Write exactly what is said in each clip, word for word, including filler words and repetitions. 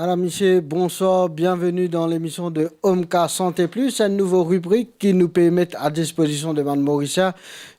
Madam, misie, bonswar, bienveni dan lemision de Omka Santé Plus, enn nouvo ribrik ki nou pe met a dispozision de bann Morisien.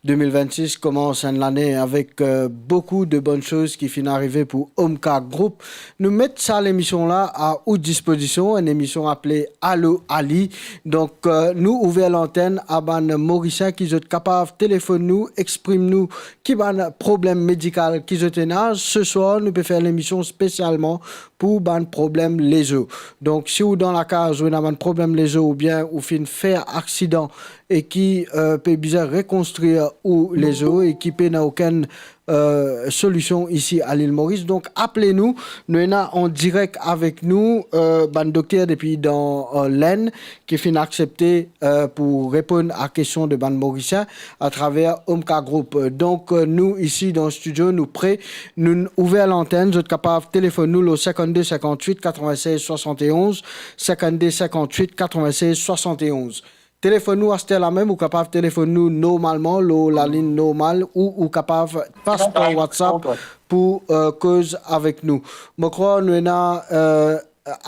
De mil vennsis koumans enn lane avek, euh, boukou de bonn soz ki finn arive pou Omka Group. Nou met sa lemision la a ou dispozision, enn emision apele Alo Ali. Donk, euh, nou ouver lantenn a bann Morisien ki zot kapav telefonn nou, exprim nou ki bann problem medikal ki zot ena. Seswar, nou pe fer lemision spesialman pou bann problem lezo. Donk, si ou dan lakaz, ou ena bann problem lezo, oubien ou finn fer aksidan e ki, euh, pe bizin rekonstrir ou lezo e ki pena okenn, euh, solision isi a Lil Moris, donk apel nou. Nou ena an direk avek nou, euh, bann dokter depi dan, euh, Lenn ki finn aksepte, euh, pou reponn a kestion de bann Morisien atraver Omka Group. Donk, euh, nou isi dan studio, nou pre, nou ouver lantenn, zot kapav telefonn nou lor sinkannde sinkannwit katrevinnsez swasanteonz, sinkannde sinkannwit katrevinnsez swasanteonz. Telefonn nou aster la mem, ou kapav telefonn nou normalman lor lalinn normal ou ou kapav pas par WhatsApp pou, euh, koz avek nou. Mo krwar nou ena, euh,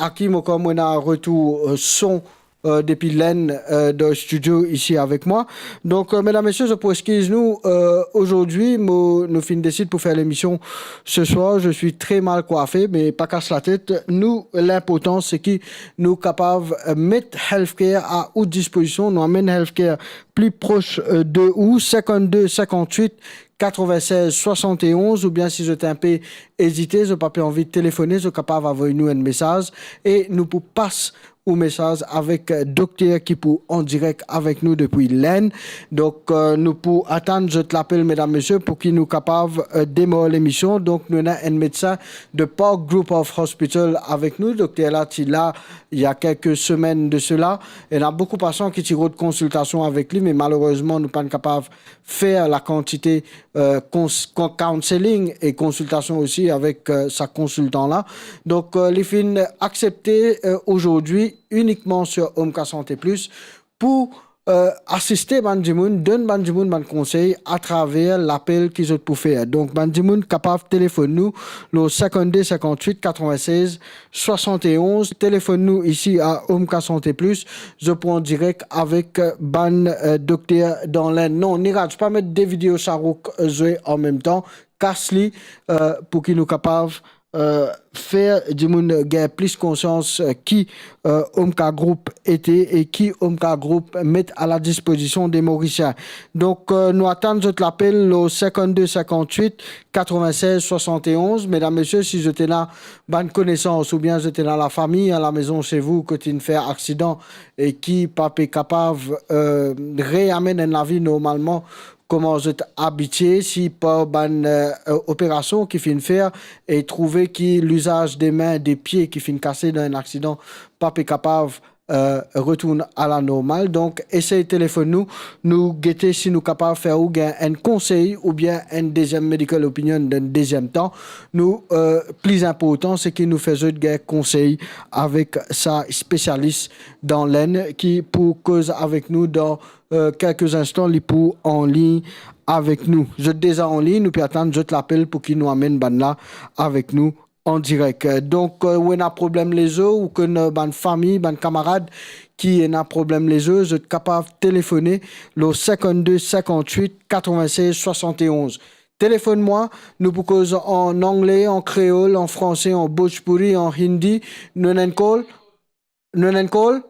Aki, mo krwar mo ena retour, euh, son, euh, depi Lenn, euh, dan studio isi avek mwa. Donk, euh, medam, mesie, zot pou exkiz nou, euh, azordi, mo, nou finn desid pou fer lemision seswar. Je suis très mal coiffé, me pa kas latet. Nou, linportan, se ki nou kapav, euh, met healthcare a ou dispozision. Nou amenn healthcare pli pros, euh, de ou, sinkannde sinkannwit katrevinnsez swasanteonz, oubien si zot inpe ezite, zot pa pe anvi telefone, zot kapav avoy nou enn mesaz e nou pou pas ou mesaz avek, euh, dokter ki pou an direk avek nou depi Lenn. Donk, euh, nou pou atann zot lapel, medam, mesie, pou ki nou kapav, euh, demar lemision. Donk, nou ena enn medsin de Park Group of Hospital avek nou. Dokter la ti la, il y a quelques semaines de cela. Ena boukou pasian ki ti rod konsiltasion avek li, me malerezman, nou pa'nn kapav fer lakantite, euh, cons-, con-, counseling e konsiltasion osi avek, euh, sa konsiltan la. Donk, euh, li finn aksepte, euh, azordi inikman sur Omka Santé Plus pou, euh, asiste bann dimoun, donn bann dimoun bann konsey atraver lapel ki zot pou fer. Donk, bann dimoun kapav telefonn nou lor sinkannde sinkannwit katrevinnsez swasanteonz. Telefonn nou isi a Omka Santé Plus, zot pou an direk avek, euh, bann, euh, dokter dan Lenn. Non, Niraj, pa met de video Shahrukh, euh, zwe an mem tan. Kas li, euh, pou ki nou kapav, euh, fer dimoun gagn plis konsians, euh, ki, euh, Omka Group ete e ki Omka Group met a la dispozision de Morisien. Donk, euh, nou atann zot lapel lor sinkannde sinkannwit katrevinnsez swasanteonz. Medam, mesie, si zot ena bann konesans oubien zot ena lafami a lamezon se vou kot inn fer aksidan e ki pa pe kapav, euh, reamenn enn lavi normalman kouma zot abitie, si par bann, euh, operasion ki finn fer e trouve ki lizaz de min, de pie ki finn kase dan enn aksidan pa pe kapav, euh, retourn a la normal. Donk, esey telefonn nou, nou gete si nou kapav fer ou gagn enn konsey oubien enn deziem medical opinion dan deziem tan. Nou, euh, pli inportan, se ki nou fer zot gagn konsey avek sa spesialis dan Lenn ki pou koz avek nou dan, euh, kelke instan, li pou anlign avek nou. Zot deza anlign, nou pe atann zot lapel pou ki nou amenn bannla avek nou an direk. Donk, euh, ou ena problem lezo, ou konn bann fami, bann kamarad ki ena problem lezo, zot kapav telefone lor sinkannde sinkannwit katrevinnsez swasanteonz. Telefonn mwa, nou pou koz an angle, an kreol, an franse, an bhojpuri, an hindi. Nou ena enn call? Nou ena enn call?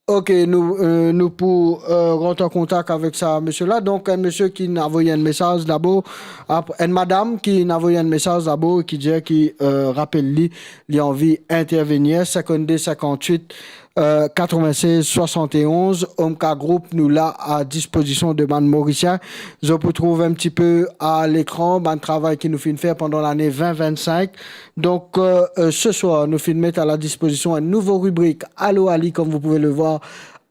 Ok, nou, euh, nou pou, euh, rant an kontak avek sa misie la. Donk, enn misie ki inn avoy enn mesaz dabor, ap-, enn madam ki inn avoy enn mesaz dabor, ki dir ki, euh, rapel li, li anvi intervenir, sinkannde sinkannwit, euh, katrevinnsez swasanteonz. Omka Group, nou la a dispozision de bann Morisien. Zot pou trouv enn tipe a lekran bann travay ki nou finn fer pandan lane vin vennsink. Donk, euh, euh, seswar, nou finn met a la dispozision enn nouvo ribrik, Alo Ali, comme vous pouvez le voir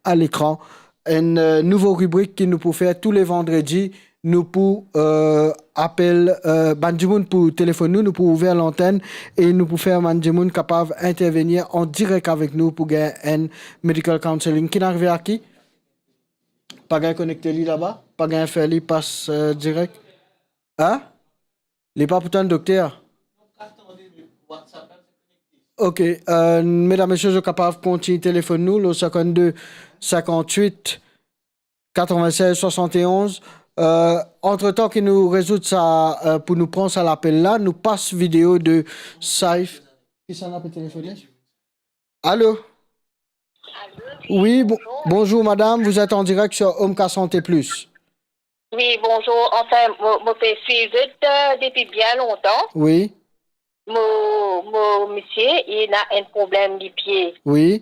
à l'écran. Enn, euh, nouvo ribrik ki nou pou fer tou le vandredi. Nou pou, euh, apel, euh, bann dimoun pou telefonn nou, nou pou ouver lantenn e nou pou fer bann dimoun kapav intervenir an direk avek nou pou gagn enn medical counseling. Ki inn arive Aki? Pa gagn konekte li laba? Pa gagn fer li pas, euh, direk? Hein? Li pa pou tann dokter? Ok, euh, medam, mesie, zot kapav kontign telefonn nou, lor cinquante-deux cinquante-huit quatre-vingt-seize soixante et onze. Euh, antretan ki nou rezoud sa, euh, pou nou pran sa lapel la, nou pas video de Saif. Kisannla pe telefone? Allô? Oui, bon-, bonjour madame, vous êtes en direct sur Home K Santé Plus. Oui, bonjour. Enfin, mo, mo pe swiv zot, euh, depi bien lontan. Oui. Mo, mo misie, li ena enn problem lipie. Oui.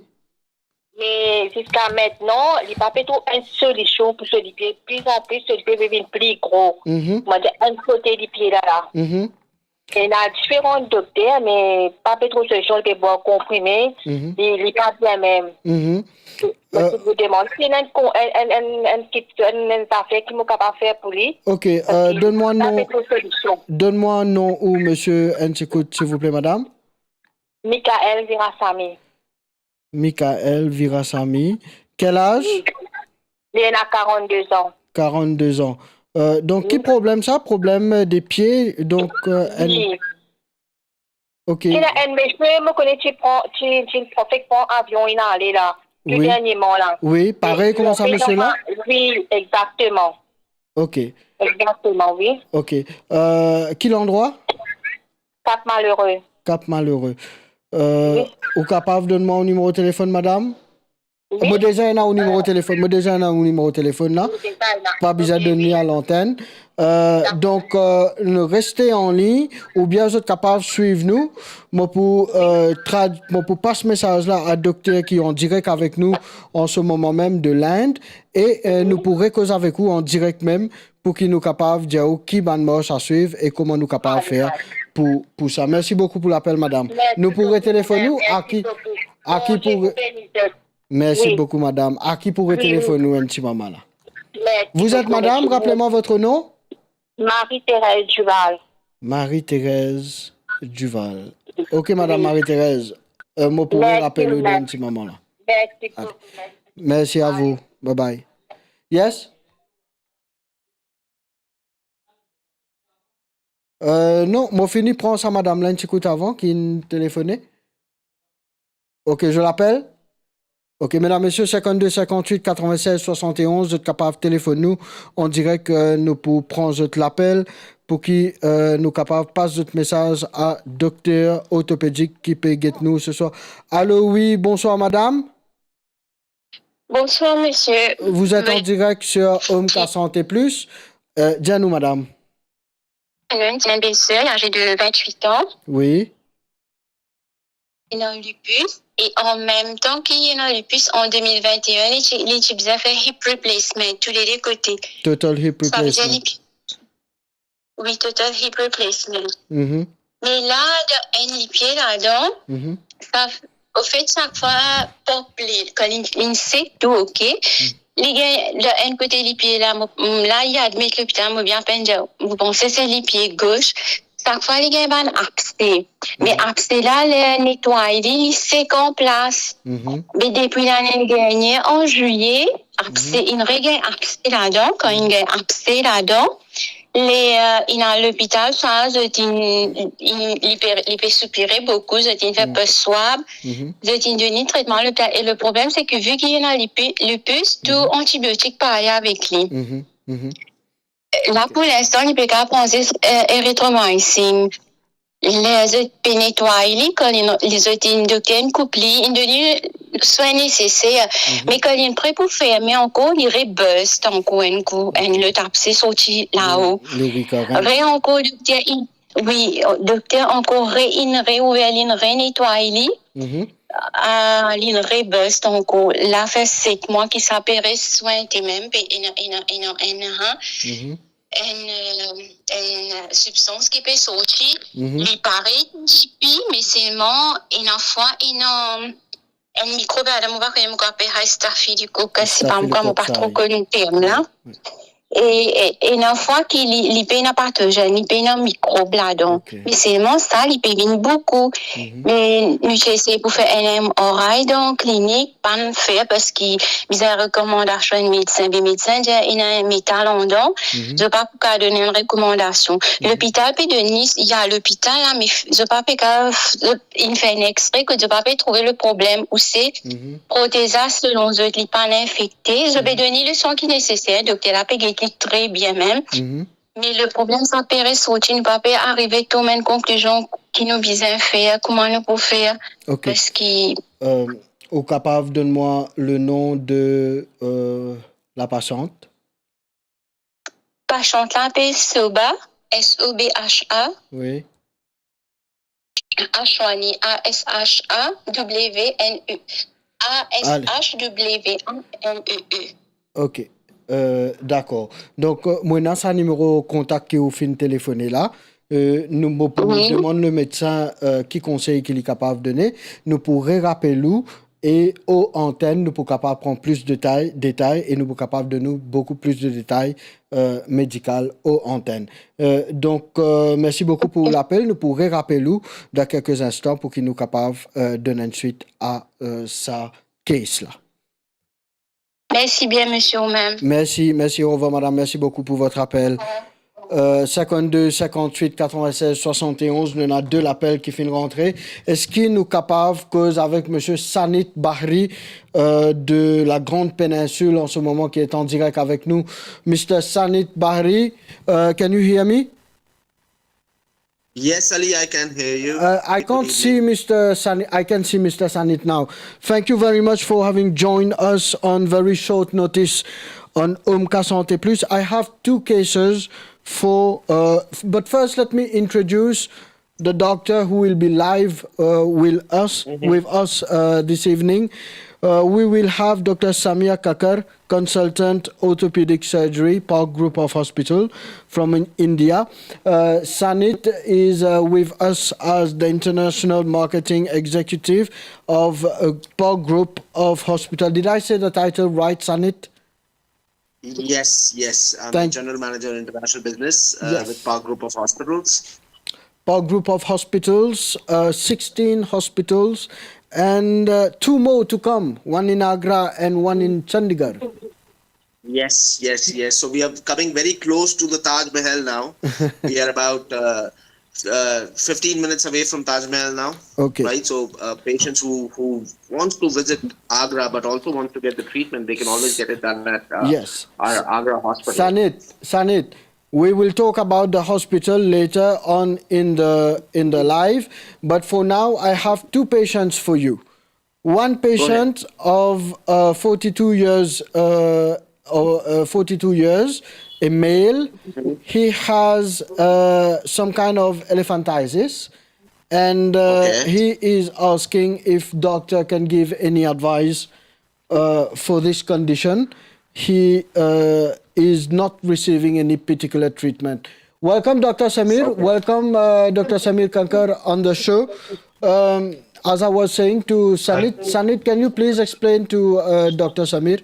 Me ziska aster, li pa pe trouv enn solision pou so lipie. Pli an pli, so lipie pe vinn pli gro. Mhm. Mo dir, enn kote lipie la, la. Mhm. Ena diferan dokter, me pa pe trouv solision, li pe bwar konprime, mhm, li, li pa bien mem. Mhm. Mo ti, euh, pou demann si ena enn kon-, enn, enn, enn, enn kit-, enn, enn zafer ki mo kapav fer pou li. Ok, euh, donn mwa nom, donn mwa nom ou misie, enn ti kout, silvouple, madam. Michael Virasamy. Michael Virasamy. Quel âge? Li ena quarante-deux an. Quarante-deux an. Euh, donk, ki problem sa? Problem, euh, de pie, donk, euh, enn... Oui. Ok. Ena enn misie, mo kone ti pran, ti, ti fek pran avion, inn ale la, tou dernieman la. Oui, parey kouma sa misie la? Oui, exactement. Ok. Exactement, oui. Ok. Euh, ki landrwa? Cap Malheureux. Cap Malheureux. Euh, oui. Ou kapav donn mwa ou nimero telefonn, madam? Oui. Mo deza ena ou nimero telefonn, mo deza ena ou nimero telefonn la. Oui, deza ena. Pa bizin donn li a lantenn. Euh, donk, euh, nou reste an lign, oubien zot kapav swiv nou. Mo pou, euh, trad-, mo pou pas mesaz la a dokter ki an direk avek nou an se moman mem de Linde, e, euh, nou pou rekoz avek ou an direk mem pou ki nou kapav dir ou ki bann mars a swiv e kouma nou kapav fer pou, pou sa. Mersi boukou pou lapel, madam. Mersi boukou. Nou pou retelefonn ou, a ki, a ki pou re-, Bondie beni zot. Mersi boukou, madam. A ki pou retelefonn ou enn ti moman la? Mersi boukou, mersi boukou. Vous êtes madame, rappelez-moi votre nom? Marie-Thérèse Duval. Marie-Thérèse Duval. Ok, madam Marie-Thérèse. Euh, mo pou rapel ou dan enn ti moman la. Mersi boukou, mersi. Mersi a vou. Bye bye. Yes? Euh, non, mo fini pran sa madam la enn ti kout avan ki'nn telefone. Ok, je l'appelle. Ok, medam, mesie, cinquante-deux cinquante-huit quatre-vingt-seize soixante et onze, zot kapav telefonn nou an direk, euh, nou pou pran zot lapel pou ki, euh, nou kapav pas zot mesaz a dokter ortopedik ki pe get nou se swar. Allô, oui, bonsoir madam. Bonsoir, monsieur. Vous êtes en direct sur Home K Santé Plus. Euh, dir nou, madam. Ena enn ti, enn bel ser, age de vingt-huit ans. Oui. Ena lupus, e an mem tan ki ena lupus, an deux mille vingt et un, li ti, li ti bizin fer hip replacement, tou le de kote. Total hip replacement. Sa vedir li Wi, total hip replacement. Mhm. Me la, dan enn lipie ladan, mhm, sa, anfet, sak fwa, pop li, kan li, li sek tou, ok? Mm. Li gagn, dan enn kote lipie la, mo, mm, la, li admet lopital, mo bien pena dir, mo panse se lipie gos. Sak fwa, li gagn bann abse. Me, mhm, abse la, ler netway li, li sek an plas. Mhm. Me depi lane dernie, an zilie, abse, mhm, inn regagn abse ladan, kan inn gagn abse ladan, le, euh, inn al lopital, sa, zot inn, inn, li pe, li pe soupire boukou, zot inn fer, mm, pes swab, mhm, zot inn donn li tretman lopital. E le problem, se ke vi ki ena lipi-, lupus, tou, mhm, antibiotik pa ale avek li. Mhm, mhm. La, pou linstan, li pe kapav pran zis, euh, erythromycin. Ler zot pe netway li, kan li, li zot inn, dokter inn koup li, inn donn li swin neseser. Mhm. Me kan li pre pou ferme ankor, li reburst ankor enn kou, enn lot abse sorti lao. Li, li rikarant. Re ankor, dokter inn, wi, dokter ankor re, inn reouver, li inn renetway li. Mhm. Ah, li inn reburst ankor. La fer set mwa ki sa pe res swin, te mem pe ena, ena, ena, ena, ha. Mhm. Enn, euh, enn sibstans ki pe sorti, mhm, li parey enn tipi, me selman ena fwa ena enn mikrob ladan, mo pa kone, mo krwar apel sa staphylococcus, se pa, mo krwar, mo pa tro konn term la. Staphylococcus, wi. E, e, ena fwa ki li, li pena patojen, li pena mikrob ladan. Ok. Me selman sa, li pe vinn boukou. Mhm. Me nou ti esey pou fer enn M R I dan klinik, pa'nn fer parski bizin rekomandasion enn medsin, be medsin dir ena enn metal andan, mhm, zot pa pou kapav donn enn rekomandasion. Mhm. Lopital pe donn li, ya lopital la, me f-, zot pa pe kapav, zot inn fer enn X-ray, kot zot pa pe trouve le problem ouse. Mhm. Protez la, selon zot, li pa'nn infekte. Zot pe, mhm, donn li le swan ki neseser, dokter la pe get li tre bien mem. Mhm. Me le problem sa pe resorti, nou pa pe arive tom enn konklizion ki nou bizin fer, kouma nou pou fer. Ok. Parski Euh, ou kapav donn mwa le nom de, euh, la patiente? Pasian la apel Sobha, S O B H A. Wi. Ashwani, A S H A W N E. Ale. A S H W A N E E. Ok. Euh, dakor. Donk, euh, mo ena sa nimero kontak ki ou finn telefone la. Euh, nou, mo pou, wi, demann le medsin, euh, ki konsey ki li kapav done. Nou pou rerapel ou e o antenn, nou pou kapav pran plis detay, detay e nou pou kapav donn ou boukou plis de detay, euh, medikal o antenn. Euh, donk, euh, mersi boukou pou lapel. Nou pou rerapel ou dan kelke instan pou ki nou kapav, euh, donn enn swit a, euh, sa case la. Mersi bien, misie, ou mem. Mersi, mersi, orevwar, madam. Mersi boukou pou vot apel. Euh, cinquante-deux, cinquante-huit, quatre-vingt-seize, soixante et onze, nou ena de lapel ki finn rantre. Eski nou kapav koz avek misie Sanit Bahri, euh, de la Grande Péninsule en ce moment, qui est en direct avec nous? Mister Sanit Bahri, euh, can you hear me? Yes, Ali, I can hear you. Uh, I can't see Mister Sanit. I can see Mister Sanit now. Thank you very much for having joined us on very short notice on Omka Sante Plus. I have two cases for, uh, f-, but first let me introduce the doctor who will be live, uh, with us, with us, uh, this evening. Uh, we will have Doctor Samir Kakar, consultant orthopedic surgery, Park Group of Hospital from in India. Uh, Sanit is, uh, with us as the international marketing executive of, uh, Park Group of Hospital. Did I say the title right, Sanit? Yes, yes. I'm the general manager of international business, uh, with Park Group of Hospitals. Park Group of Hospitals, uh, sixteen hospitals, and, uh, two more to come, one in Agra and one in Chandigarh. Yes, yes, yes. So we are coming very close to the Taj Mahal now. We are about, uh, uh, fifteen minutes away from Taj Mahal now. Okay. Right? So, uh, patients who, who wants to visit Agra but also wants to get the treatment, they can always get it done at, uh, our Agra hospital. Sanit, Sanit, we will talk about the hospital later on in the, in the live, but for now, I have two patients for you. One patient of, uh, forty-two years, uh, or, uh, forty-two years, a male. He has, uh, some kind of elephantiasis, and, uh, he is asking if doctor can give any advice, uh, for this condition. He, uh, is not receiving any particular treatment. Welcome, Doctor Samir. Welcome, uh, Doctor Samir Kankar on the show. Um, as I was saying to Sanit, Sanit, can you please explain to, uh, Doctor Samir?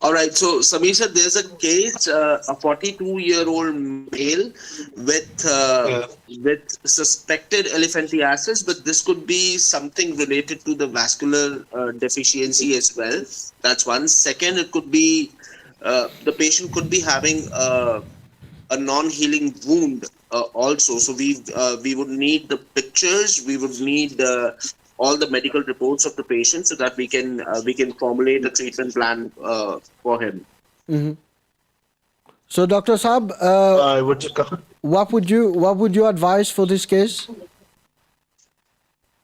All right, so Samir said there's a case, uh, a forty-two-year-old male with, uh, with suspected elephantiasis, but this could be something related to the vascular, uh, deficiency as well. That's one. Second, it could be, uh, the patient could be having, uh, a non-healing wound, uh, also. So we, uh, we would need the pictures, we would need, uh, all the medical reports of the patient so that we can, uh, we can formulate a treatment plan, uh, for him. So, Doctor Saab, uh, I would just what would you, what would you advise for this case?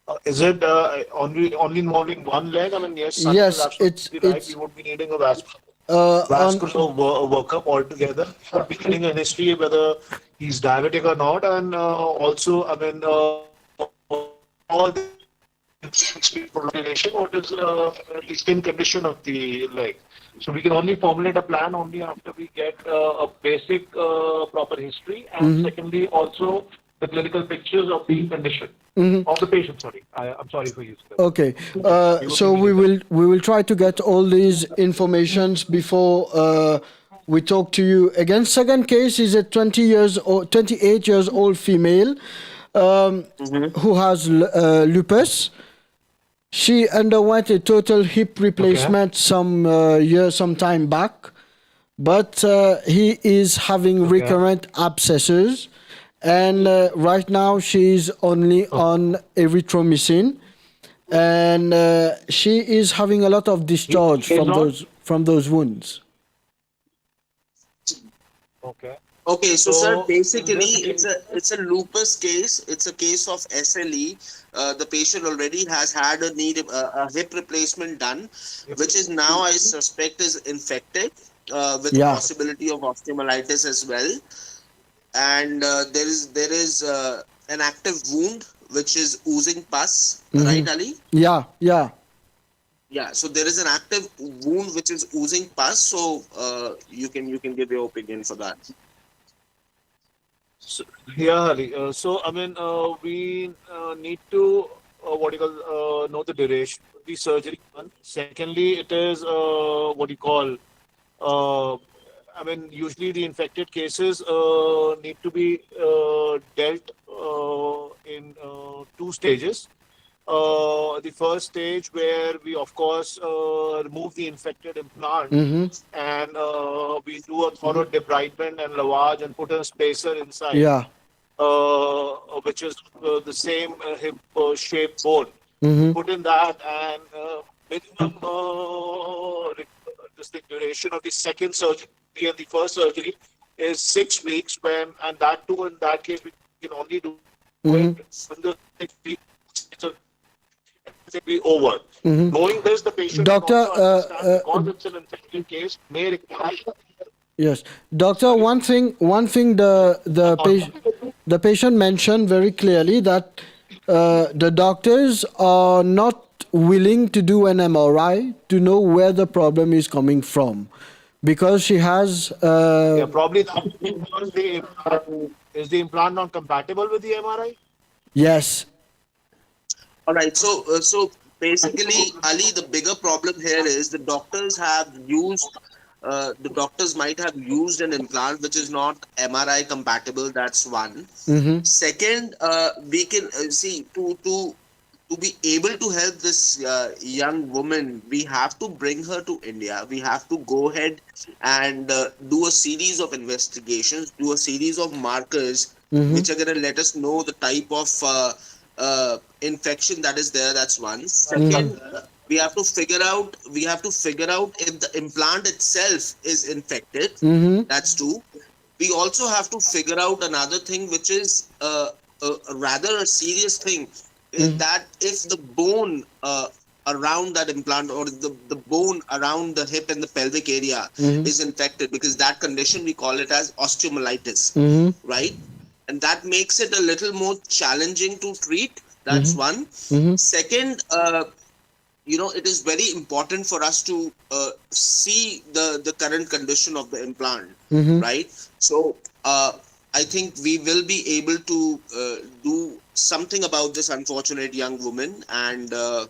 Uh, is it, uh, only, only involving one leg? I mean, yes, Sanit is absolutely right. We would be needing a vas-, uh, vascular wo-, workup altogether. We'll be needing a history whether he's diabetic or not, and, uh, also, I mean, uh, all the population, what is, uh, the skin condition of the leg. So we can only formulate a plan only after we get, uh, a basic, uh, proper history, and secondly, also the clinical pictures of the condition, of the patient, sorry. I, I'm sorry for using that. Okay. Uh, so we will, we will try to get all these informations before, uh, We talk to you again. Second case is a twenty years old, twenty-eight years old female, um, who has l- uh, lupus. She underwent a total hip replacement some uh, year, some time back, but uh, he is having recurrent abscesses, and uh, right now she is only on erythromycin, and uh, she is having a lot of discharge from those from those wounds. Okay. Okay, so, sir, So, basically, this it's a it's a lupus case. It's a case of S L E. Uh, the patient already has had a knee, uh, a hip replacement done, which is now, I suspect, is infected uh, with Yeah. possibility of osteomyelitis as well. And uh, there is there is uh, an active wound which is oozing pus, Mhm. right, Ali? Yeah, yeah. Yeah, so there is an active wound which is oozing pus, so uh, you can you can give your opinion for that. So, yeah, Ali. Uh, so, I mean, uh, we uh, need to, uh, what do you call, uh, know the duration of the surgery. One. Secondly, it is, uh, what do you call, uh, I mean, usually the infected cases uh, need to be uh, dealt uh, in uh, two stages. Uh, the first stage where we, of course, uh, remove the infected implant Mm-hmm. and uh, we do a thorough debridement and lavage and put a spacer inside, Yeah. uh, which is uh, the same uh, hip uh, shape bone. Mm-hmm. Put in that and uh, minimum uh, re- this the duration of the second surgery and the first surgery is six weeks when, and that too in that case we can only do Mm-hmm. it in the six weeks. It's a, it will be over. Mm-hmm. Knowing this, the patient Doctor, also uh, understands uh, because it's an infected case may require Yes, doctor. One thing, one thing. The the patient, the patient mentioned very clearly that uh, the doctors are not willing to do an M R I to know where the problem is coming from, because she has. Uh, Yeah, probably that because the implant, is the implant not compatible with the M R I? Yes. All right. So, uh, so basically, Ali, the bigger problem here is the doctors have used. Uh, the doctors might have used an implant which is not M R I compatible. That's one. Mm-hmm. Second, uh, we can uh, see to to to be able to help this uh, young woman, we have to bring her to India. We have to go ahead and uh, do a series of investigations, do a series of markers Mm-hmm. which are going to let us know the type of uh, uh, infection that is there. That's one. Second, we have to figure out we have to figure out if the implant itself is infected. Mm-hmm. That's two. We also have to figure out another thing, which is uh, uh, rather a serious thing, is Mhm. that if the bone uh, around that implant or the, the bone around the hip and the pelvic area Mhm. is infected, because that condition we call it as osteomyelitis, Mm-hmm. right? And that makes it a little more challenging to treat. That's Mhm. one. Mm-hmm. Second, uh, you know, it is very important for us to uh, see the, the current condition of the implant, Mm-hmm. right? So uh, I think we will be able to uh, do something about this unfortunate young woman, and uh,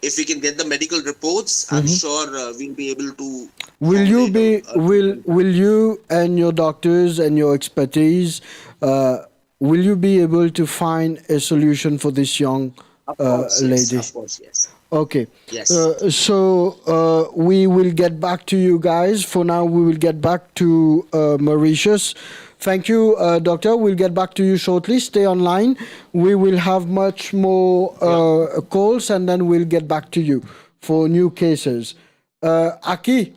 if we can get the medical reports, I'm Mm-hmm. sure uh, we'll be able to. Will you formulate be a- a will treatment plan. will you and your doctors and your expertise uh, will you be able to find a solution for this young Of uh, course, yes, lady? Of course, yes. Okay. Yes. Uh, so uh, we will get back to you guys. For now, we will get back to uh, Mauritius. Thank you, uh, Doctor. We'll get back to you shortly. Stay online. We will have much more uh, calls, and then we'll get back to you for new cases. Uh, Aki,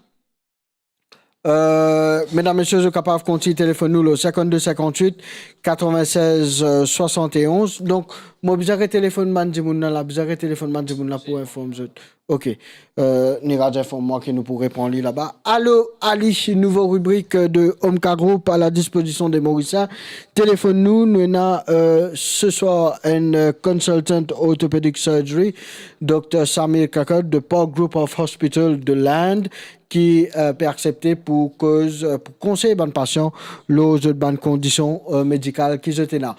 uh, medam, mesie, zot kapav kontign telefonn nou lor cinquante-deux cinquante-huit quatre-vingt-seize soixante et onze. Donk, mo bizin retelefonn bann dimoun la, bizin retelefonn bann dimoun la pou inform zot. Ok. Euh, Niraj inform mwa ki nou pou repran li laba. Alo, Ali, nouvo ribrik de Omka Group à la disposition des Mauriciens. Telefonn nou, nou ena euh, ce soir un euh, consultant orthopedic surgery, Dr Samir Kakar de Park Group of Hospital de l'Inde, ki euh, pe aksepte pou koz, euh, pou konsey bann pasian lor zot bann kondision euh, medikal ki zot ena.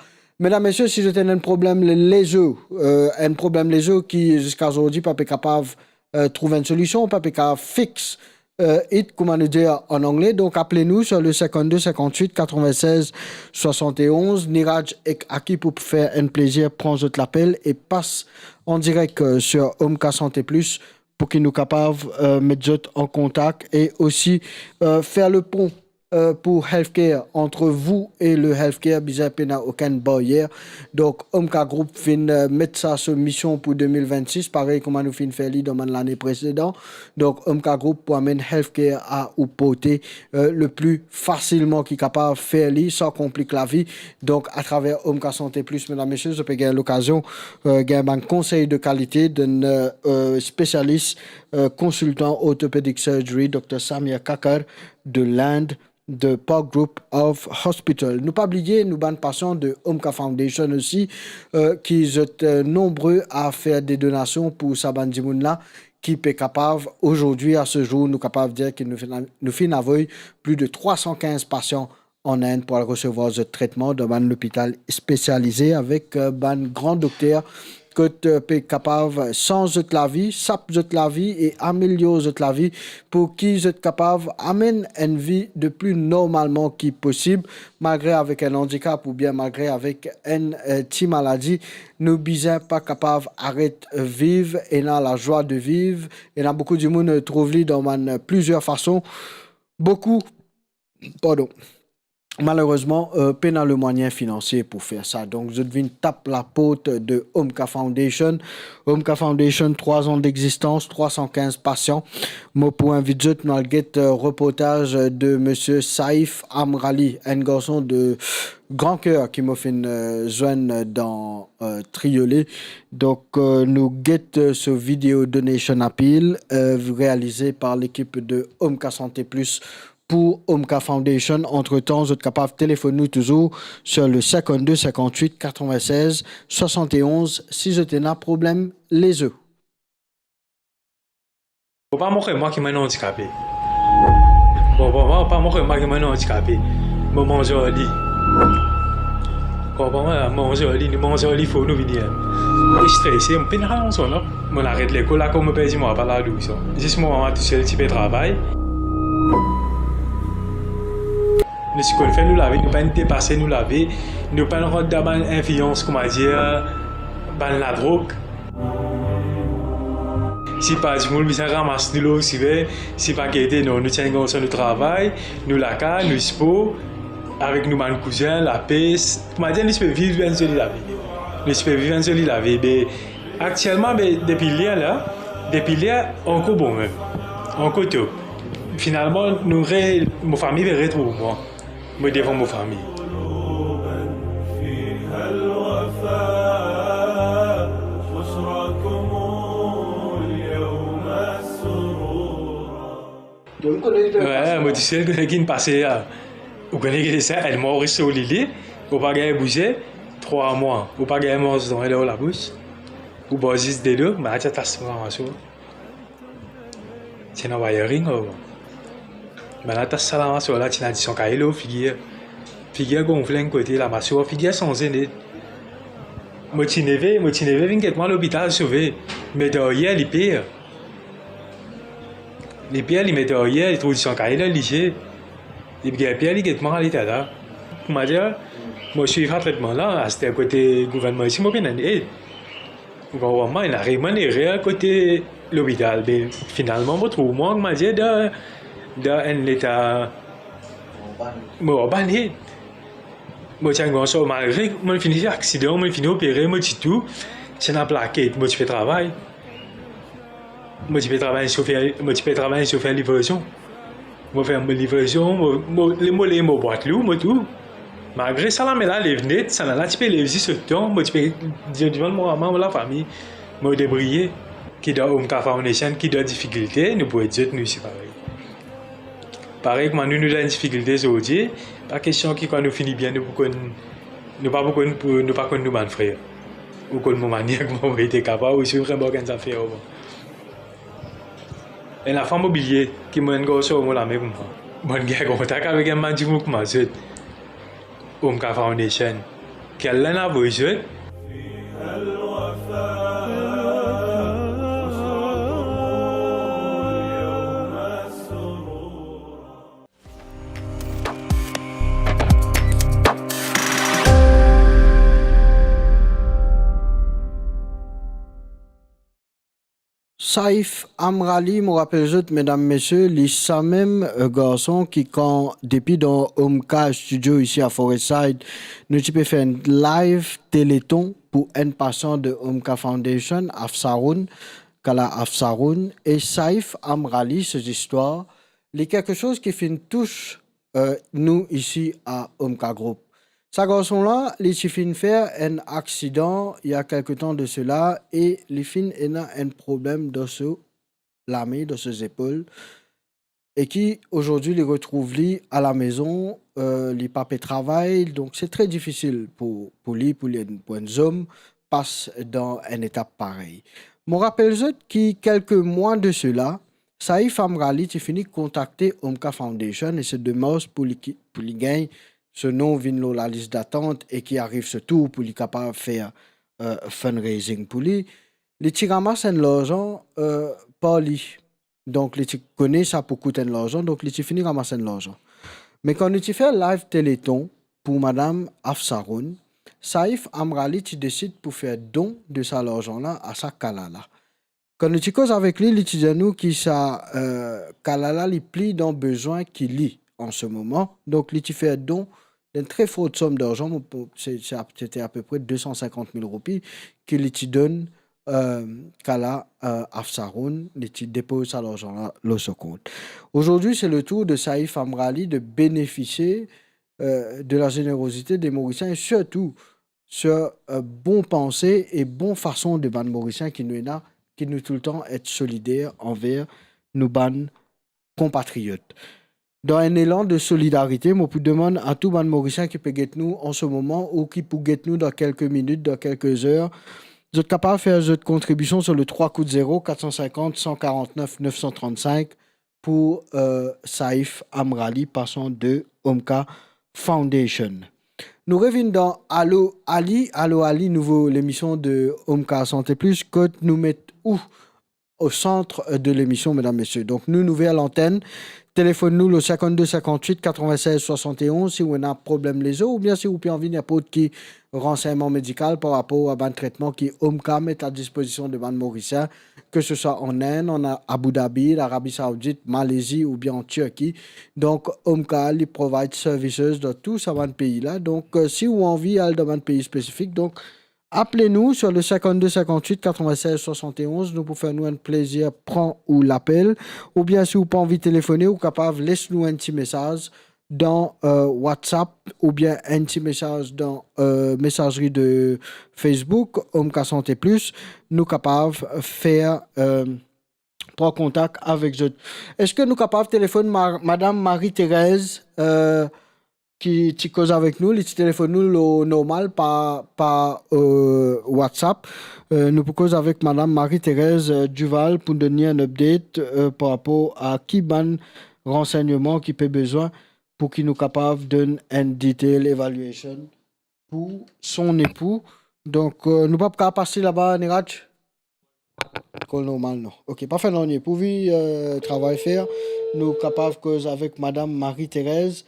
Medam, mesie, si zot ena enn problem lezo, euh, enn problem lezo ki ziska zordi pa pe kapav euh, trouv enn solision, pa pe kapav fix euh, it, kouma nou dir an angle. Donk, apel nou sur le cinquante-deux cinquante-huit quatre-vingt-seize soixante et onze. Niraj ek Aki pou fer enn plezir pran zot lapel e pas an direk, euh, sur Omka Santé Plus pou ki nou kapav, euh, met zot an kontak e osi, euh, fer le pon, euh, pour healthcare entre vous et le healthcare, bizin pena okenn baryer. Donk, Omka Group finn, euh, met sa so mision pou de mil vennsis, parey kouma nou finn fer li dan bann lane presedan. Donk, Omka Group pou amenn healthcare a ou porte, euh, le pli fasilman ki kapav fer li san konplik lavi. Donk, atraver Omka Santé Plus, medam, mesie, zot pe gagn lokazion, euh, gagn bann konsey de kalite de, euh, euh, spesialis, euh, konsiltan orthopedic surgery, Dr Samir Kakar de l'Inde, de Park Group of Hospital. Nou pa bliye nou bann pasian de Omka Foundation osi, euh, ki zot, euh, nonbre a fer de donasion pou sa bann dimoun la ki pe kapav, azordi, a se zour, nou kapav dir ki nou finn, nou finn avoy pli de trwa san kinz pasian an Inde pou al resevwar zot tretman dan bann lopital spesialize avek, euh, bann gran dokter kot, euh, pe kapav sanz zot lavi, sap zot lavi e amelior zot lavi pou ki zot kapav amenn enn vi de pli normalman ki posib, malgre avek enn andikap oubien malgre avek enn, euh, ti maladi. Nou bizin pa kapav aret, euh, viv, ena lazwa de viv. Ena boukou dimoun, euh, trouv li dan bann, euh, plizier fason. Boukou, pardon, malerezman, euh, pena lemwayin finansie pou fer sa. Donk, zot vinn tap laport de Omka Foundation. Omka Foundation, trwa zan dexistans, trwa san kinz pasian. Mo pou invit zot, nou al get, euh, reportaz de misie Saif Amrali, enn garson de gran ker ki mo finn, euh, zwenn dan, euh, Triolet. Donk, euh, nou get, euh, so video donation appeal, euh, realize par lekip de Omka Santé Plus pou Omka Foundation. Antretan, zot kapav telefonn nou touzour sur le cinquante-deux cinquante-huit quatre-vingt-seize soixante et onze si zot ena problem lezo. Bon, pa montre mwa ki mo andikape. Bon, bon, bon, pa montre mwa ki mo andikape. Mo manz ar li. Bon, bon, bon, manz ar li, nou manz ar li, fo nou vini, hein. Mo strese, mo pena anflam, non. Mo aret lekol, akoz mo perdi mo papa ladouleur. Zis mo mama tousel ti pe travay. Nou ti konn fer nou lavi, nou pa'nn depase nou lavi, nou pa'nn rant dan bann inflians, kouma dir, bann ladrog. Si pa dimoun bizin ramas nou lor simen, si pa gete, non, nou ti enn garson, nou travay, nou lakaz, nou spor, avek nou bann kouzin, lapes. Kouma dir, nou ti pe viv enn zoli lavi. Nou ti pe viv enn zoli lavi, be, aktielman, be, depi ler la, depi ler, ankor bon mem. Ankor top. Finalman, nou re-, mo fami pe retrouv mwa. Mo devan mo fami. Wi, mo disel kone ki finn pase la. Ou kone ki sa, enn mwa ou res lor lili, ou pa gagn bouze, trwa mwa, ou pa gagn manz dan labous, ou bwar zis delo, me ti atas mo mama so. Ti ena wiring, oh. Bann latas sa lamasoir la, ti ena disan kaye lor figir. Figir gonfle enn kote, lamasoir, figir sanze net. Mo ti neve, mo ti neve vinn get mwa lopital sove. Me daryer, li per. Li per, li met daryer, li trouv disan kaye lor lizie. Li gagn per, li get mwa, li tata. Kouma dir, mo swiv sa tretman la, aster kote gouvernman isi, mo pena ed. Ou konpran mwa, ena vremem erer kote lopital, be finalman mo trouv mwa, kouma dir, dan, dan enn leta, mo anba net. Mo ti enn gran sor, malgre mo fini aksidan, mo fini opere, mo ti tou, ti ena plaket, mo ti pe travay. Mo ti pe travay sofer, mo ti pe travay sofer livrezon. Mo fer mo livrezon, mo, mo, le mo leve mo bwat lou, mo tou. Malgre sa lame la lev net, sa la ti pe lev zis otan, mo ti pe dir divan mo mama, mo lafami, mo debriye. Ki dan Omka Foundation, ki dan difikilte, nou pou ed zot, nou isi parey. Parey kouma nou, nou dan difikilte zordi, pa kestion ki kan nou fini bien, nou pou konn, nou pa pou konn, pou, nou pa konn nou bann frer. Ou konn mo manier kouma mo ete kapav, ou si vremem okenn zafer, bon. Enn lafwa mo bliye ki mo enn garson mo lame koumsa. Mo'nn gagn kontak avek enn bann dimoun kouma zot. Omka Foundation. Ki al linn avoy zot. Saif Amrali, mo rapel zot, medam, mesie, li samem, eh, garson ki kan depi dan Omka Studio isi a Forest Side, nou ti pe fer enn live Téléthon pou enn pasian de Omka Foundation, Afsaroun, Kala Afsaroun, e Saif Amrali, so zistwar, li kiksoz ki finn tous, eh, nou isi a Omka Group. Sa garson la, li ti finn fer enn aksidan, il y a quelque temps de cela, e li finn ena enn problem dan so lame, dan so zepol, e ki, azordi, li retrouv li a la mezon, eh, li pa pe travay, donk se tre difisil pou, pou li, pou li, pou enn zom pas dan enn etap parey. Mo rapel zot ki kelke mwa de cela, Saif Amrali ti fini kontakte Omka Foundation e se demars pou li ki, pou li gagn so nom vinn lor lalis datant e ki ariv so tour pou li kapav fer, eh, fundraising pou li. Li ti ramas enn larzan, eh, par li. Donk, li ti kone sa pou kout enn larzan, donk li ti fini ramas enn larzan. Me kan nou ti fer live Téléthon pou madam Afsaroun, Saif Amrali ti desid pou fer don de sa larzan la a sa kala la. Kan nou ti koz avek li, li ti dir nou ki sa, eh, kala la, li pli dan bezwin ki li an se moman. Donk, li ti fer don enn tre fort som darzan, mo pou, se, se ap-, se ti apepre de san sinkant mil roupi ki li ti donn, eh, kala, eh, Afsaroun, li ti depoz sa larzan la lor so kont. Azordi, se le tour de Saif Amrali de benefisie, eh, de la zenerozite de Morisien e sirtou so, eh, bon panse e bon fason de bann Morisien ki nou ena, ki nou toultan et solider anver nou bann konpatriot. Dan enn elan de solidarite, mo pou demann a tou bann Morisien ki pe get nou an se moman ou ki pou get nou dan kelke minit, dan kelke zer, zot kapav fer zot kontribision sur le trois coups de zéro, quatre cent cinquante, cent quarante-neuf, neuf cent trente-cinq pou, eh, Saif Amrali, pasian de Omka Foundation. Nou revinn dan Allo Ali. Allo Ali, nouvo lemision de Omka Santé Plus, kot nou met ou au centre de l'émission, medam, mesie. Donk, nou, nou ouver lantenn. Telefonn nou le cinquante-deux cinquante-huit quatre-vingt-seize soixante et onze si ou ena problem lezo, oubien si ou pe anvi ninport ki ransegnman medikal par rapor a bann tretman ki Omka met a dispozision de bann Morisien, ke se swa an Inn, an Abu Dhabi, Larabi Saoudit, Malezi oubien an Tirki. Donk, Omka, li provide services dan tou sa bann pei la. Donk, eh, si ou anvi al dan bann pei spesifik, donk, apel nou sur le cinquante-deux cinquante-huit quatre-vingt-seize soixante et onze, nou pou fer nou enn plezir pran ou lapel, oubien si ou pa anvi telefone, ou kapav les nou enn ti mesaz dan, eh, WhatsApp, oubien enn ti mesaz dan, eh, mesazri de Facebook, Omka Santé Plus, nou kapav fer, eh, pran kontak avek zot. Eski nou kapav telefonn Mar-, madam Marie-Thérèse, eh, ki ti koz avek nou, li ti telefonn nou lor normal par, par, eh, WhatsApp. Eh, nou pou koz avek madam Marie-Thérèse, eh, Duval pou donn li enn update, eh, par rapor a ki bann ransegnman ki pe bezwin pou ki nou kapav donn enn detail evaluation pou son epou. Donk, eh, nou pa pou kapav pase laba, Niraj? Call normal, non. Ok, pa fer nanye. Pouvi, eh, travay fer, nou kapav koz avek madam Marie-Thérèse,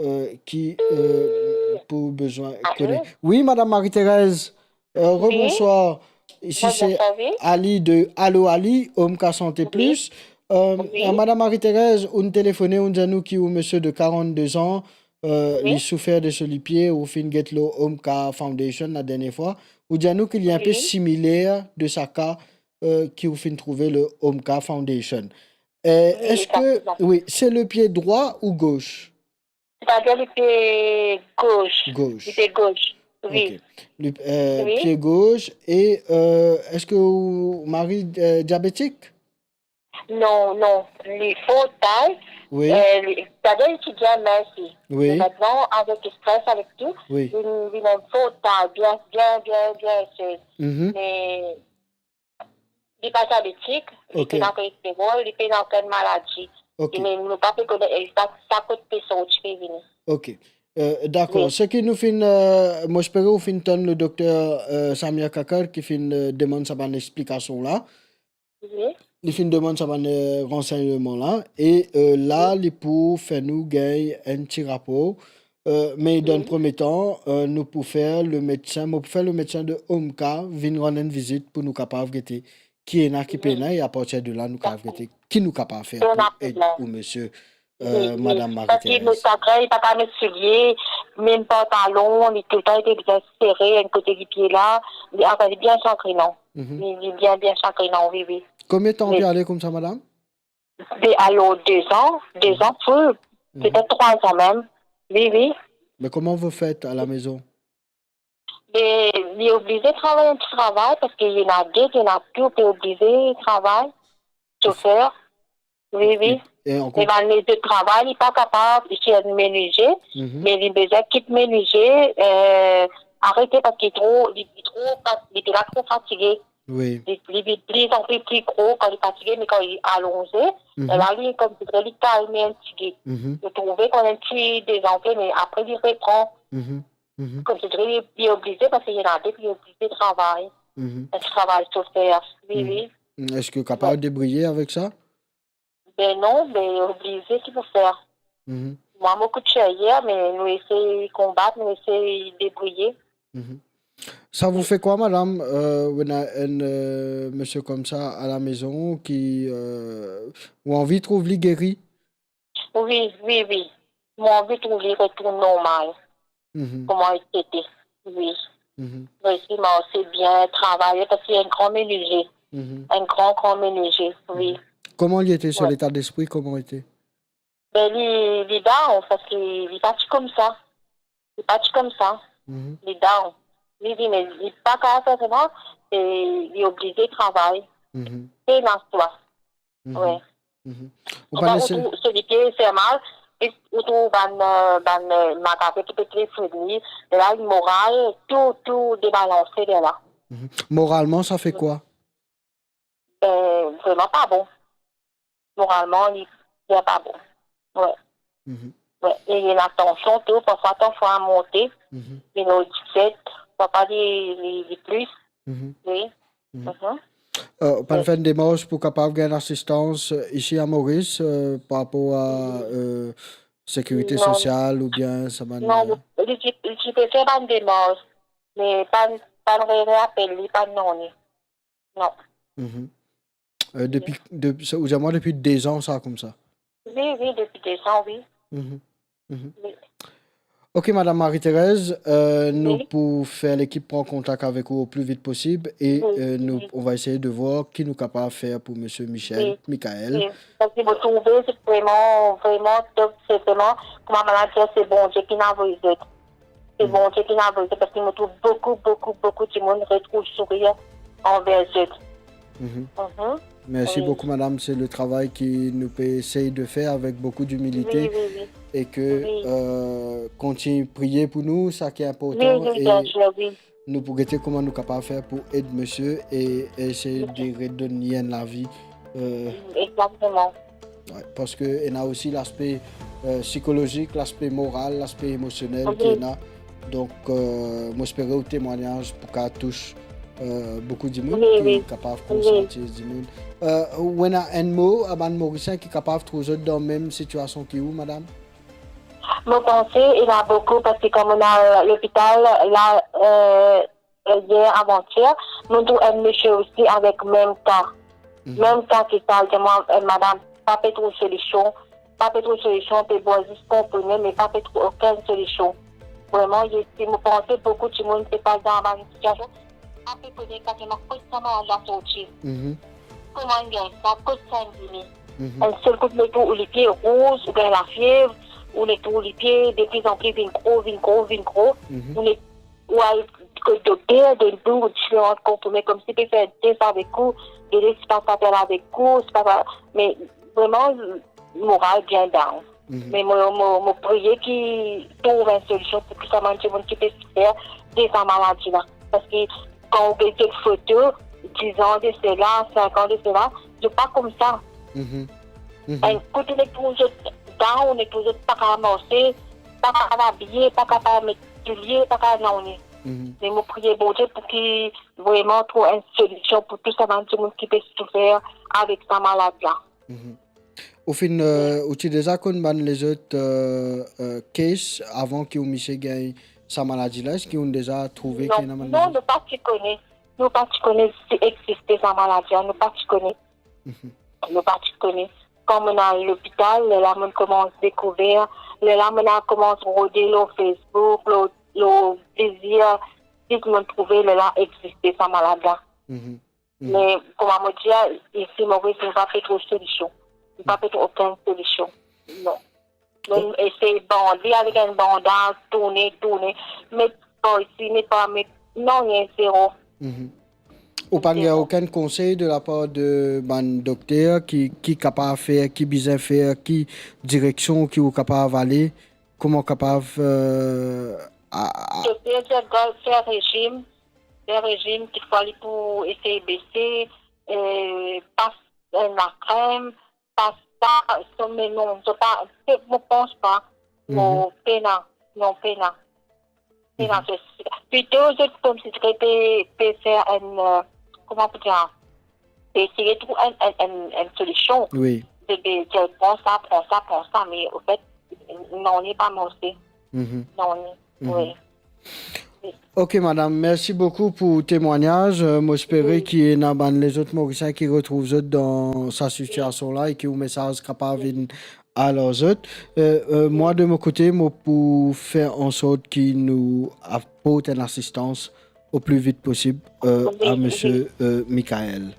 eh, ki, eh, pou bezwin kone. Wi, madam Marie-Thérèse, eh, rebonswar. Isi se Ali de Allo Ali, Omka Santé Plus. Eh, madam Marie-Thérèse, ou'nn telefone, ou'nn dir nou ki ou misie de quarante-deux ans, eh, li soufer de so lipie, ou finn get lor Omka Foundation la dernie fwa. Ou dir nou ki li enpe similer de sa ka, eh, ki ou finn trouve lor Omka Foundation. Eh, eski, wi, se le pie drwa ou gos? Setadir lipie gos. Gos. Lipie gos, wi. Ok. Li, eh, pie gos e, eh, eski ou mari, eh, diabetik? Non, non, li for tay. Wi. Eh, li, setadir li ti bien minsi. Wi. Me aster, avek stres, avek tou, li, li vinn for tay, bien, bien, bien, bien sez. Me li pa diabetik, li pena kolesterol, li pena okenn maladi. Ok. Me nou pa pe kone egzak sa kot pe sorti pe vini. Ok. Eh, dakor. Wi. Seki nou finn, eh, mo espere ou finn tann le dokter, eh, Samia Kakar ki finn, eh, demann sa bann explikasion la. Wi. Li finn demann sa bann, eh, ransegnman la. E, eh, la, li pou fer nou gagn enn ti rapor. Eh, me dan premie tan, eh, nou pou fer le medsin, mo pou fer le medsin de Omka vinn rann enn vizit pou nou kapav gete ki ena, ki pena, e apartir de la, nou kapav gete ki nou kapav fer pou ed ou misie, euh, Madam Marie-Thérèse. Parski mo sagrin, li pa kapav met soulie, mem pantalon, li toultan ete bien sere, enn kote lipie la, li, anfin, li bien sagrinan. Li, li bien, bien sagrinan, wi, wi. Konbien tan pe ale koumsa, madam? Be, alor, de zan, de zan fou, petet trwa zan mem. Wi, wi. Me comment vous faites à la maison? Be, li oblize travay enn ti travay, parski li ena de, li ena tou, li oblize travay. Sofer. Wi, wi. E, e ankor... Me bann lezot travay, li pa kapav, li ti enn menizie, me li bizin kit menizie, euh, arete parski tro, li, li tro fa-, li pe la tro fatige. Wi. Li, li vinn plizanpli pli gro kan li fatige, me kan li alonze, lerla li, koumsidre li kalme enn tigit. Li trouve kouma enn ti dezanfle, me apre li repran. Koumsidre li, li oblize, parski li ena de, li oblize travay. Enn ti travay sofer, wi, wi. Eski kapav debriye avek sa? Be non, be oblize, ki pou fer? Mwa, mo kout cher, me nou esey konbat, nou esey debriye. Ça vous fait quoi, madame, euh, ou ena enn, euh, misie koumsa à la maison ki, euh, ou anvi trouv li geri? Wi, wi, wi. Mo anvi trouv li retourn normal. Kouma li ti ete. Wi. Resi marse bien, travay, parski li enn gran menizie. Enn gran, gran menizie, wi. Kouma li ete, so leta lespri, kouma li ete? Be, li, li down, parski li pa ti koumsa. Li pa ti koumsa. Li down. Li di, me li pa kapav fer sa, e li oblize travay. Pena swa. Wi. Ou pa, ou trouv so lipie fer mal, e ou trouv bann, euh, bann, euh, magaze ki pe telefone li, lerla li moral, tou, tou debalanse lerla. Moralman, ça fait quoi? Ben, vreman pa bon. Moralman, li bien pa bon. Wi. Wi. E li ena tansion tou, parfwa tansion monte, li ena diset, parfwa li, li, li plis. Wi. Euh, ou pa'nn fer enn demars pou kapav gagn asistans, euh, isi a Moris, euh, par rapor a, euh, sekirite sosial oubien sa bann... Non, li ti, li ti pe fer bann demars, me pa'nn, pa'nn re-, reapel li, pa'nn nanye. Non. Euh, depi, de, sa, ou dir mwa depi de zan sa koumsa? Wi, wi, depi de zan, wi. Wi. Ok, Madame Marie-Thérèse, euh, nou pou fer lekip pran kontak avek ou o pli vit posib e, euh, nou, on va essayer de voir ki nou kapav fer pou misie Michel, Michael. Wi. Parski mo trouve se vreman, vreman top, se vreman, kouma malad, se Bondie ki inn avoy zot. Se Bondie ki inn avoy zot, parski mo trouv boukou, boukou, boukou dimoun retrouv sourir anver zot. Mersi boukou, madam. Se le travay ki nou pe esey de fer avek boukou dimilite e ke, euh, kontign priye pou nou, sa ki inportan, e nou pou gete kouma nou kapav fer pou ed misie e esey de redonn li enn lavi, euh, Wi, parski ena osi laspe, euh, sikolozik, laspe moral, laspe emosionel ki ena. Donk, euh, mo espere ou temwagnaz pou kapav tous, euh, boukou dimoun ki kapav konsiantiz dimoun. Euh, ou ena enn mo a bann Morisien ki kapav trouv zot dan mem sitiasion ki ou, madam? Mo panse ena boukou, parski kan mo al lopital la, euh, yer, avantier, mo trouv enn misie osi avek mem ka. Mem ka ki sa, li dir mwa, eh, madam, pa pe trouv solision, pa pe trouv solision, pe bwar zis konprime, me pa pe trouv okenn solision. Vreman, li, si mo panse boukou dimoun pe pas dan bann sitiasion, pa pe kone egzakteman kot sa malad la sorti. Kouma inn gagn sa, kot sa inn vini. Enn sel kout mo trouv lipie rouz, oubien lafiev, ou trouv lipie deplizanpli vinn gro, vinn gro, vinn gro. Ou al kot dokter, donn ou diferan konprime, koumsi pe fer tes avek ou, gete si pa sa fer la avek ou, si pa sa, me vreman, moral bien down. Me mo, mo, mo priye ki trouv enn solision pou tou sa bann dimoun ki pe sifer de sa maladi la. Parski kan ou get zot foto, dizan de sela, sinkan de sela, zot pa koumsa. Enn kout ou trouv zot down, ou trouv zot pa kapav marse, pa kapav abiye, pa kapav met soulie, pa kapav nanye. Me mo priye Bondie pou ki vreman trouv enn solision pou tou sa bann dimoun ki pe soufer avek sa malad la. Ou finn, euh, ou ti deza konn bann lezot, euh, euh, case avan ki ou misie gagn sa maladi la? Eski ou deza trouve ki ena bann... Non, nou pa ti kone. nou pa ti kone si existe sa maladi la, nou pa ti kone. Mhm. Nou pa ti kone. Kan monn al lopital, lerla monn koumans dekouver, lerla monn al koumans rode lor Facebook, lor, lor plizier sit monn trouve lerla existe sa maladi la. Mhm. Mhm. Me kouma mo dir, isi Moris, nou pa pe trouv solision. Nou pa pe trouv okenn solision. Non. Monn esey bande avek enn bandaz, tourne, tourne. Met par isi, met par, met, non, nanye, zero. Mhm. Ou pa gagn okenn konsey de lapar de bann dokter ki, ki kapav fer, ki bizin fer, ki direksion ki ou kapav ale, kouma kapav, euh, a, a... Dokter dir, fer rezim, fer rezim, kitfwa li pou esey bese, eh, pas enn lakrem, pas sa, so, me non, so pa, pe, mo pans pa. Mhm. Non, pena, non, pena. Pena, mhm, se, plito zot koumsi pe, pe fer enn, euh, kouma pou dir, pe esey trouv enn, enn, enn, enn solision. Wi. Zot pe dir, pran sa, pran sa, pran sa, me anfet, non, li pa marse. Mhm. Non, li, mhm, wi. Ok, madam, mersi boukou pou temwagnaz. Euh, mo espere, wi, ki ena bann lezot Morisien ki retrouv zot dan sa sitiasion la e ki ou mesaz kapav vinn al ar zot. Euh, euh, mwa, de mo kote, mo pou fer ansort ki nou aport enn asistans o pli vit posib, euh, wi, a, wi, misie, euh, Michael.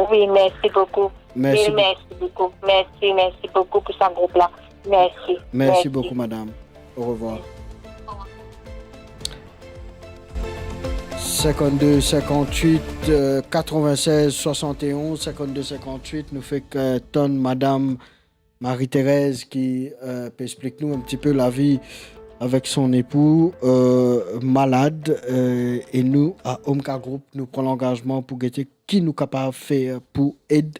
Wi, mersi boukou. Mersi. Mil mersi boukou. Mersi, mersi boukou pou sa group la. Mersi. Mersi boukou, madam. Orevwar. Sink-de-sink-wit, euh, katrovin-sez, swasant-e-onz, sink-de-sink-wit, nou fek, euh, tann madam Marie-Thérèse ki, euh, pe explik nou enn tipe lavi avek son epou, euh, malad, euh, e nou, a Omka Group, nou pran langazman pou gete ki nou kapav fer pou ed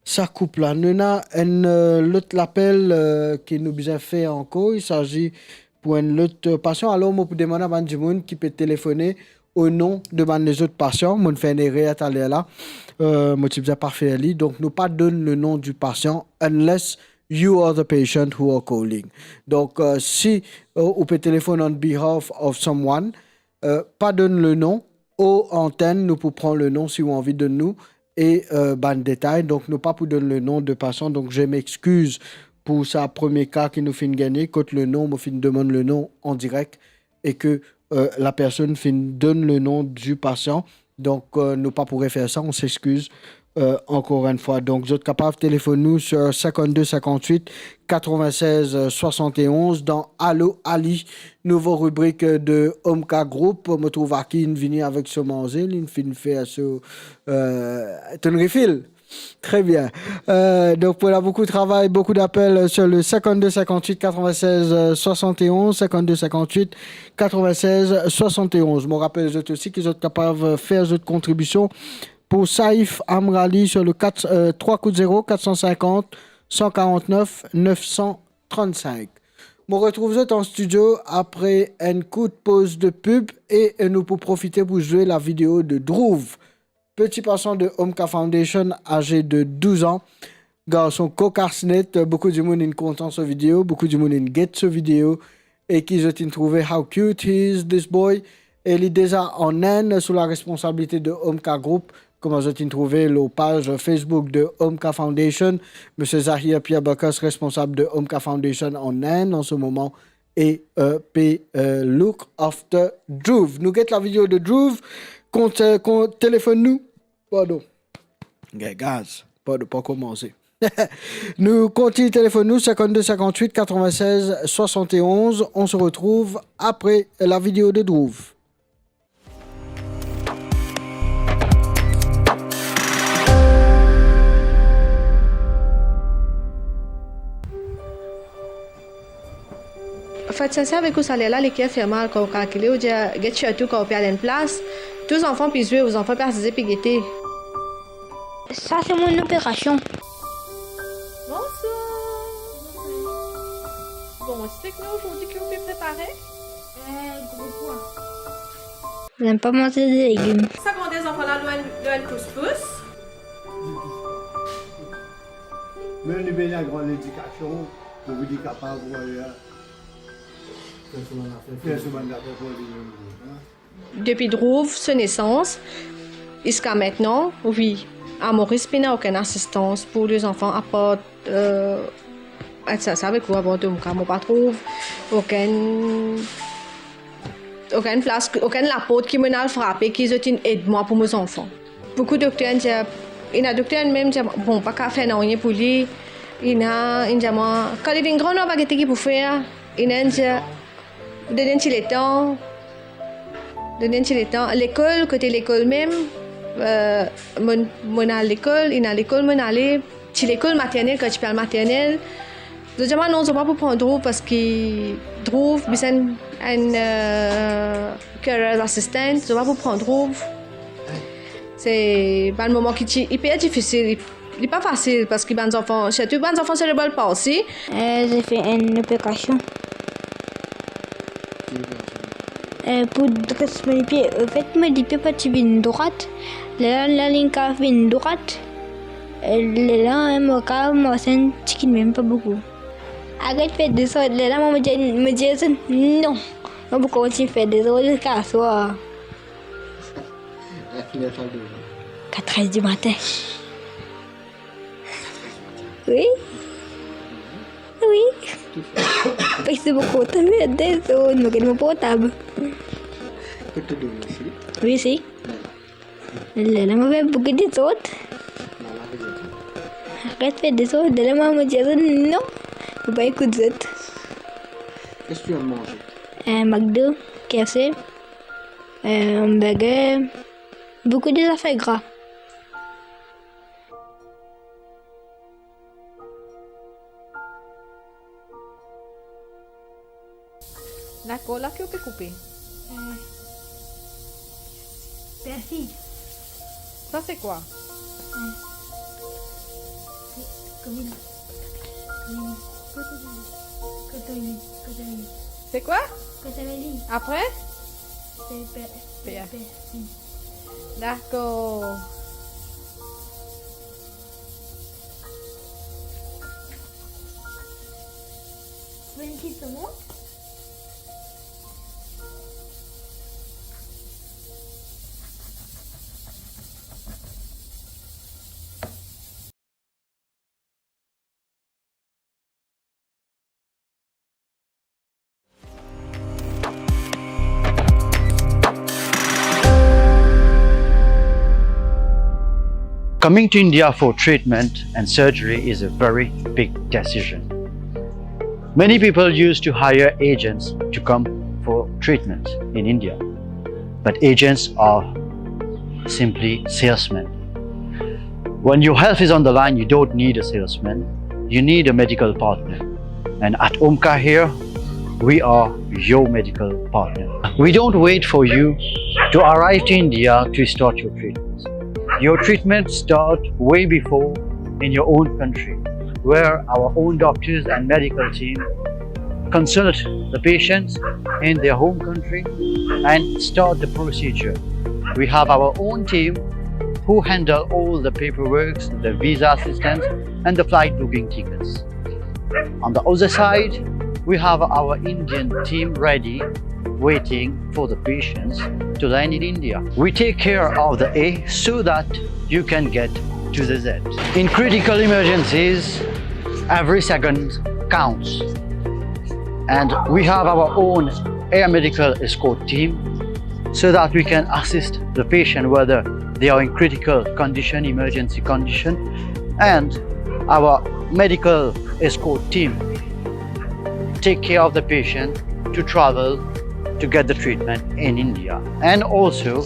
sa koup la. Nou ena enn, euh, lot lapel, euh, ki nou bizin fer ankor. Il s'agit pou enn lot, euh, pasian. Alor, mo pou demann a bann dimoun ki pe telefone o non de bann lezot pasian. Mo'nn fer enn erer taler la. Euh, mo ti bizin pa fer li. Donk, nou pa donn le nom du patient unless you are the patient who are calling. Donk, euh, si, euh, ou pe telefonn on behalf of someone, euh, pa donn le nom o antenn, nou pou pran le nom si ou anvi donn nou, e, euh, bann detay. Donk, nou pa pou donn le nom de pasian. Donk, je m'excuse pou sa premie ka ki nou finn gagne, kot le nom, mo finn demann le nom an direk e ke, euh, lapersonn finn donn le nom du patient. Donk, euh, nou pa pou refer sa, on s'excuse, euh, ankor enn fwa. Donk, zot kapav telefonn nou sir sink-de-sink-wit, katrovin-sez, swasant-e-onz dan Allo Ali, nouvo ribrik, euh, de Omka Group. Mo trouv Aki inn vini avek so manze, li finn fer so, euh, tonn refill. Très bien. Euh, donc voilà, beaucoup de travail, beaucoup d'appels sur le cinquante-deux cinquante-huit quatre-vingt-seize soixante et onze, cinquante-deux cinquante-huit quatre-vingt-seize soixante et onze. Mo rapel zot osi ki zot kapav fer zot kontribision pou Saif Amrali sur le quatre, euh, trois coups de zéro, quatre cent cinquante, cent quarante-neuf, neuf cent trente-cinq. Mo retrouv zot an stidio apre enn kourt poz de pub e nou pou profite pou zwe la video de Dhruv, petit patient de Omka Foundation, âgé de douze ans. Garson kokas net, boukou dimoun inn kontan so video, boukou dimoun inn get so video, e ki zot inn trouve how cute he is, this boy. E li deza an Inn sou la responsabilite de Omka Group, kouma zot inn trouve lor paz Facebook de Omka Foundation. Misie Zahir Pierre Bacchus, responsab de Omka Foundation an Inn an se moman, e, euh, pe, euh, look after Dhruv. Nou get la video de Dhruv. Kont, euh, kont, telefonn nou. Pardon. Gagaz. Pardon, pa komanse. Nou kontign telefonn nou, cinquante-deux cinquante-huit quatre-vingt-seize soixante et onze. On se retrouve après la vidéo de Dhruv. Fat sinser avek ou, sa ler la leker fer mal kan ou kalkile, ou dir get sirtou kan ou pe al enn plas, tou zanfan pe zwe, ou zanfan pe asize pe gete. Sa se mo operasion. Bonsoir. Bon, explique-nous aujourd'hui que vous pouvez préparer. Eh, gro pwa. Zem pa manze legim. Sa grandez zanfan la, lor enn, lor enn kousous. Me li bizin gran ledikasion pou li kapav, euh, fer so bann zafer pou li, hein. Depuis Dhruv, son naissance, Ziska aster, wi, a Moris pena okenn asistans pou lezanfan, apar, eh, sa, sa avek ou, apar Omka, mo pa trouv okenn, okenn plas, okenn laport ki mo'nn al frape, ki zot inn ed mwa pou mo zanfan. Boukou dokter inn dir, ena dokter mem dir, bon, pa kapav fer nanye pou li. Ena, inn dir mwa, kan li vinn gran, nou va gete ki pou fer. Ena inn dir, donn enn ti letan. Donn enn ti letan. Lekol, kote lekol mem, eh, mo'nn, mo'nn al lekol, ena lekol mo'nn ale, ti lekol maternel, kan ti pe al maternel. Zot dir mwa non, zot pa pou pran Dhruv, parski Dhruv bizin enn, eh, carer assistant, zot pa pou pran Dhruv. Se bann moman ki ti iper difisil, li pa fasil, parski bann zanfan, sirtou bann zanfan serebral palsy. Eh, j'ai fait une opération. Eh, pou dres mo lipie, anfet, mo lipie pa ti vinn drwat. Lerla, lerla linn kav vinn drwat. Eh, lerla, eh, mo kav mars enn tikin mem, pa boukou. Aret fer desord, lerla, mo dir, mo dir zot, non. Mo pou kontign fer desord ziska swar. Quatre heures du matin. Wi. Wi. Parski mo kontan, me desord, mo get mo portab. Kot to dormi isi? Wi, isi. Lerla mo fer boukou desord. Aret fer desord, lerla mo dir zot non. Mo pa ekout zot. Qu'est-ce que tu aimes manger? Eh, McDo, K F C, eh, hamburger, boukou de zafer gra. Dakor, la ki ou pe koupe? Eh, persil. Sa se kwa? Eh, se komin. Komin. Kotomili. Kotomili. Kotomili. Se kwa? Kotomili. Apre? Se per-, per-, persil. Dakor. Vinn ki tomo. Coming to India for treatment and surgery is a very big decision. Many people used to hire agents to come for treatment in India, but agents are simply salesmen. When your health is on the line, you don't need a salesman, you need a medical partner. And at Omka here, we are your medical partner. We don't wait for you to arrive to India to start your treatment. Your treatment start way before in your own country, where our own doctors and medical team consult the patients in their home country and start the procedure. We have our own team who handle all the paperwork, the visa assistance, and the flight booking tickets. On the other side, we have our Indian team ready, waiting for the patients to land in India. We take care of the A so that you can get to the Z. In critical emergencies, every second counts. And we have our own air medical escort team so that we can assist the patient, whether they are in critical condition, emergency condition, and our medical escort team take care of the patient to travel to get the treatment in India. And also,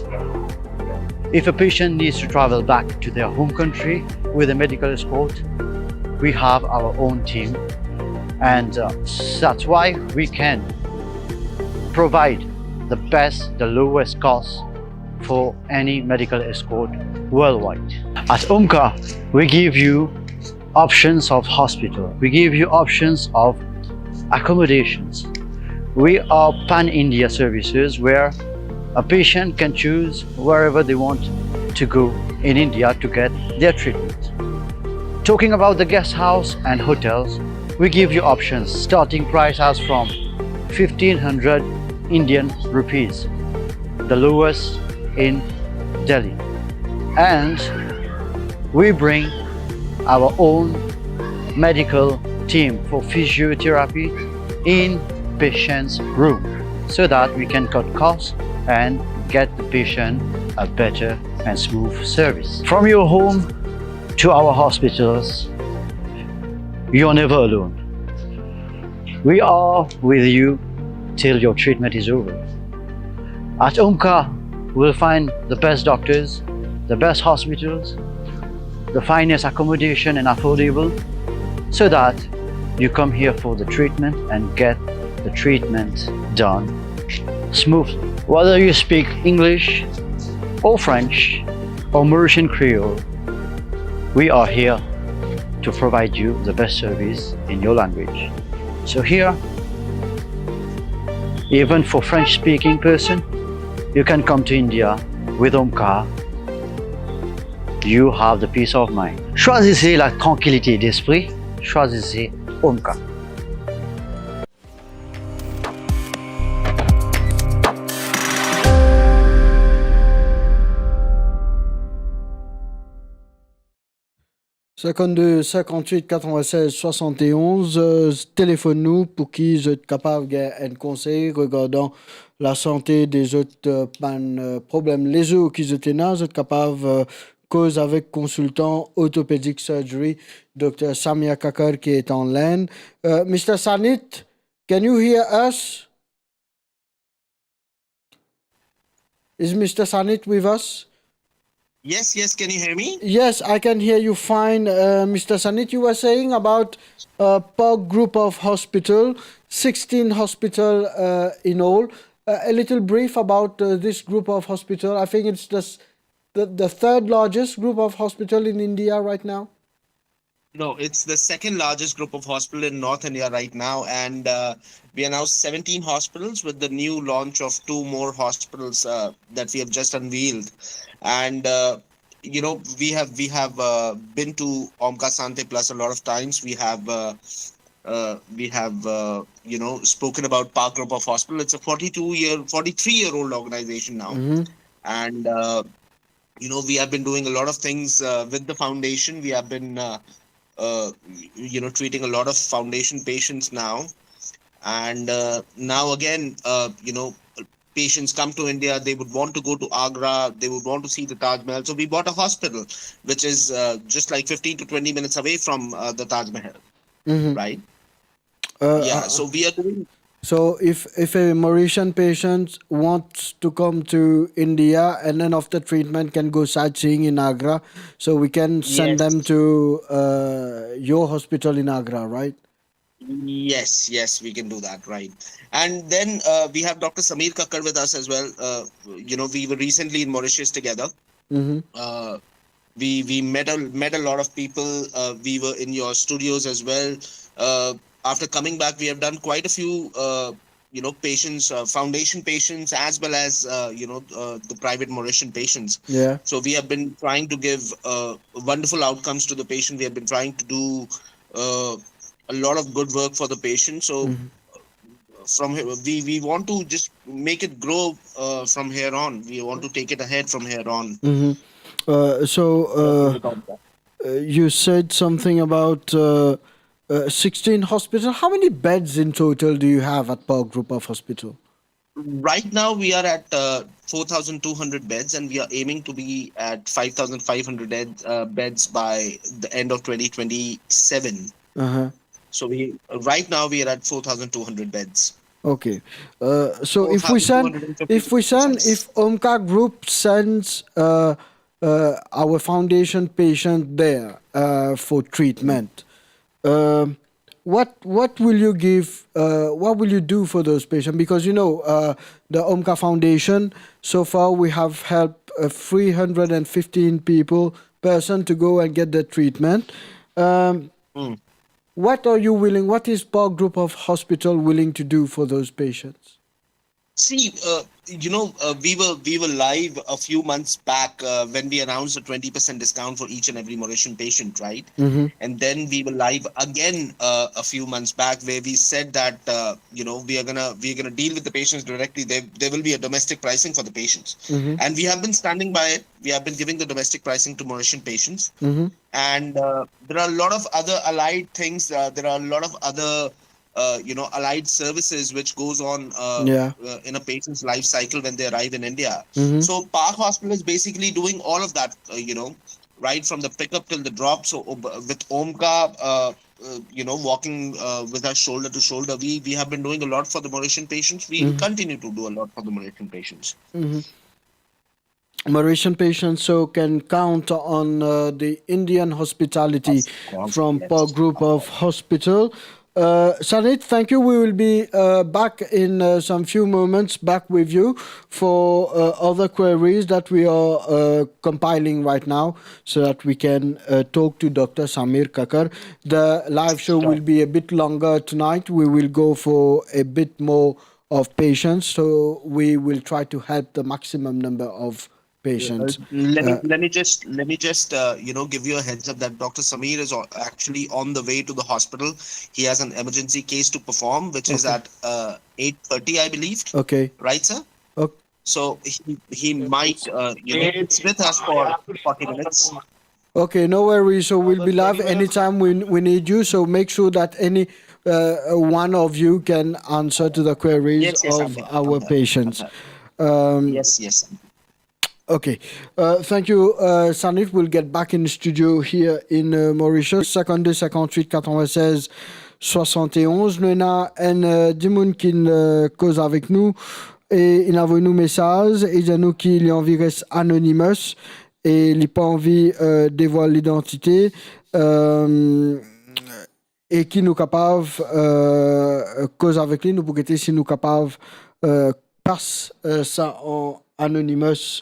if a patient needs to travel back to their home country with a medical escort, we have our own team, and, uh, that's why we can provide the best, the lowest cost for any medical escort worldwide. At Omka, we give you options of hospital. We give you options of accommodations. We are pan-India services where a patient can choose wherever they want to go in India to get their treatment. Talking about the guest house and hotels, we give you options. Starting price as from fifteen hundred Indian rupees, the lowest in Delhi. And we bring our own medical team for physiotherapy in patient's room so that we can cut costs and get the patient a better and smooth service. From your home to our hospitals, you're never alone. We are with you till your treatment is over. At Omka, we'll find the best doctors, the best hospitals, the finest accommodation and affordable, so that you come here for the treatment and get the treatment done smoothly. Whether you speak English or French or Mauritian Creole, we are here to provide you the best service in your language. So here, even for French-speaking person, you can come to India with Omkar. You have the peace of mind. Choisissez la tranquillité d'esprit, choisissez Omkar. Cinquante-deux, cinquante-huit, quatre-vingt-seize, soixante et onze, euh, telefonn nou pou ki zot kapav gagn enn konsey regardan lasante de zot, euh, bann, euh, problem lezour ki zot ena, zot kapav, euh, koz avek konsiltan orthopedic surgery, Dokter Samir Kakar, ki est en ligne. Euh, Mister Sanit, can you hear us? Is Mister Sanit with us? Yes, yes, can you hear me? Yes, I can hear you fine. Uh, Mister Sanit, you were saying about, uh, Park Group of Hospital, sixteen hospital, uh, in all. Uh, a little brief about, uh, this group of hospital. I think it's the, s- the, the third largest group of hospital in India right now. No, it's the second largest group of hospital in North India right now, and, uh, we are now seventeen hospitals with the new launch of two more hospitals, uh, that we have just unveiled. And, uh, you know, we have, we have, uh, been to Omkar Sante Plus a lot of times. We have, uh, uh, we have, uh, you know, spoken about Park Group of Hospital. It's a forty-two year, forty-three year old organization now. Mm-hmm. And, uh, you know, we have been doing a lot of things, uh, with the foundation. We have been, uh, uh, you know, treating a lot of foundation patients now. And, uh, now again, uh, you know, patients come to India, they would want to go to Agra, they would want to see the Taj Mahal. So we bought a hospital, which is, uh, just like fifteen to twenty minutes away from, uh, the Taj Mahal, Mm-hmm. right? Uh, Yeah, uh, so we are doing so if, if a Mauritian patient wants to come to India and then after treatment can go sightseeing in Agra, so we can send Yes. them to, uh, your hospital in Agra, right? Yes, yes, we can do that, right? And then, uh, we have Doctor Samir Kakkar with us as well. Uh, you know, we were recently in Mauritius together. Mm-hmm. Uh, we, we met a, met a lot of people. Uh, we were in your studios as well. Uh, after coming back, we have done quite a few, uh, you know, patients, uh, foundation patients, as well as, uh, you know, uh, the private Mauritian patients. Yeah. So we have been trying to give, uh, wonderful outcomes to the patient. We have been trying to do, uh, a lot of good work for the patient. So Mm-hmm. from here, we, we want to just make it grow, uh, from here on. We want to take it ahead from here on. Mm-hmm. Uh, so, uh, uh, you said something about, uh, uh, sixteen hospital. How many beds in total do you have at Park Group of Hospital? Right now, we are at, uh, four thousand two hundred beds, and we are aiming to be at five thousand five hundred bed-, uh, beds by the end of twenty twenty-seven. Uh-huh. So we, right now, we are at four thousand two hundred beds. Okay. Uh, so if we send, four thousand two hundred fifty if we send, precise. If Omkar Group sends, uh, uh, our foundation patient there, uh, for treatment, um, what, what will you give, uh, what will you do for those patients? Because, you know, uh, the Omkar Foundation, so far we have helped, uh, three hundred and fifteen people, person to go and get the treatment. Um, Mm. What are you willing, what is Park Group of Hospital willing to do for those patients? See, uh, you know, uh, we were, we were live a few months back, uh, when we announced a twenty percent discount for each and every Mauritian patient, right? And then we were live again, uh, a few months back, where we said that, uh, you know, we are gonna, we are gonna deal with the patients directly. There, there will be a domestic pricing for the patients, and we have been standing by it. We have been giving the domestic pricing to Mauritian patients, and, uh, there are a lot of other allied things. Uh, there are a lot of other, uh, you know, allied services which goes on, uh, Yeah. uh, in a patient's life cycle when they arrive in India. So Park Hospital is basically doing all of that, uh, you know, right from the pickup till the drop. So, uh, with Omka, uh, uh, you know, walking, uh, with us shoulder to shoulder, we, we have been doing a lot for the Mauritian patients. We will continue to do a lot for the Mauritian patients. Mauritian patients so can count on, uh, the Indian hospitality Of course, from yes. Park Group of Hospital. Uh, Sanit, thank you. We will be, uh, back in, uh, some few moments, back with you for, uh, other queries that we are, uh, compiling right now so that we can, uh, talk to Doctor Samir Kakar. The live show Sure. will be a bit longer tonight. We will go for a bit more of patients, so we will try to help the maximum number of patients. Uh, let me, Uh, let me just, let me just, uh, you know, give you a heads up that Doctor Samir is o-, actually on the way to the hospital. He has an emergency case to perform, which is Okay. at, uh, eight thirty, I believe. Okay. Right, sir? Okay. So he, he might, uh, you know, it's with us for forty minutes. Okay, no worries. So we'll be live anytime we, we need you. So make sure that any, uh, one of you can answer to the queries Yes, yes, of I'm here. our I'm here. patients. I'm here. Um, Yes, yes. Okay. Uh, thank you, uh, Sanit. We'll get back in the studio here in, uh, Mauritius. Cinquante-deux cinquante-huit quatre-vingt-seize soixante et onze. Nou ena enn, uh, dimoun ki, uh, koz avek nou e li avoy nou mesaz, li dir nou ki li anvi res anonymous e li pa anvi, euh, devwal lidantite, euh, e ki nou kapav, euh, koz avek li, nou pou gete si nou kapav, euh, pas, euh, sa an anonymous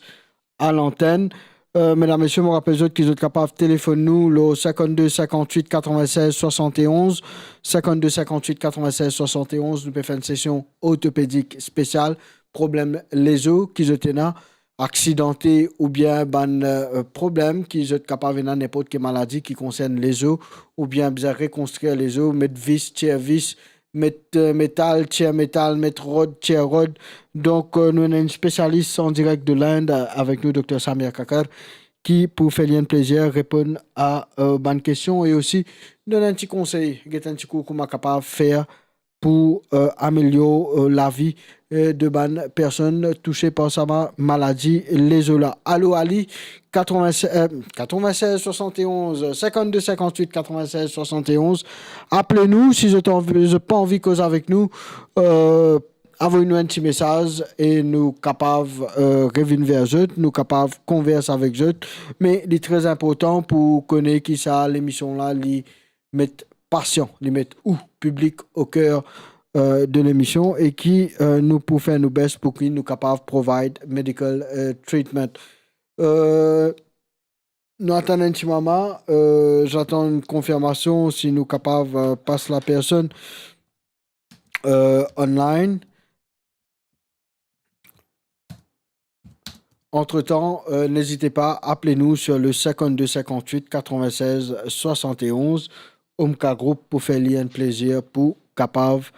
a lantenn. Euh, medam, mesie, mo rapel zot ki zot kapav telefonn nou lor cinquante-deux cinquante-huit quatre-vingt-seize soixante et onze, cinquante-deux cinquante-huit quatre-vingt-seize soixante et onze, nou pe fer enn sesion ortopedik spesial, problem lezo ki zot ena, aksidante oubien bann, euh, problem ki zot kapav ena, ninport ki maladi ki konsern lezo, oubien bizin rekonstrir lezo, met vis, tir vis, met, euh, metal, tir metal, met rod, tir rod. Donk, euh, nou ena enn spesialis an direk de Linde, euh, avek nou, Dokter Samir Kakar, ki pou fer li enn plezir reponn a, euh, bann kestion e osi donn enn ti konsey, get enn ti kou kouma kapav fer pou, euh, amelior, euh, lavi, euh, de bann personn touse par sa ma-, maladi lezo la. Alo Ali, quatre-vingt-seize, euh, quatre-vingt-seize soixante et onze, cinquante-deux cinquante-huit quatre-vingt-seize soixante et onze. Apel nou si zot anvi, zot pa anvi koz avek nou, euh, avoy nou enn ti mesaz e nou kapav, euh, revinn ver zot, nou kapav konvers avek zot. Me li tre inportan pou kone ki sa lemision la, li met pasian, li met ou, piblik, au cœur, euh, de lemision e ki, euh, nou pou fer nou best pou ki nou kapav provide medical, euh, treatment. Euh, nou atann enn ti moman, euh, j'attends une confirmation si nou kapav, euh, pas la personn, euh, online. Entre-temps, euh, n'hésitez pas, appelez-nous sur le cinquante-deux cinquante-huit quatre-vingt-seize soixante et onze. Omka Group pou fer li enn plezir pou kapav,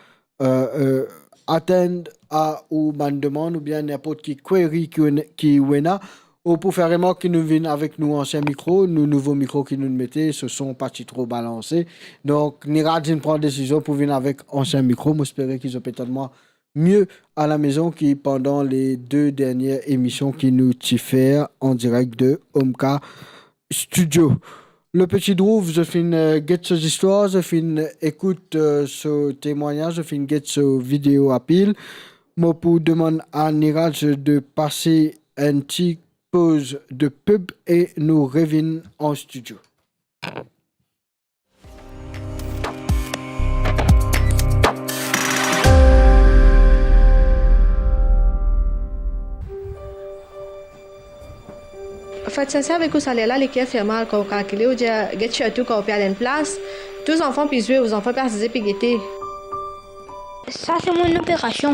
euh, euh, atenn a ou bann demann oubien ninport ki query ki ou ena, ki ou ena, ou pou fer remark ki nou vinn avek nou ansien mikro, nou nouvo mikro ki nou mete, so son pa ti tro balanse. Donk, Niraj inn pran desizion pou vinn avek ansien mikro. Mo espere ki zot pe tann mwa mie a la mezon ki pandan le de dernie emision ki nou ti fer an direk de Omka Studio. Le Petit Drouv, zot finn, euh, get so zistwar, zot finn ekout, euh, so temwagnaz, zot finn get so video apil. Mo pou demann a Niraj de pase enn ti poz de pub e nou revinn an studio. Fat sinser avek ou, sa ler la leker fer mal kan ou kalkile, ou dir, get sirtou kan ou pe al enn plas, tou zanfan pe zwe, ou zanfan pe asize pe gete. Sa se mo operasion.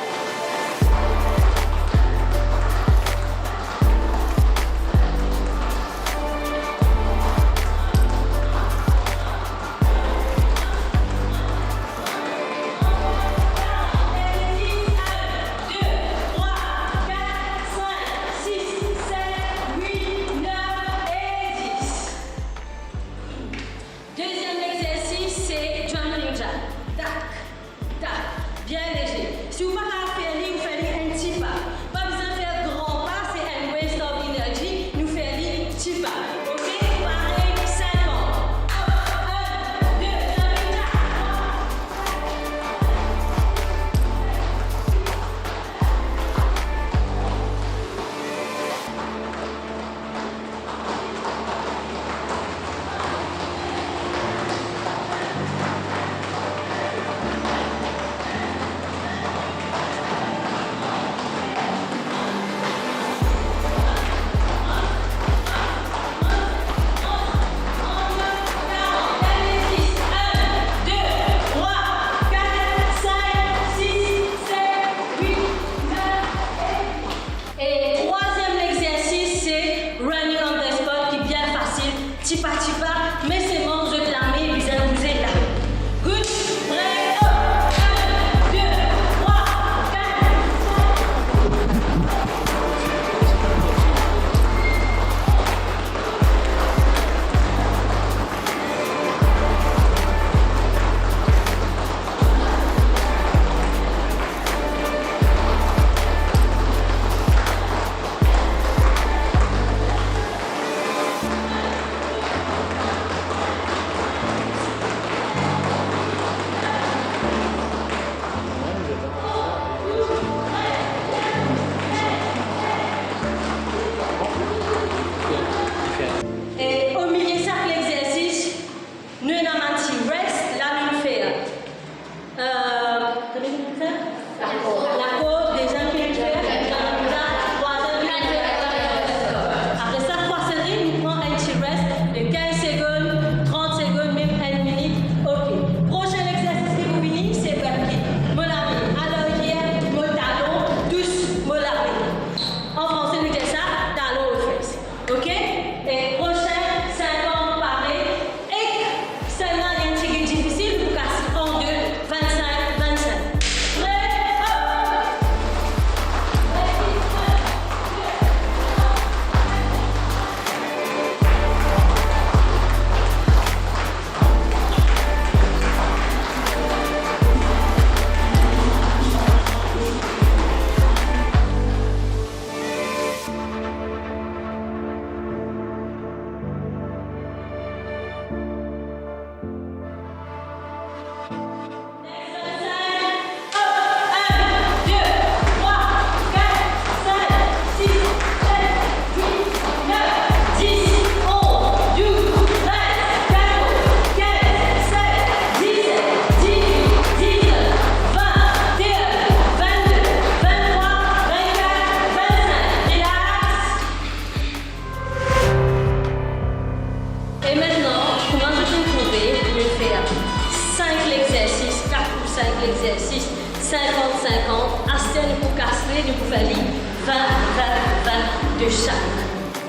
Exersis sinkant sinkant, aster nou pou kas li, nou pou fer li vin, vin, vin de sak.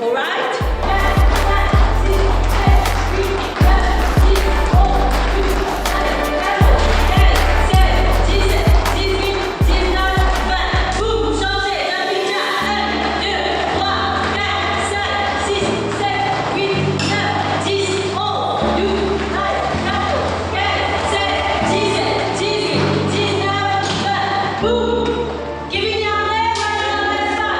Alright? Boum, sanze, dan pizza, enn, de, trwa, kat, sink, sis, set, wit, nef, dis, onz, douz, trez, katorz, kinz, sez, diset, dizwit, diznef, vin. Boum! Ki vini apre, vwala,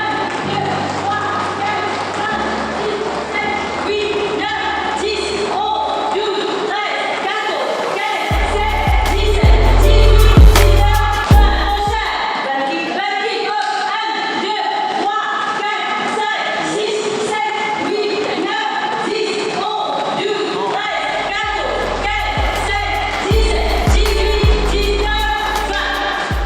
enn, de, trwa, kat, sink, sis, set, wit, nef, dis, onz, douz, trez, katorz, kinz, sez, diset, dizwit, diznef, vin. Prosin. Back kick, back kick, hop, enn, de, trwa, kat, sink, sis, set, wit, nef, dis, onz, douz, trez, katorz, kinz, sez, diset, dizwit, diznef, vin.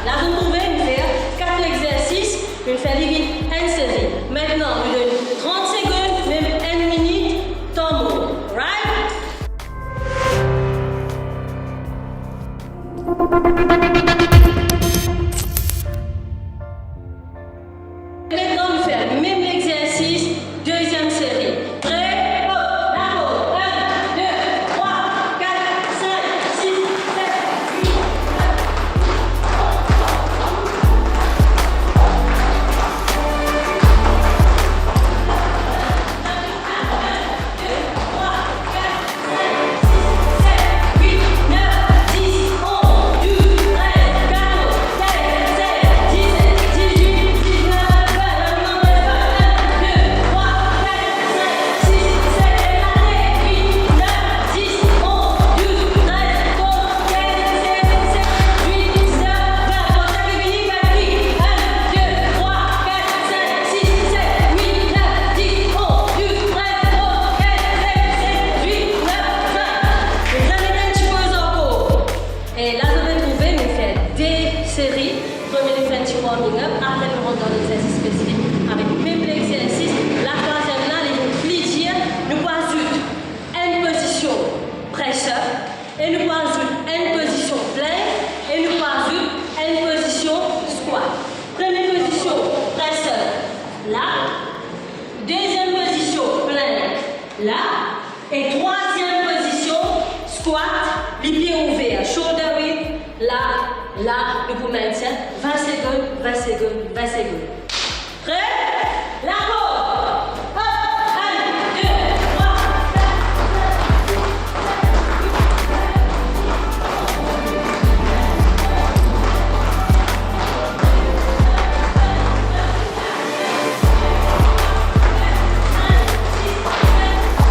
La, zot trouve, nou fer kat exersis, nou fer li vinn enn seri. Aster, nou donn trant segonn, mem enn minit, tan mor. Right? Aster, nou fer mem exersis, deziem seri. Pre, hop, dakor. Enn, de, trwa, kat, sink, sis, set, wit, nef, dis, onz, douz, trez, katorz, kinz, sez, dizuit, diznef, vin. E la, zot pe trouve, nou fer de seri. Premie, nou fer enn ti warming up, apre nou rant dan lexersis spesifik avek mem lexersis. La, trwaziem la, li vinn pli dir. Nou pou azout enn pozision press up e nou pou azout enn pozision plank e nou pou azout enn pozision squat. Premie pozision, press up, la. Deziem pozision, plank, la. E trwaziem pozision, squat, lipie ouver, shoulder width, la, la, nou pou maintien vin segonn, vin segonn, vin segonn. Pre? Dakor! Hop, ale, de, trwa, kat, sink, sis, set,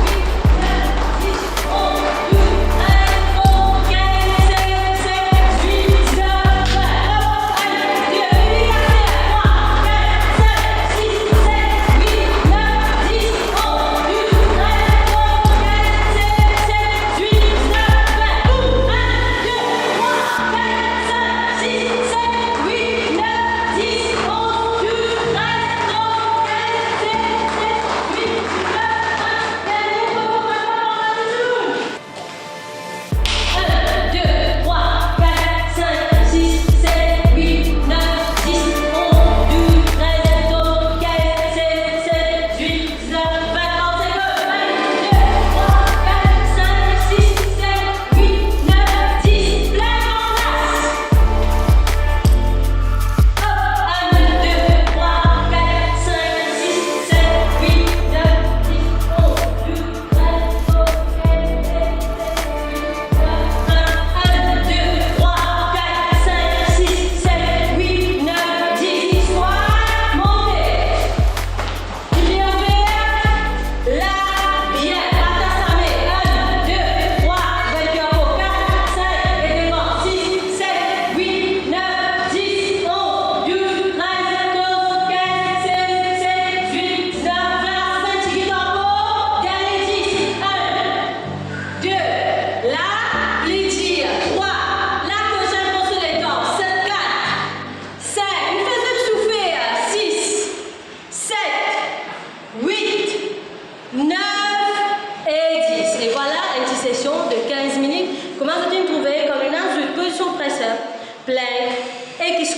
wit, nef, dis, onz, douz, trez, katorz, kinz, sez, dizuit, diznef, vin.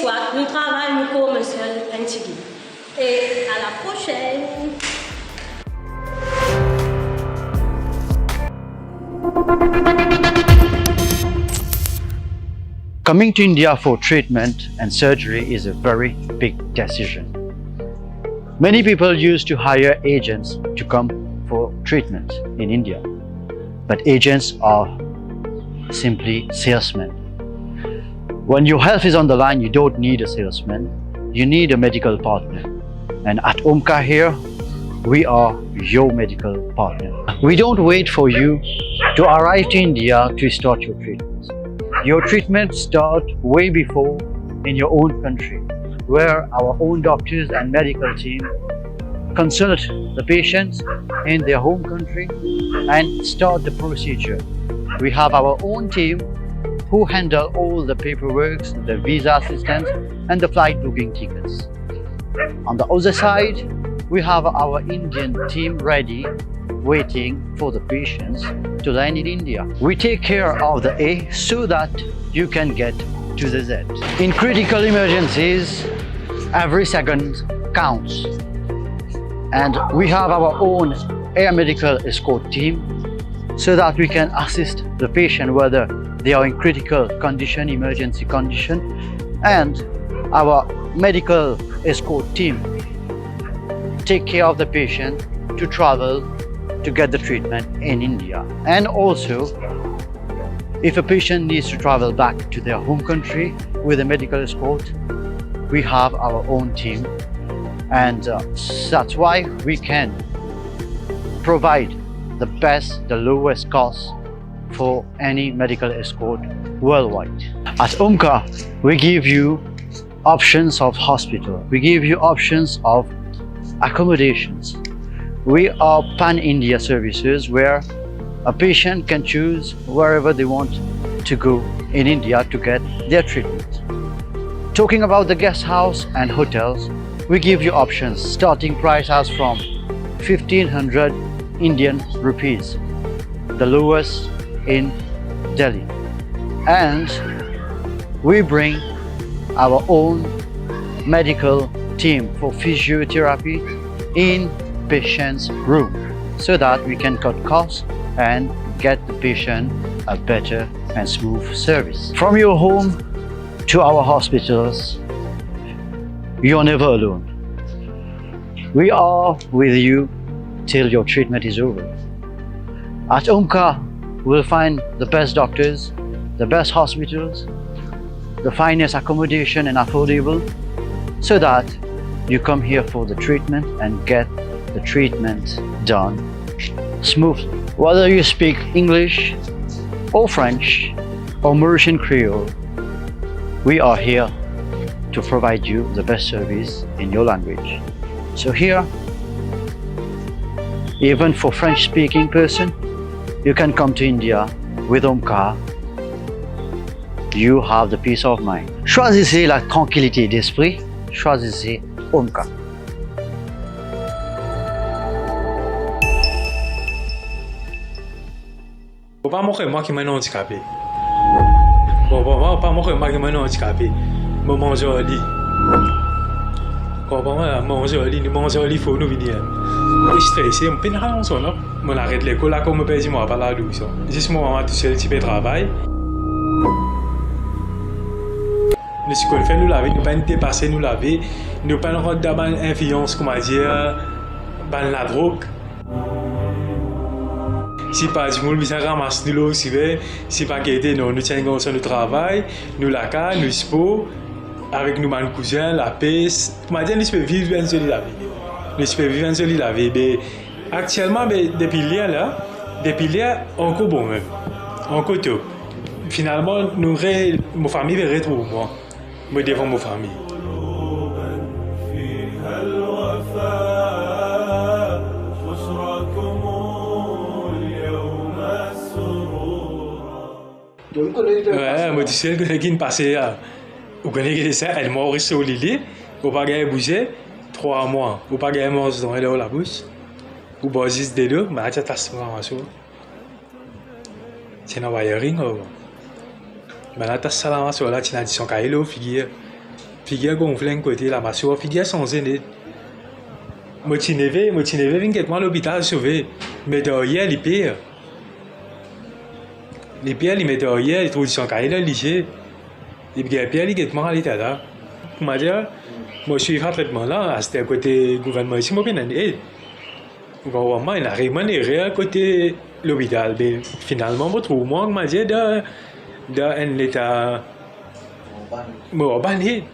Nou travay, nou kour, me sel enn tigit. E a la prosenn. Coming to India for treatment and surgery is a very big decision. Many people used to hire agents to come for treatment in India, but agents are simply salesmen. When your health is on the line, you don't need a salesman, you need a medical partner. And at Omka here, we are your medical partner. We don't wait for you to arrive to India to start your treatment. Your treatment start way before in your own country, where our own doctors and medical team consult the patients in their home country and start the procedure. We have our own team who handle all the paperwork, the visa assistance, and the flight booking tickets. On the other side, we have our Indian team ready, waiting for the patients to land in India. We take care of the A so that you can get to the Z. In critical emergencies, every second counts. And we have our own air medical escort team so that we can assist the patient whether they are in critical condition, emergency condition, and our medical escort team take care of the patient to travel to get the treatment in India. And also, if a patient needs to travel back to their home country with a medical escort, we have our own team, and, uh, that's why we can provide the best, the lowest cost for any medical escort worldwide. At Omka, we give you options of hospital. We give you options of accommodations. We are pan-India services where a patient can choose wherever they want to go in India to get their treatment. Talking about the guest house and hotels, we give you options. Starting price as from fifteen hundred Indian rupees, the lowest in Delhi. And we bring our own medical team for physiotherapy in patient's room so that we can cut costs and get the patient a better and smooth service. From your home to our hospitals, you are never alone. We are with you till your treatment is over. At Omka, you will find the best doctors, the best hospitals, the finest accommodation and affordable, so that you come here for the treatment and get the treatment done smoothly. Whether you speak English or French or Mauritian Creole, we are here to provide you the best service in your language. So here, even for French-speaking person, you can come to India with Omka. You have the peace of mind. Choisissez la tranquillité d'esprit, choisissez Omka. Papa, montre mwa ki mo ena andikape. Bon, papa, papa, montre mwa ki mo ena andikape. Mo manz ar li. Papa, mo manz ar li, nou manz ar li, fo nou vini, hein. Mo strese, mo pena al ansanm, non. Mo aret lekol, akoz mo perdi mwa pa ladoulor. Zis mo mama tousel ti pe travay. Nou ti konn fer nou lavi, nou pa'nn depase nou lavi, nou pa'nn rant dan bann infliyans, koumadir, bann ladrog. Si pa dimoun bizin ramas nou lor sive, si pa gete, non, nou ti enn garson, nou travay, nou lakaz, nou spor, avek nou bann kouzin, lapes. Koumadir, nou ti pe viv enn zoli lavi. Nou ti pe viv enn zoli lavi, be, aktielman, be, depi ler la, depi ler, ankor bon mem. Ankor top. Finalman, nou re-, mo fami pe retrouv mwa. Mo devan mo fami. Wi, mo tousel kone ki inn pase la. Ou kone ki se sa, enn mwa ou res lor lili, ou pa gagn bouze, trwa mwa, ou pa gagn manze dan labous, ou bwar zis delo, bann ti atas mo ramas ou. Ti ena wiring, oh. Bann atas sa la, so la, ti ena disan kaye lor figir. Figir gonfle enn kote, lamasoir, figir sanze net. Mo ti neve, mo ti neve vinn get mwa lopital sove. Me deryer li per. Li per, li met deryer, li trouv disan kaye dan lizie. Li pe gagn per, li get mwa leta la. Kouma dir, mo swiv sa tretman la, aster kote gouvernman isi, mo pena ed. Ou konpran mwa, ena vreman erer kote lopital. Be, finalman, mo trouv mwa, kouma dir, dan, dan enn leta, mo abandone.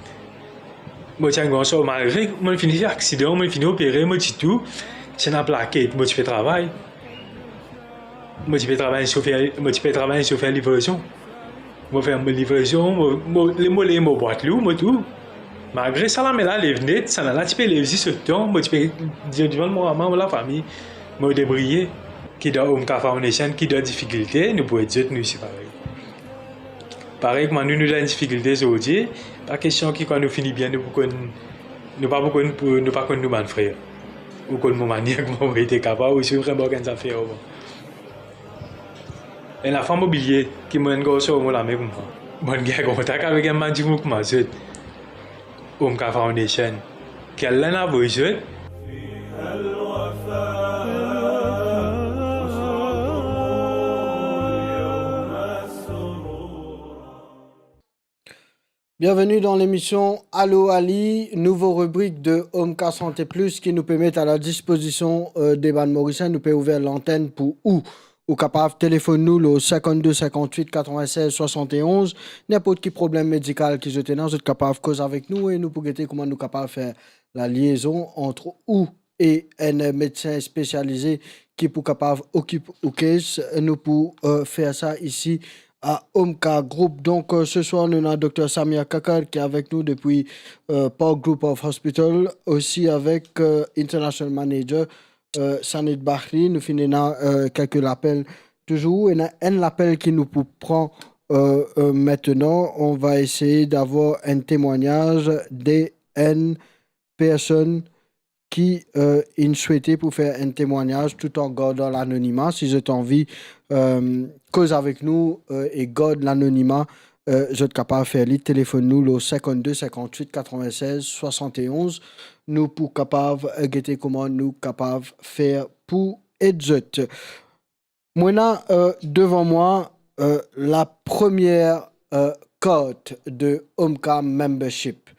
Mo ti enn gran sor, malgre mo fini aksidan, mo fini opere, mo ti tou, ti ena plaket, mo ti pe travay. Mo ti pe travay sofer, mo ti pe travay sofer livrezon. Mo fer mo livrezon, mo, mo, le mo leve mo bwat lou, mo tou. Malgre sa lame la lev net, sa la ti pe lev zis otan, mo ti pe dir divan mo mama, mo lafami, mo debriye. Ki dan Omka Foundation, ki dan difikilte, nou pou ed zot, nou isi parey. Parey kouma nou, nou dan difikilte zordi, pa kestion ki kan nou fini bien, nou pou konn, nou pa pou konn, pou, nou pa konn nou bann frer. Ou konn mo manier kouma mo ete kapav, ou si vremem bann zafer, bon. Enn lafwa mo bliye ki mo enn garson mo lame koumsa. Mo'nn gagn kontak avek enn bann dimoun kouma zot, Omka Foundation. Ki al la avoy zot. Bienvenue dans l'émission Allo Ali, nouvo ribrik de Omka Santé Plus ki nou pe met a la dispozision, euh, de bann Morisien. Nou pe ouver lantinn pou ou. Ou kapav telefonn nou lor cinquante-deux cinquante-huit quatre-vingt-seize soixante et onze. Ninport ki problem medikal ki zot ena, zot kapav koz avek nou e nou pou gete kouma nou kapav fer la liaison entre ou e enn medsin spesialize ki pou kapav okip ou case. Nou pou, euh, fer sa isi a Omka Group. Donc, euh, ce soir, nou ena Docteur Samir Kakar ki avek nou depi, euh, Park Group of Hospital, osi avek, euh, International Manager, euh, Sanid Bahri. Nou finn ena, euh, kelke lapel touzour. Ena enn lapel ki nou pou pran, euh, euh, maintenant. On va essayer d'avoir un témoignage de enn personn ki, euh, inn swete pou fer enn temwagnaz tout an gardan lanonima. Si zot anvi, euh, koz avek nou, euh, e gard lanonima, euh, zot kapav fer li. Telefonn nou lor cinquante-deux cinquante-huit quatre-vingt-seize soixante et onze. Nou pou kapav, euh, gete kouma nou kapav fer pou ed zot. Mo ena, euh, devan mwa, euh, lapremier, euh, kart de Omka Membership.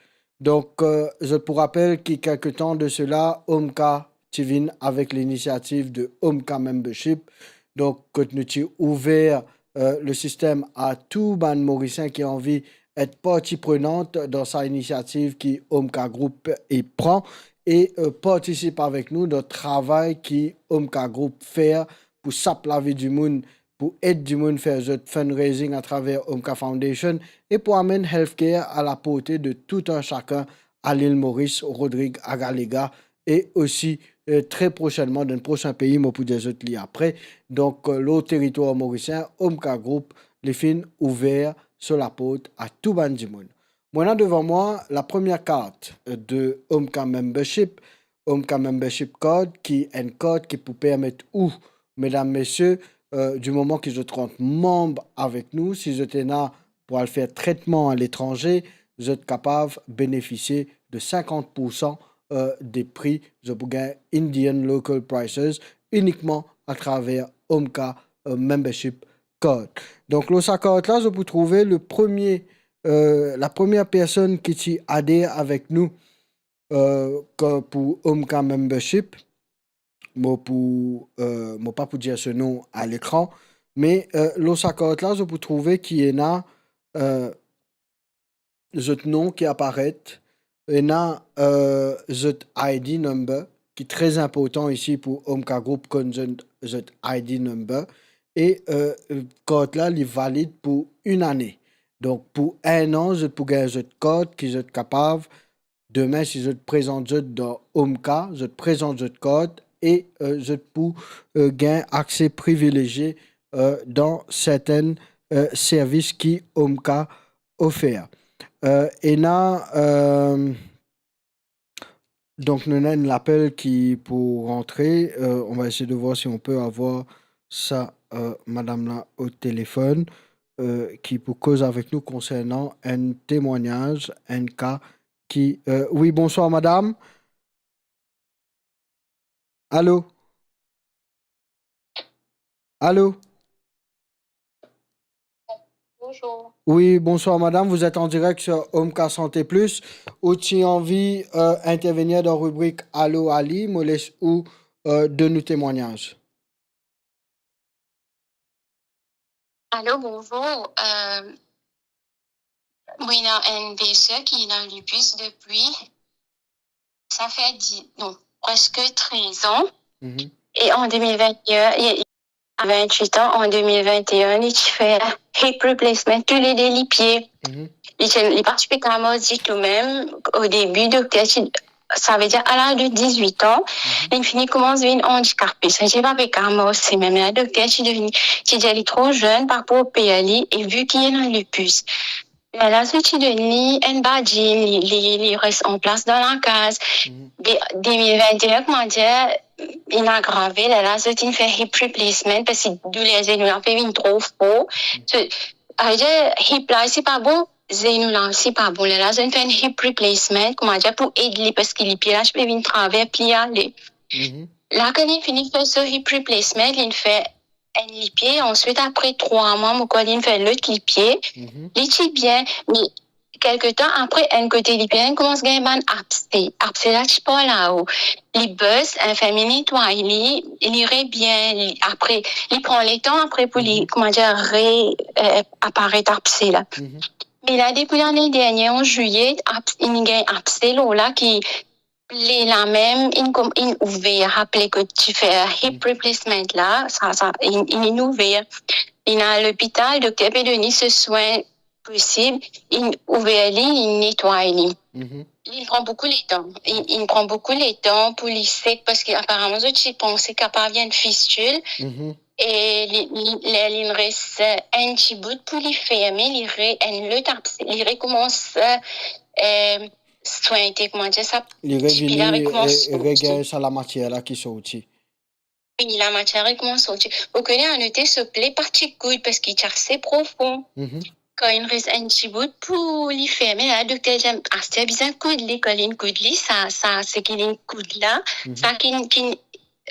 Donk, euh, zot pou rapel ki kelke tan de sela, Omka ti vinn avek linisiativ de Omka Membership. Donk, kot nou ti ouver, euh, le sistem a tou bann Morisien ki anvi et parti prenant dan sa inisiativ ki Omka Group e pran e, euh, partisip avek nou dan travay ki Omka Group fer pou sap lavi dimoun, pou ed dimoun fer zot fundraising atraver Omka Foundation e pou amenn healthcare a laporte de tout un chacun a Lil Moris, Rodrig, Agalega e osi, euh, tre prosennman dan prosin pei, mo pou dir zot li apre. Donk, euh, lor teritwar morisien, Omka Group, li finn ouver so laport a tou bann dimoun. Mo ena devan mwa lapremier kart de Omka Membership, Omka Membership Card, ki enn kart ki pou permet ou, medam, mesie, euh, di moman ki zot rant manb avek nou, si zot ena pou al fer tretman aletranze, zot kapav benefisie de sinkant poursan, euh, de pri, zot pou gagn Indian Local Prices inikman atraver Omka, euh, Membership Card. Donk, lor sa kart la, zot pou trouve le premie, euh, lapremier personn ki ti ader avek nou, euh, ko-, pou Omka Membership. Mo pou, euh, mo pa pou dir so nom a lekran, me, euh, lor sa kart la, zot pou trouve ki ena, euh, zot nom ki aparet, ena, euh, zot I D number, ki tre inportan isi pou Omka Group konn zot, zot I D number, e, euh, kart la, li valid pou enn ane. Donk, pou enn an, zot pou gagn zot kart ki zot kapav, demin, si zot prezant zot dan Omka, zot prezant zot kart e, euh, zot pou, euh, gagn akse privilezie, euh, dan sertenn, euh, servis ki Omka ofer. Euh, ena, euh, donk, nou ena enn lapel ki pou rantre. Euh, on va essayer de voir si on peut avoir sa, euh, madam la o telefonn, euh, ki pou koz avek nou konsernan enn temwagnaz, enn ka Ki, euh, wi, bonswar, madam. Alo? Alo? Bonjour. Wi, bonswar, madam. Vous êtes en direct sur Omka Santé Plus. Ou ti anvi, euh, intervenir dan ribrik Alo Ali, mo les ou, euh, donn ou temwagnaz. Alo, bonjour. Euh, mo ena enn beser ki ena lupus depi, sa fer di-, non, preske trez an. Mhm. E an de mil vinte e enn, li, li vintwit an, an de mil vinte e enn, li ti fer hip replacement, toulede lipie. Mhm. Li ti, li pa ti pe kapav mars ditou mem. O debi, dokter ti, savedir, a laz de dizwit an, mhm, li fini koumans vinn andikape. Sa ti pa pe kapav marse mem. La dokter ti devni, ti dir li tro zenn, pa pou oper li, e vi ki li ena lupus. Lerla zot ti donn li enn badin, li, li, li res anplas dan lakaz. Mhm. De, de mil vinte e enn, koumadir, inn agrave, lerla zot inn fer hip replacement, parski douler zenou la pe vinn tro for. Mhm. So, savedir, hip la osi pa bon, zenou la osi pa bon. Lerla zot inn fer enn hip replacement, koumadir pou ed li, parski lipie la ti pe vinn traver, pli ale. Mhm. La, kan li fini fer so hip replacement, li fer enn lipie, answit apre trwa mwa, mo krwar li fer lot lipie. Mhm. Li ti bien, me kelke tan apre, enn kote lipie inn koumans gagn bann abse. Abse la ti par lao. Li bes, anfin, mo netway li, li rebien, li, apre, li pran letan apre pou li, mhm, koumadir, re, eh, aparet abse la. Mhm. Me la, depi lane dernie, an zilie, abs-, inn gagn abse lor la ki plie la mem, inn kom-, inn ouver, raple kot ti fer hip replacement la, sa, sa, inn, inn, inn ouver. Inn al lopital, dokter pe donn li so swin posib, inn ouver li, inn netway li. Mhm. Li pran boukou letan. Li, li pran boukou letan pou li sek, parski aparaman zot ti panse kapav enn fistil. Mhm. E li, li, ler linn res, eh, enn ti bout pou li ferme, li re-, enn lot abse, li rekoumans, eh, eh, swinte, koumadir sa, li revini, tipi la rekoumans, eh, sorti. Regagn sa lamatier la ki sorti. Wi, lamatier rekoumans sorti. Ou kone, anote so plie pa ti koud, parski ti ase profon. Mhm. Kan inn res enn ti bout pou li ferme, la dokter dir, aster bizin koud li, kan linn koud li, sa, sa, seki linn koud la, mhm, sa ki, ki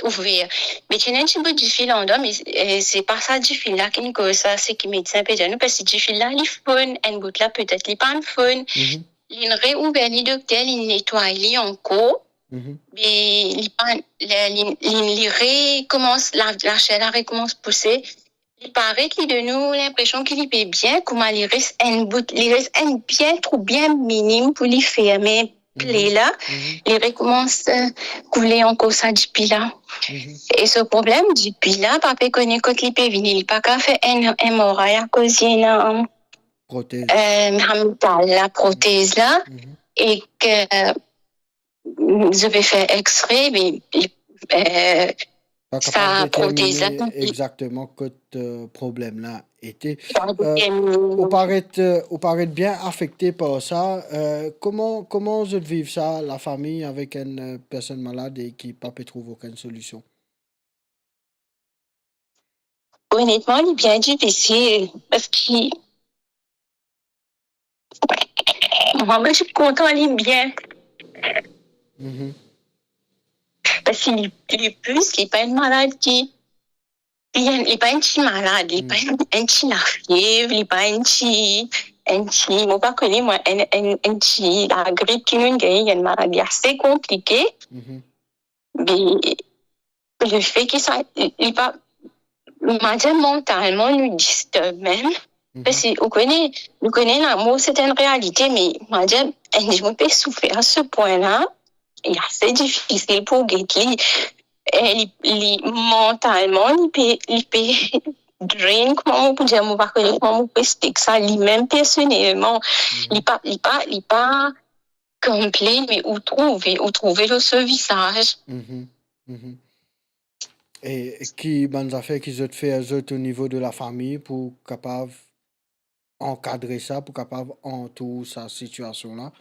ouver. Me ti ena enn ti bout difil andan, me, eh, se pa sa difil la ki'nn koz sa, seki medsin pe dir nou, parski difil la, li fonn, enn bout la, petet li pa'nn fonn. Mhm. Linn reouver li, dokter, linn netway li ankor. Mhm. Me li pa, li, li, li, li rekoumans, la, laser la rekoumans pouse. Li paret, li donn ou linpresion ki li pe bien, kouma li res enn bout, li res enn bien trou bien minim pou li ferme plie la, mhm, li rekoumans, eh, koule ankor sa dipi la. Mhm. E so problem dipi la, pa pe kone kot li pe vini, li pa kapav fer enn, enn M R I akoz li ena, protez, eh, sa metal la, protez la, mhm, e ke, eh, zot pe fer X-ray, me, eh, pa kapav sa determine protez la, exakteman kot, eh, problem la ete. Pa, eh, determine. Ou paret, eh, ou paret bien afekte par sa. Eh, kouma, kouma zot viv sa, lafami avek enn, eh, personn malad e ki pa pe trouv okenn solision? Onetman, li bien difisil, parski mwa, mo ti kontan li bien. Mhm. Parski li, li plis, li pa enn malad ki, li, li pa enn ti malad, li pa enn, enn ti lafiev, li pa enn ti, enn ti, mo pa kone mwa, enn, enn, enn ti lagrip ki nou'nn gagn, enn maladi ase konplike. Mhm. Me lefe ki sa, li, li pa, mo dir, mantalman nou disturb mem. Mhm. Parski ou kone, nou kone lamor se enn realite, me mo dir, enn dimoun pe soufer a se pwin la, li ase difisil pou get li. Eh, li, li, mantalman, li pe, li pe drain, kouma mo pou dir, mo pa kone kouma mo pou explik sa, li mem personelman, mhm, li pa, li pa, li pa konplen, me ou trouve, ou trouve lor so vizaz. Mhm, mhm. E ki bann zafer ki zot fer, zot, o nivo de lafami pou kapav ankadre sa, pou kapav antour sa sitiasion la?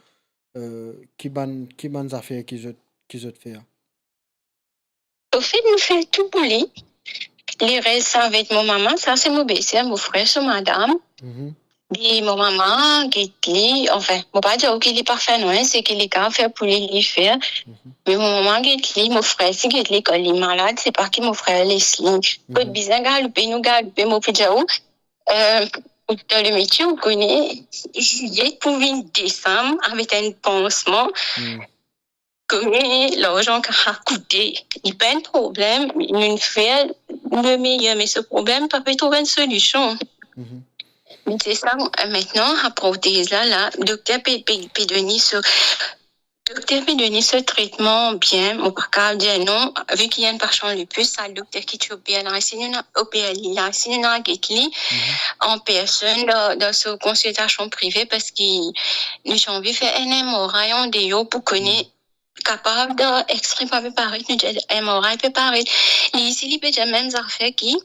Eh, ki bann, ki bann zafer ki zot, ki zot fer? Anfet, nou fer tou pou li. Li res avek mo mama, sa se mo beser, mo frer, so madam. Mhm. Be mo mama get li, anfin, mo pa dir ou ki li pa fer nanye, seki li kapav fer pou li, li fer. Me mo mama get li, mo frer si get li, kan li malad, se pa ki mo frer les li. Kot bizin galoupe, nou galoupe, mo pou dir ou, euh, dan lemetie, ou kone, zilyet pou vinn desam avek enn pansman. Konbien larzan ki sa koute, li pa enn problem, nou fer lemeyer, me so problem, pa pe trouv enn solision. Me se sa, eh, mintnan, sa protez la, la, dokter pe, pe, pe donn li so, dokter pe donn li so tretman bien, mo pa kapav dir non, vi ki enn pasan lipis, sa dokter ki ti oper la, si nou ena oper li la, si nou ena get li an personn dan, dan so konsiltasion prive, parski nou ti anvi fer enn M R I andeor pou kone kapav dan X-ray pa pe paret, nou dir M R I pe paret. Li isi, li pe dir mem zafer ki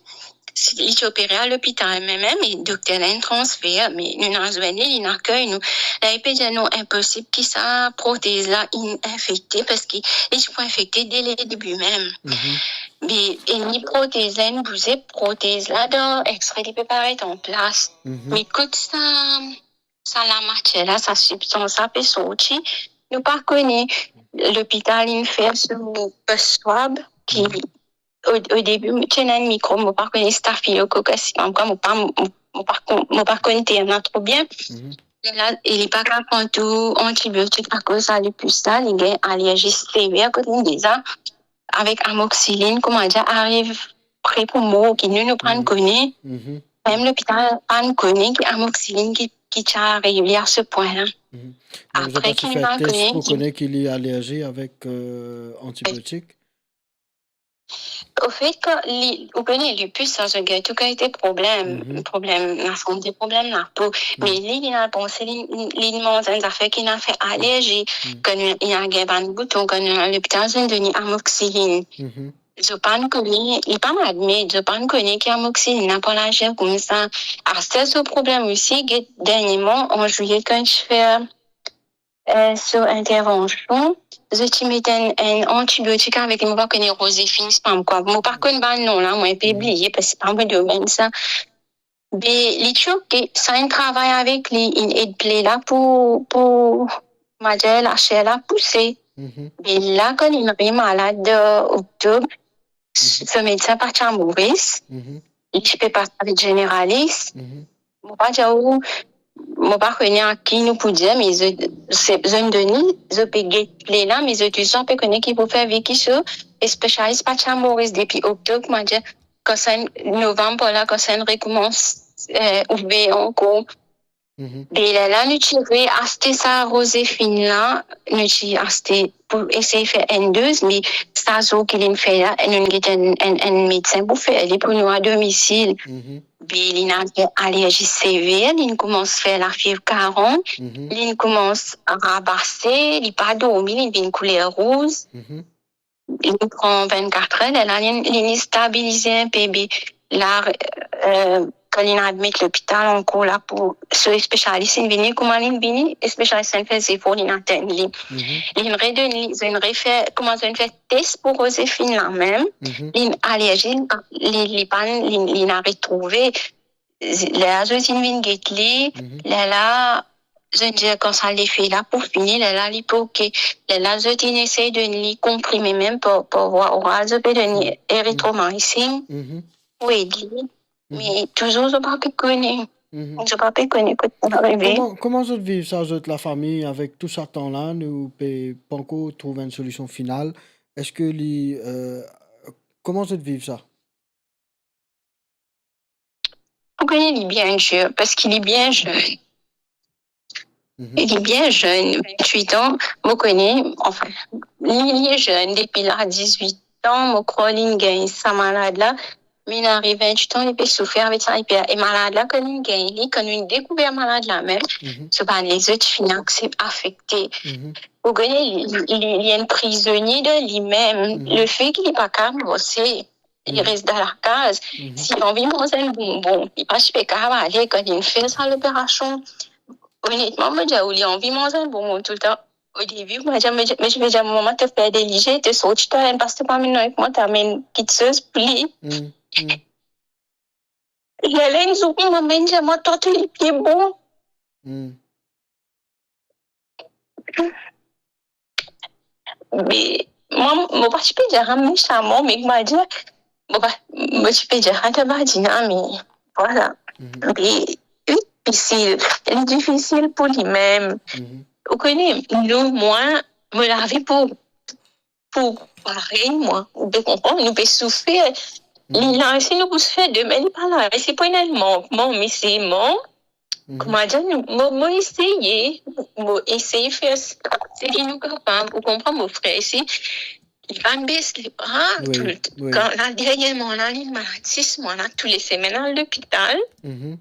si li ti opere a lopital, me mem, e dokter la inn transfer, me nou ena zwenn li, li inn akey nou. La, li pe dir nou inposib ki sa protez la inn infekte, parski li ti pou infekte de ledebi mem. Me, e ni protez la inn bouze, protez la dan X-ray li pe paret an plas. Me kot sa sa lamatier la, sa sibstans la pe sorti, nou pa kone. Lopital inn fer so post swab ki, o, o debi, ti ena enn mikrob, mo pa kone, staphylococcus, an tou ka, mo pa, mo, mo pa kon-, mo pa konn term la tro bien. La, e li pa kapav pran tou antibiotik akoz sa lipis la, li gagn alerzi sever kot li deza. Avek amoxicilline, kouma dir, ariv pre pou mor, ki nou, nou pa'nn kone. Mem lopital pa'nn kone ki amoxicilline ki, ki ti ariv li a se pwin la. Donk, zot pa ti fer tes pou kone ki li alerzi avek, euh, antibiotik? Anfet, kan li, ou kone lipis, sa, zot gagn tou kalite problem, problem lasante, problem lapo. Me li, li inn al panse, li, li, li manz enn zafer ki inn al fer alerzi. Kan li, li inn al gagn bann bouton, kan li al lopital, zot inn donn li amoxicilline. Zot pa'nn kone, li pa'nn admet, zot pa'nn kone ki amoxicilline inn pran lazer koumsa. Aster so problem osi, get derniereman, an zilye, kan ti fer, euh, so intervansion, zot ti met enn, enn antibiotik avek li, mo pa kone, Rozefin, sipa kwa. Mo pa konn bann non la, mo inpe bliye, parski se pa mo domenn sa. Be li ti oke, sa inn travay avek li, inn ed ple la pou, pou, kouma dir, laser la pouse. Be la, kan li inn remalad, euh, oktob, so medsin pa ti a Moris, li ti pe pas avek zeneralis. Mo pa dir ou, mo pa kone a ki nou pou dir, me zot, se, zot inn donn li, zot pe get ple la, me zot osi, zot pe kone ki pou fer, vi ki so spesialis pa ti a Moris depi oktob, kouma dir, kan sa inn, novam par la, kan sa inn rekoumans, euh, ouver ankor. Be lerla nou ti re aste sa Rozefin la, nou ti aste pou esey fer enn doz, me sa zour ki li'nn fer la, nou get enn, enn, enn medsin pou fer li pou nou a domisil. Be li'nn alerzi sever, li'nn koumans fer lafiev karant, li'nn koumans rabase, li pa dormi, li'nn vinn kouler rouz. Li pran vinn-kat er, lerla li, li, li stabilize inpe, be la, euh, kan li'nn admet lopital ankor la pou so spesialis inn vini, kouma li'nn vini, spesialis inn fer zefor, li'nn atenn li. Li'nn redonn li, zot inn refer, kouma zot inn fer tes pou Rozefin la mem, li'nn alerzi, li, li pa'nn, li, li'nn aret trouve. Lerla zot inn vinn get li, lerla zot inn dir kan sa lefe la pou fini, lerla li pe oke. Lerla zot inn esey donn li konprime mem par, par vwa oral, zot pe donn li erythromycin pou ed li. Me touzour zot pa pe kone. Zot pa pe kone kot pou arive. Kouma, kouma zot viv sa, zot lafami, avek tou sa tan la, nou pe pankor trouv enn solision final? Eski li, euh, kouma zot viv sa? Ou kone li bien dir, parski li bien zenn. Li bien zenn, vintwit an, mo kone, anfin, li, li zenn depi la dizwit an, mo krwar li'nn gagn sa malad la. Me li ariv vintwit an, li pe soufer avek sa, li pe, e malad la, kan li'nn gagn li, kan nou dekouver malad la mem, so bann lezot finn aksep-, afekte. Ou kone, li, li, li enn prizonie de limem. Lefe ki li pa kapav marse, li res dan lakaz. Si li anvi manz enn bonbon, li pa ti pe kapav ale kan li'nn fer sa loperasion. Onetman, mo dir ou, li anvi manz enn bonbon toultan. Odebi, mo dir, mo dir, mo dir, mo dir, "Mama, to fer delize, to sorti, to amenn, pas to pa amenn non ek mwa, to amenn kitsoz pou li." Lerla enn zour, mo mem dir, "Mama, to, to lipie bon." Hmm. Me mwa, mo pa ti pe dir sa mesaman, me mo dir, mo pa, mo ti pe dir sa, ta pa dir sa, me vwala. Mhm. Me li difisil, li difisil pou limem. Mhm. Ou kone, nou, mwa, mo lavi pou, pou parey mwa, ou pe konpran, nou pe soufer. Li la, si nou pou soufer demin, li pa la. Si pou ena enn mankman, me se mank, Mhm. Kouma dir, nou, mo, mo eseye, mo eseye fer seki nou kapav. Ou konpran, mo frer isi, li pa bes lebra, wi, tou, wi, kan la, deryer mwa la, li malad sis mwa la, tou le semenn al lopital. Mhm.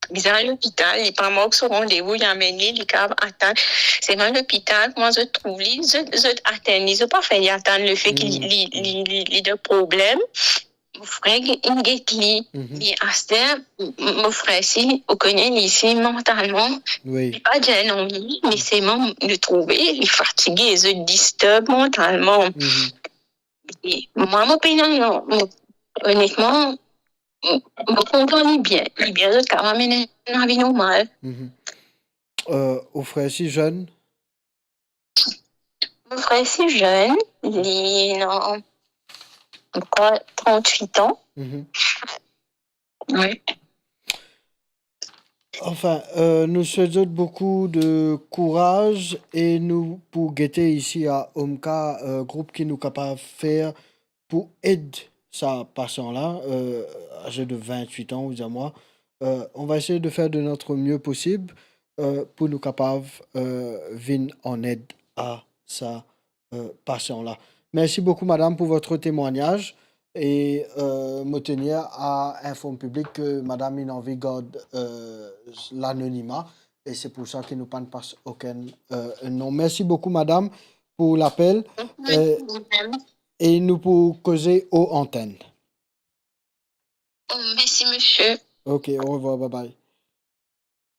Bizin al lopital, li pa mank so randevou, li amenn li, li kapav atann. Selman lopital, kouma zot trouv li, zot, zot atann li, zot pa fer li atann lefet ki li, mhm, li, li, li, li dan problem. Mo frer inn get li, mhm, li aster, m-, mo frer isi, ou kone li isi mantalman, wi, li pa dir non li, me selman nou trouve li fatige, zot disturb mantalman. Mhm. E mwa, mo pena, non, mo, onetman, mo, mo kontan li bien, li bien, zot kapav amenn enn lavi normal. Mhm. Euh, ou frer isi zenn? Mo frer isi zenn, li ena, mo krwar, trant-wit an. Mhm. Wi. Anfin, euh, nou swet zot boukou de kouraz e nou pou gete isi a Omka, euh, group ki nou kapav fer pou ed sa pasian la, euh, aze de vintwit an, ou dir mwa. Euh, on va essayer de faire de notre mieux possible, euh, pou nou kapav, euh, vinn an ed a sa, euh, pasian la. Merci beaucoup, madame, pour votre témoignage. Et, euh, mo tenir a inform piblik ke madam inn anvi gard, euh, l'anonymat. Et c'est pour ça ke nou pa'nn pas okenn, euh, non. Merci beaucoup, madame, pour l'appel. Merci, euh, madame. E nou pou koze o antenn. Oh, merci, monsieur. Ok, au revoir, bye bye.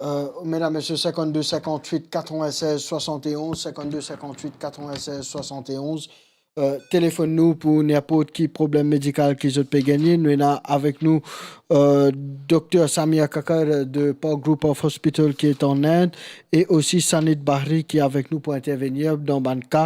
Euh, mesdames, messieurs, cinquante-deux cinquante-huit quatre-vingt-seize soixante et onze, cinquante-deux cinquante-huit quatre-vingt-seize soixante et onze. Euh, telefonn nou pou ninport ki problem medikal ki zot pe gagne. Nou ena avek nou, euh, Dokter Samir Kakar de Park Group of Hospital ki est en Inde, e osi Sanit Bahri ki avek nou pou intervenir dan bann ka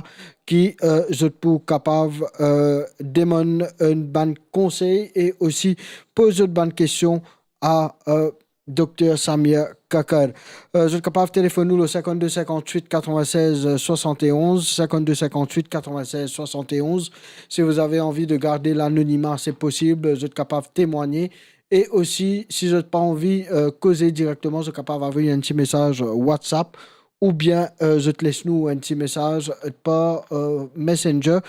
ki, euh, zot pou kapav, euh, demann, euh, bann konsey e osi poz zot bann kestion a, euh, Dokter Samir Kakar. Euh, zot kapav telefonn nou le cinquante-deux cinquante-huit quatre-vingt-seize soixante et onze, cinquante-deux cinquante-huit quatre-vingt-seize soixante et onze. Si vous avez envie de garder l'anonymat, c'est possible. Zot kapav temwagne. E osi, si zot pa anvi, euh, koze direkteman, zot kapav avoy enn ti mesaz WhatsApp oubien, euh, zot les nou enn ti mesaz par, euh, Messenger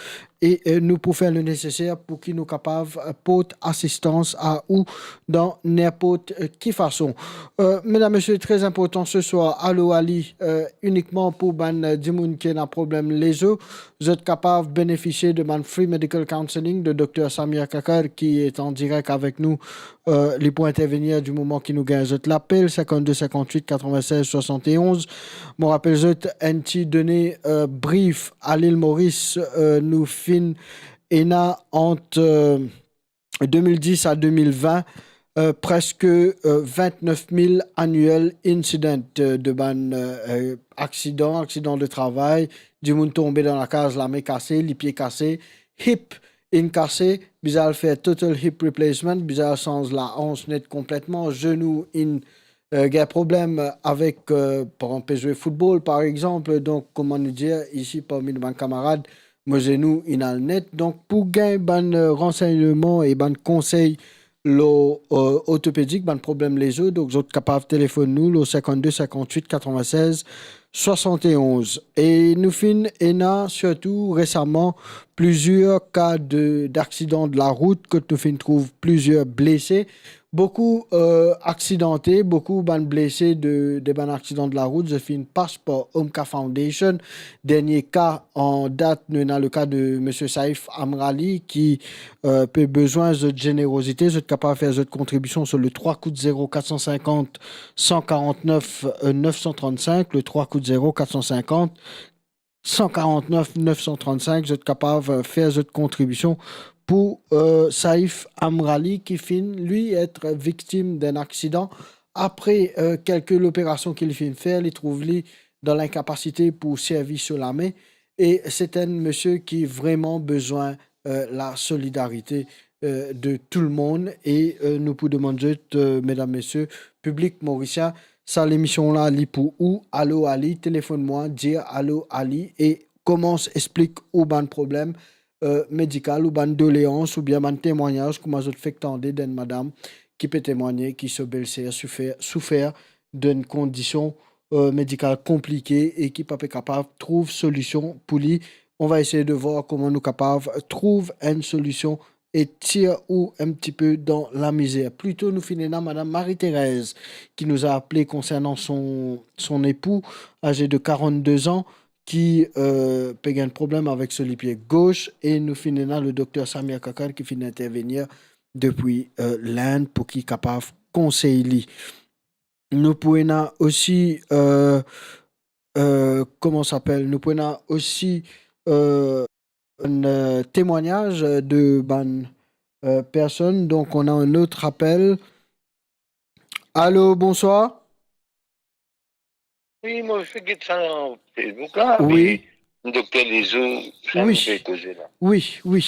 e, euh, nou pou fer le neseser pou ki nou kapav, euh, port asistans a ou dan ninport, euh, ki fason. Euh, medam, mesie, tre inportan se swar, Alo Ali, euh, inikman pou bann, euh, dimoun ki ena problem lezo, zot kapav benefisie de bann free medical counselling de Dokter Samir Kakar ki est en direct avec nous. Euh, li pou intervenir di moman ki nou gagn zot lapel, cinquante-deux cinquante-huit quatre-vingt-seize soixante et onze. Mo rapel zot enn ti done, euh, brief, a Lil Moris, euh, nou finn ena ant, euh, deux mille dix à deux mille vingt, euh, preske, euh, vingt-neuf mil annual incident, euh, de bann, euh, euh, aksidan, aksidan de travay, dimoun tonbe dan lakaz, lame kase, lipie kase, hip inn kase, bizin al fer total hip replacement, bizin al sanz lahans net konpletman, zenou inn, euh, gagn problem avek, euh, par exanp, pe zwe foutbol, par exanp. Donk, kouma nou dir isi parmi nou bann kamarad, mo zenou inn al net. Donk, pou gagn bann, euh, ransegnman e bann konsey lor, euh, ortopedik, bann problem lezo, donk zot kapav telefonn nou lor cinquante-deux cinquante-huit quatre-vingt-seize soixante et onze. E nou finn ena sirtou resaman plizier ka de, d'aksidan de larout kot nou finn trouv plizier blese. Boukou, euh, aksidante, boukou bann blese de, de bann aksidan de larout, zot finn pas par Omka Foundation. Dernie ka an dat, nou ena le ka de misie Saif Amrali ki, euh, pe bezwin zot zenerozite. Zot kapav fer zot kontribision sur le trois coups de zéro quatre cent cinquante cent quarante-neuf neuf cent trente-cinq, le trois coups de zéro quatre cent cinquante cent quarante-neuf neuf cent trente-cinq, zot kapav, euh, fer zot kontribision pou, euh, Saif Amrali ki finn, li, et viktim d'enn aksidan apre, eh, kelke loperasion ki li finn fer, li trouv li dan linkapasite pou servi so lame. E se enn misie ki vreman bizin, eh, lasolidarite, eh, de tou lemonn. E, eh, nou pou demann zot, eh, medam, mesie, piblik morisien, sa lemision la, li pou ou. Alo Ali, telefonn mwa, dir alo Ali e koumans explik ou bann problem, eh, medikal, ou bann doleans, oubien bann temwagnaz, kouma zot fek tande d'enn madam ki pe temwagne ki so belser soufer, soufer d'enn kondision, eh, medikal konplike e ki pa pe kapav trouv solision pou li. On va essayer de voir kouma nou kapav trouv enn solision e tir ou enn tipe dan lamizer. Plito nou finn ena madam Marie-Thérèse ki nou a apele konsernan son, son epou, aze de quarante-deux ans, ki, eh, pe gagn problem avek so lipie gos, e nou finn ena le dokter Samir Kakar ki finn intervenir depi, eh, Linde pou ki kapav konsey li. Nou pou ena osi, eh, eh, kouma sa apel, nou pou ena osi, eh, enn, eh, temwagnaz, eh, de bann, eh, personn. Donk, on a un autre appel. Alo, bonswar. Wi, mo fek get sa lor Facebook la, wi, me dokter lezo, sa wi, nou pe koze la. Wi, wi.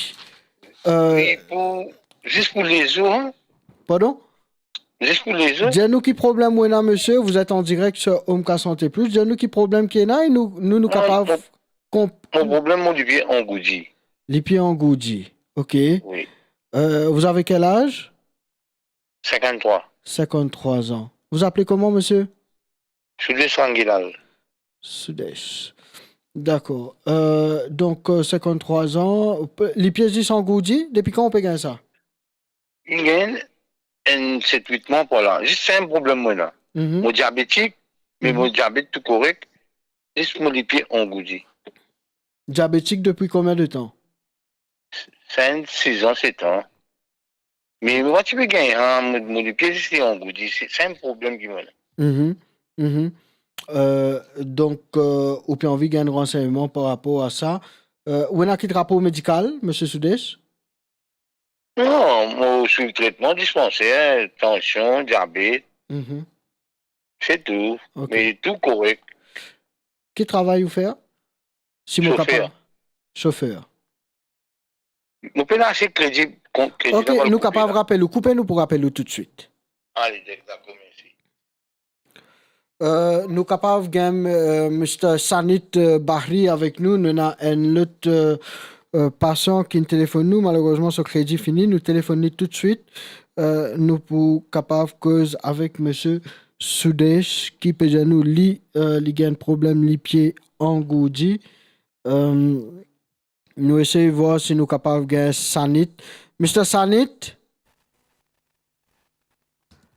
Eh, wi, pou, zis pou lezo, hein? Pardon? Zis pou lezo. Dir nou ki problem ou ena, misie, vous êtes en direct sur Home K Santé Plus. Dir nou ki problem ki ena e nou, nou, nou kapav... Non, mo, konp- mo problem, mo lipie angoudi. Lipie angoudi, ok. Wi. Eh, vous avez quel âge? Cinquante-trois. Cinquante-trois ans. Vous appelez comment, monsieur? Soudesh Rangilal. Soudesh. Dakor. Eh, donk, eh, cinquante-trois ans, pe-, lipie zis angoudi, depi kan ou pe gagn sa? Li gagn enn set, wit mwa par la. Zis sa enn problem mo ena. Mhm. Mo diabetik, me mo diabet tou korek. Zis mo lipie angoudi. Diabetik depi konbien de tan? Sa enn sis an, set an. Me mo pa ti pe gagn, hein, mo, mo lipie zis li angoudi. Se, se enn problem ki mo ena. Mhm, mhm. Eh, donk, eh, ou pe anvi gagn ransegnman par rapor a sa. Eh, ou ena ki drapo medikal, misie Soudesh? Non, mo swiv tretman dispanser, tansion, diabet. Mhm. Se tou. Ok. Me tou korek. Ki travay ou fer? Si mo kapab... Sofer. Sofer. Mo pena ase kredi, kon-, kredi... Ok, nou kapav rapel ou, koupe nou pou rapel ou toutswit. Ale, dakor, mersi. Eh, nou kapav gagn, eh, mister Sanit, eh, Bahri avek nou. Nou ena enn lot, eh, eh, pasian ki telefonn nou. Malerezman, so kredi fini. Nou telefonn li toutswit. Eh, nou pou kapav koz avek misie Soudesh ki pe dir nou li, eh, li gagn problem lipie angoudi. Eh, Nou esey vwar si nou kapav gagn Sanit. Mister Sanit?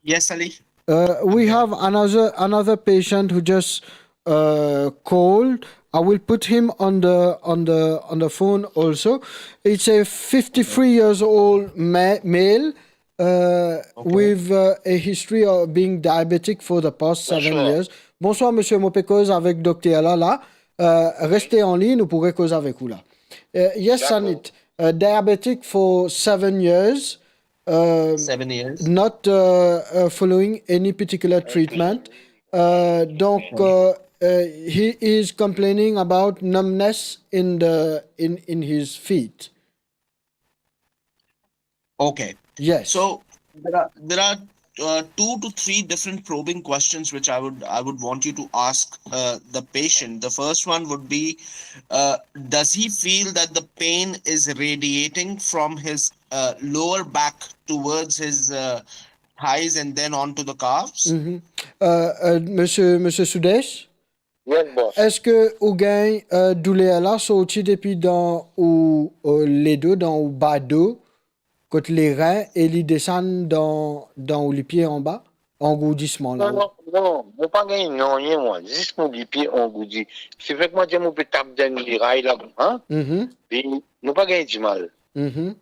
Yes, Ali. Uh, we have another, another patient who just, uh, called. I will put him on the, on the, on the phone also. It's a fifty-three years old ma-, male, uh, with, uh, a history of being diabetic for the past seven years. Bonswar, misie, mo pe koz avek dokter la, la. Uh, reste an lign, nou pou rekoz avek ou la. Uh, yes, Sanit. Uh, diabetic for seven years. Uh, not, uh, uh, following any particular treatment. Uh, donc, uh, uh, he is complaining about numbness in the, in, in his feet. Okay. Yes. So there are, there are, uh, two to three different probing questions which I would, I would want you to ask, uh, the patient. The first one would be, uh, does he feel that the pain is radiating from his, uh, lower back towards his, uh, thighs and then on to the calves? Mhm. Uh, uh, misie, misie Soudesh? Yes, boss. Eski ou gagn, uh, douler la sorti depi dan ou, uh, ledo, dan ou bado, kot lerin, e li desann dan, dan ou lipie anba, angourdisman la? Non, non, non, mo pa gagn nanye, mwa. Zis mo lipie angourdi. Sefek mo dir mo pe tap dan miray la, hein? Mhm. E mo pa gagn dimal. Mhm.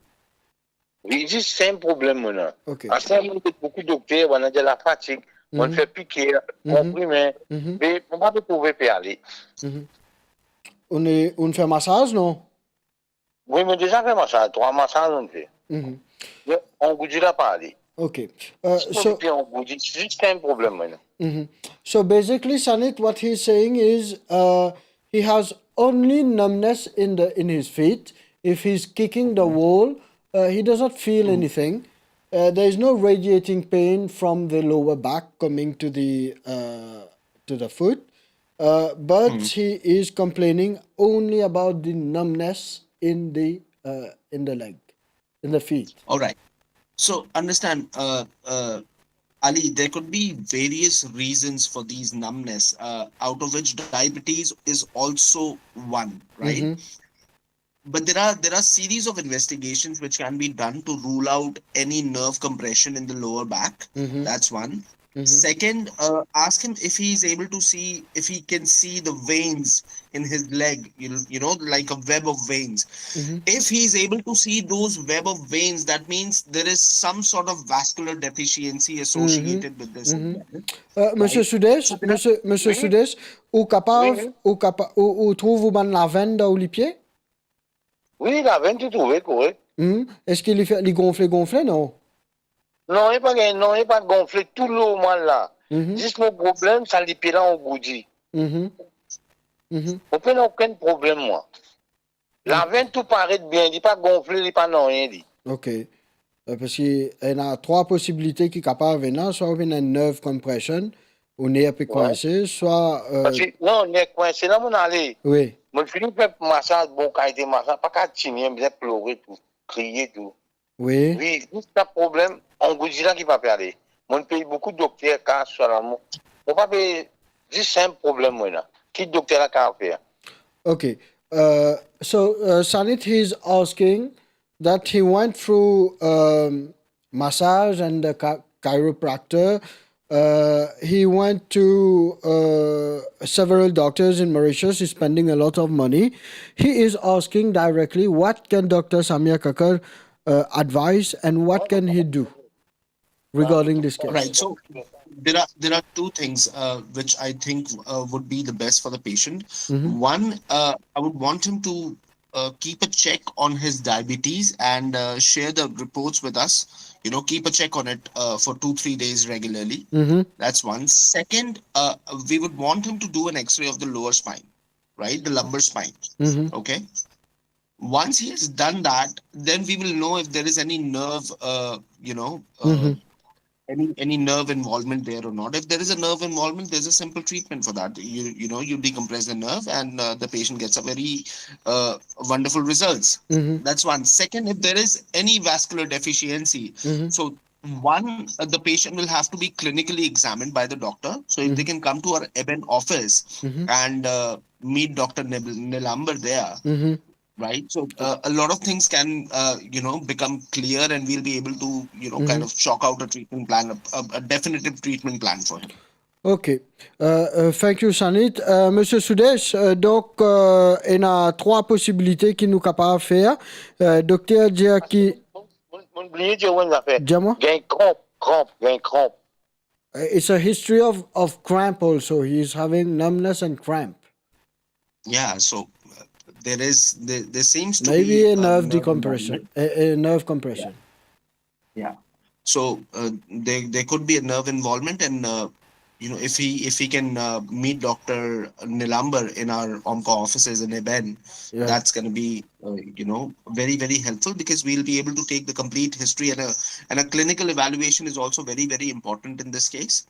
Wi, zis sa problem mo ena. Ok. Aster mo get boukou dokter, bann-la dir lafatig, bann fer piker, konprime. Mhm. Me mo pa pe trouve pe ale. Mhm. Ou, ou fer masaz, non? Wi, mo deza fer masaz, trwa masaz mo fer. Mhm. Me angourdi la pa ale. Okay. Uh, so, so, so basically, Sanit, what he's saying is, uh, he has only numbness in the, in his feet. If he's kicking the wall, uh, he does not feel anything. Uh, there is no radiating pain from the lower back coming to the, uh, to the foot. Uh, but he is complaining only about the numbness in the, uh, in the leg, in the feet. All right. So understand, uh, uh, Ali, there could be various reasons for these numbness, uh, out of which diabetes is also one, right? But there are, there are series of investigations which can be done to rule out any nerve compression in the lower back. That's one. Second, uh, ask him if he is able to see, if he can see the veins in his leg, you, you know, like a web of veins. If he is able to see those web of veins, that means there is some sort of vascular deficiency associated with this as well. Euh, Monsieur Sudesh, Monsieur, Monsieur Sudesh, ou kapav, ou kapa-, ou, ou trouv ou bann lavenn dan ou lipie? Wi, lavenn tou trouve korek. Hmm. Eski li fer, li gonfle, gonfle, non? Non, li pa gagn, non, li pa gonfle, tou normal la. Zis mo problem, sa lipie la angoudi. Mo pena okenn problem, mwa. Lavenn tou paret bien, li pa gonfle, li pa nanye, li. Ok. Euh, parski ena trwa posibilite ki kapav ena, swa ou ena nerve compression, ou ner pe kwinse, swa, euh, parski, non, ner kwinse la, mo ale. Wi. Mo fini fer masaz, bon kalite masaz, pa kapav tini, bizin plore tou, kriye tou. Wi. Wi, zis sa problem, angoudi la ki pa pe ale. Mo pey boukou dokter, kas, swa la, mo, mo pa pe, zis enn problem mo ena. Ki dokter la kapav fer? Okay. Uh, so, uh, Sanit, he's asking that he went through, um, massage and the chi-, chiropractor. Uh, he went to, uh, several doctors in Mauritius. He's spending a lot of money. He is asking directly, what can Doctor Samir Kakkar, uh, advise and what can he do regarding this case? Right. So there are, there are two things, uh, which I think, uh, would be the best for the patient. One, uh, I would want him to, uh, keep a check on his diabetes and, uh, share the reports with us. You know, keep a check on it, uh, for two, three days regularly. That's one. Second, uh, we would want him to do an X-ray of the lower spine, right? The lumbar spine. Okay. Once he has done that, then we will know if there is any nerve, uh, you know, uh, any, any nerve involvement there or not. If there is a nerve involvement, there's a simple treatment for that. You, you know, you decompress the nerve and, uh, the patient gets a very, uh, wonderful results. That's one. Second, if there is any vascular deficiency, so one, uh, the patient will have to be clinically examined by the doctor. So if they can come to our Eben office and, uh, meet Doctor Nil-, Nilambar there, right? So, uh, a lot of things can, uh, you know, become clear, and we'll be able to, you know, kind of chalk out a treatment plan, a, a, a definitive treatment plan for him. Okay. Uh, uh, thank you, Sanit. Uh, Monsieur Sudesh, uh, donk, uh, ena trwa posibilite ki nou kapav fer. Uh, dokter dir ki... Mo, mo, mo bliye dir ou enn zafer. Dir mwa. Gagn kranp, kranp, gagn kranp. Uh, it's a history of, of cramp also. He is having numbness and cramp. Yeah, so, uh, there is, there, there seems to be a nerve decompression, a, a nerve compression. Yeah. So, uh, there, there could be a nerve involvement, and, uh, you know, if he, if he can, uh, meet Doctor Nilambar in our Omka offices in Eben, that's gonna be, uh, you know, very, very helpful, because we'll be able to take the complete history, and a, and a clinical evaluation is also very, very important in this case,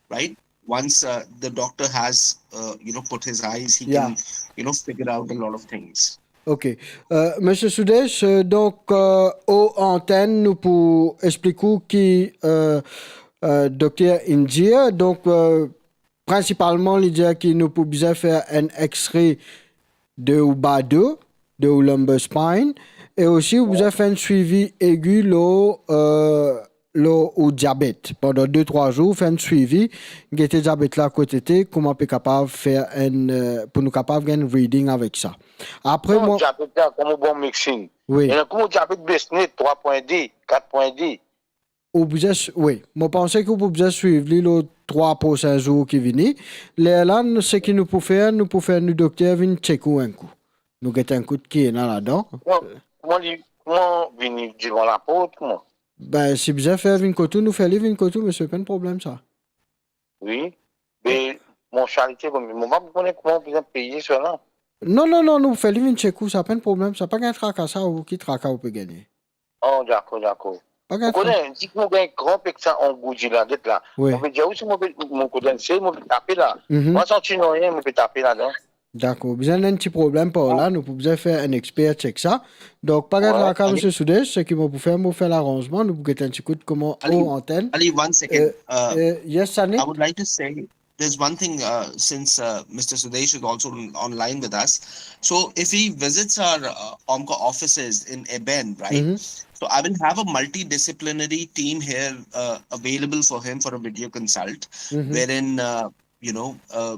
right? Once, uh, the doctor has, uh, you know, put his eyes, he can, you know, figure out a lot of things. Ok. Euh, Monsieur Sudesh, euh, donk, euh, o antenn, nou pou explik ou ki, euh, euh, dokter inn dir. Donk, euh, prinsipalman, li dir ki nou pou bizin fer enn X-ray de ou bado, de ou lumbar spine, e osi ou bizin fer enn swivi egi lor, euh, lor ou diabet. Pandan de trwa zour, fer enn swivi, gete diabet la kot ete, kouma pe kapav fer enn, euh, pou nou kapav gagn reading avek sa. Apre, non, mwa, diabet la, kouma bon mixing. Wi. Ena kouma diabet bes net, trwa pwin de, kat pwin de. Ou bizin s-, wi, mo panse ki ou pou bizin swiv li lor trwa prosin zour ki vini. Lerla, n-, seki nou pou fer, nou pou fer nou dokter vinn check ou enn kou. Nou get enn kout ki ena ladan. Kouma, kouma li, kouma vini devan laport, kouma? Ben, si bizin fer vinn kot ou, nou fer li vinn kot ou, misie, pa enn problem sa. Wi. Me mon charite, mo pa kone kouma bizin peye sa la. Non, non, non, nou fer li vinn tchek ou, sa pa enn problem sa, pa gagn traka sa, ou ki traka ou pe gagne. Oh, dakor, dakor. Pa gagn Ou kone, tra- si mo gagn gran pek sa an goudi la, get la. Wi. Mo pe dir ou si mo pe, mo kodenn se, mo pe tape la. Mhm. Mo santi nanye, mo pe tape ladan. Dakor. Bizin enn ti problem par la, Bon. nou pou bizin fer enn exper tchek sa. Donk, pa gagn Wi, traka, ale. Misie Soudesh, seki mo pou fer, mo fer laranzman, nou pou get enn ti kout kouma Ali, o antenn. Ali, one second. Euh, Uh, euh, yes, Sani? I would like to say, there's one thing, uh, since, uh, Mister Sudesh is also on-, online with us. So if he visits our, uh, Omka offices in Eben, right? Mhm. So I will have a multidisciplinary team here, uh, available for him for a video consult, Mhm. wherein, uh, you know, uh,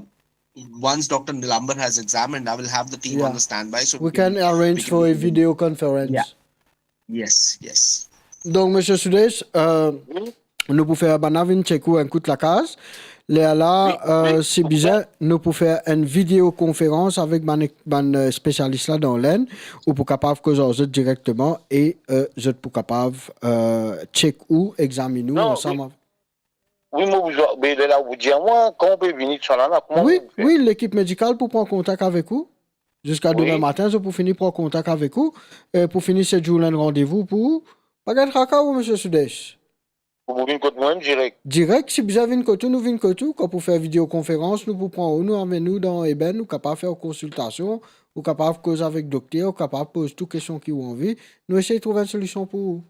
once Doctor Nilambar has examined, I will have the team on Yeah. the standby, so We we can can, we arrange can for a do video conference. Yeah. Yes, yes. Donk, Misie Soudesh, euh, Wi. nou pou fer bann la vinn tchek ou enn kout lakaz. Lerla, Wi, euh, wi, si bizin, nou pou fer enn video konferans avek bann, bann, euh, spesialis la dan Lenn, ou pou kapav koz ar zot direkteman e, euh, zot pou kapav, euh, tchek ou, examine ou Non, ansam wi. av- Wi, mo bizin, me lerla ou dir mwa, kan ou pe vini, tousala la, kouma Wi, ou fer? wi, lekip medikal pou pran kontak avek ou. Ziska Wi. demin matin, zot pou fini pran kontak avek ou, e pou fini set zour la enn randevou pou ou. Pa gagn traka ou, Misie Soudesh. Ou pou vinn kot mwa direk? Direk, si bizin vinn kot ou, nou vinn kot ou. Kan pou fer video konferans, nou pou pran ou, nou amenn ou dan Eben, ou kapav fer konsiltasion, ou kapav koz avek dokter, ou kapav poz tou kestion ki ou anvi. Nou esey trouv enn solision pou ou.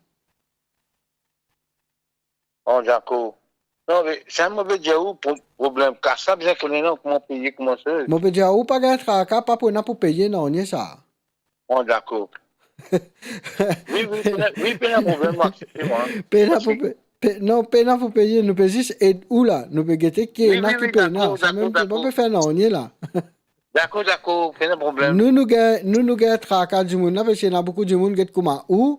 Oh, dakor. Non, me sa mo pe dir ou, pro-, problem kas la, bizin kone non, kouma peye, kouma se. Mo pe dir ou, pa gagn traka, pa pou ena pou peye, non, ni sa. Oh, dakor. Wi, wi, pena, wi, pena problem, mo aksepte, mwa. Pena pou Mersi. pe-, pe-, non, pena pou peye, nou pe zis ed ou la, nou pe gete ki Wi, ena wi, ki wi, pena. dakor, Sa dakor, mem, pa dakor. pe fer non, ni la. Dakor, dakor, pena problem. Nou, nou gagn, nou, nou gagn traka dimoun la, parski ena boukou dimoun get kouma ou,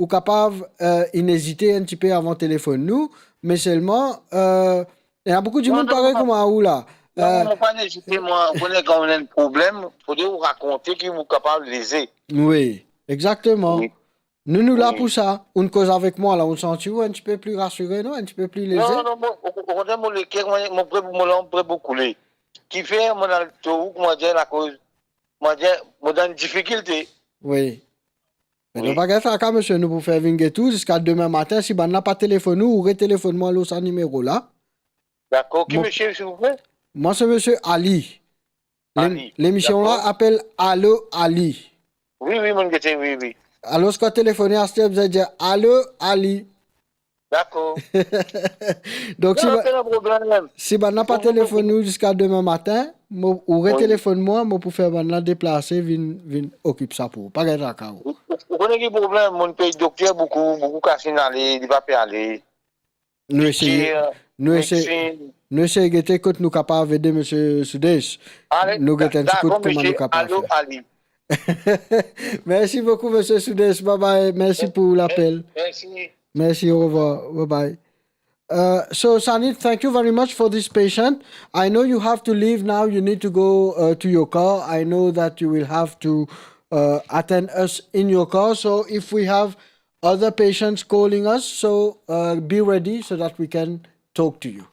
ou kapav, euh, inn ezite enn tipe avan telefonn nou, me selman, euh, ena boukou dimoun Non, non, parey non. kouma ou la. Non, Euh, non, pa ezite, mwa, ou kone kan ou ena enn problem, fode ou rakonte ki ou kapav leze. Wi, exakteman. Wi. Nou, nou la Wi. pou sa. Ou'nn koz avek mwa la, ou'nn santi ou enn tipe pli rasire, non? Enn tipe pli leze? Non, non, mo, o, okontrer, mo leker, mo, mo pre, mo lanm pre pou koule. Kifer mo dan to ou, kouma dir, lakoz, kouma dir, mo dan difikilte. Wi. Me Wi. nou pa gagn traka, misie, nou pou fer vinn get ou ziska demin matin. Si bann la pa telefonn ou, ou retelefonn mwa lor sa nimero la. Dakor. Ki Mo, misie, silvouple? Mwa se Misie Ali. Lem-, Ali. lemision la Dakor. apel Allo Ali. Wi, wi, mo'nn gete, wi, wi. Alor, kan telefone aster, bizin dir, "Allo, Ali." Dakor. Donk, Non, si non, ba-, pena problem. si bann la pa Bon, bon, telefonn bon. ou ziska demin matin, mo, ou Wi. retelefonn mwa, mo pou fer bann la deplase, vinn, vinn okip sa pou ou. Pa gagn traka ou. Ou, ou, ou kone ki problem, mo'nn pey dokter boukou, boukou kas inn ale, li pa pe ale. Nou eseye, Pikir, nou eseye, medsin. nou eseye gete kot nou kapav ede Misie Soudesh. Ale, Nou get enn ti dakor, kout kouma misie, nou kapav Allo, fer. Ali. Merci beaucoup, Misie Soudesh. Bye bye. Merci pour l'appel. Merci. Merci, au revoir. Bye bye. Uh, so, Sanit, thank you very much for this patient. I know you have to leave now. You need to go, uh, to your car. I know that you will have to, uh, attend us in your car. So, if we have other patients calling us, so, uh, be ready so that we can talk to you.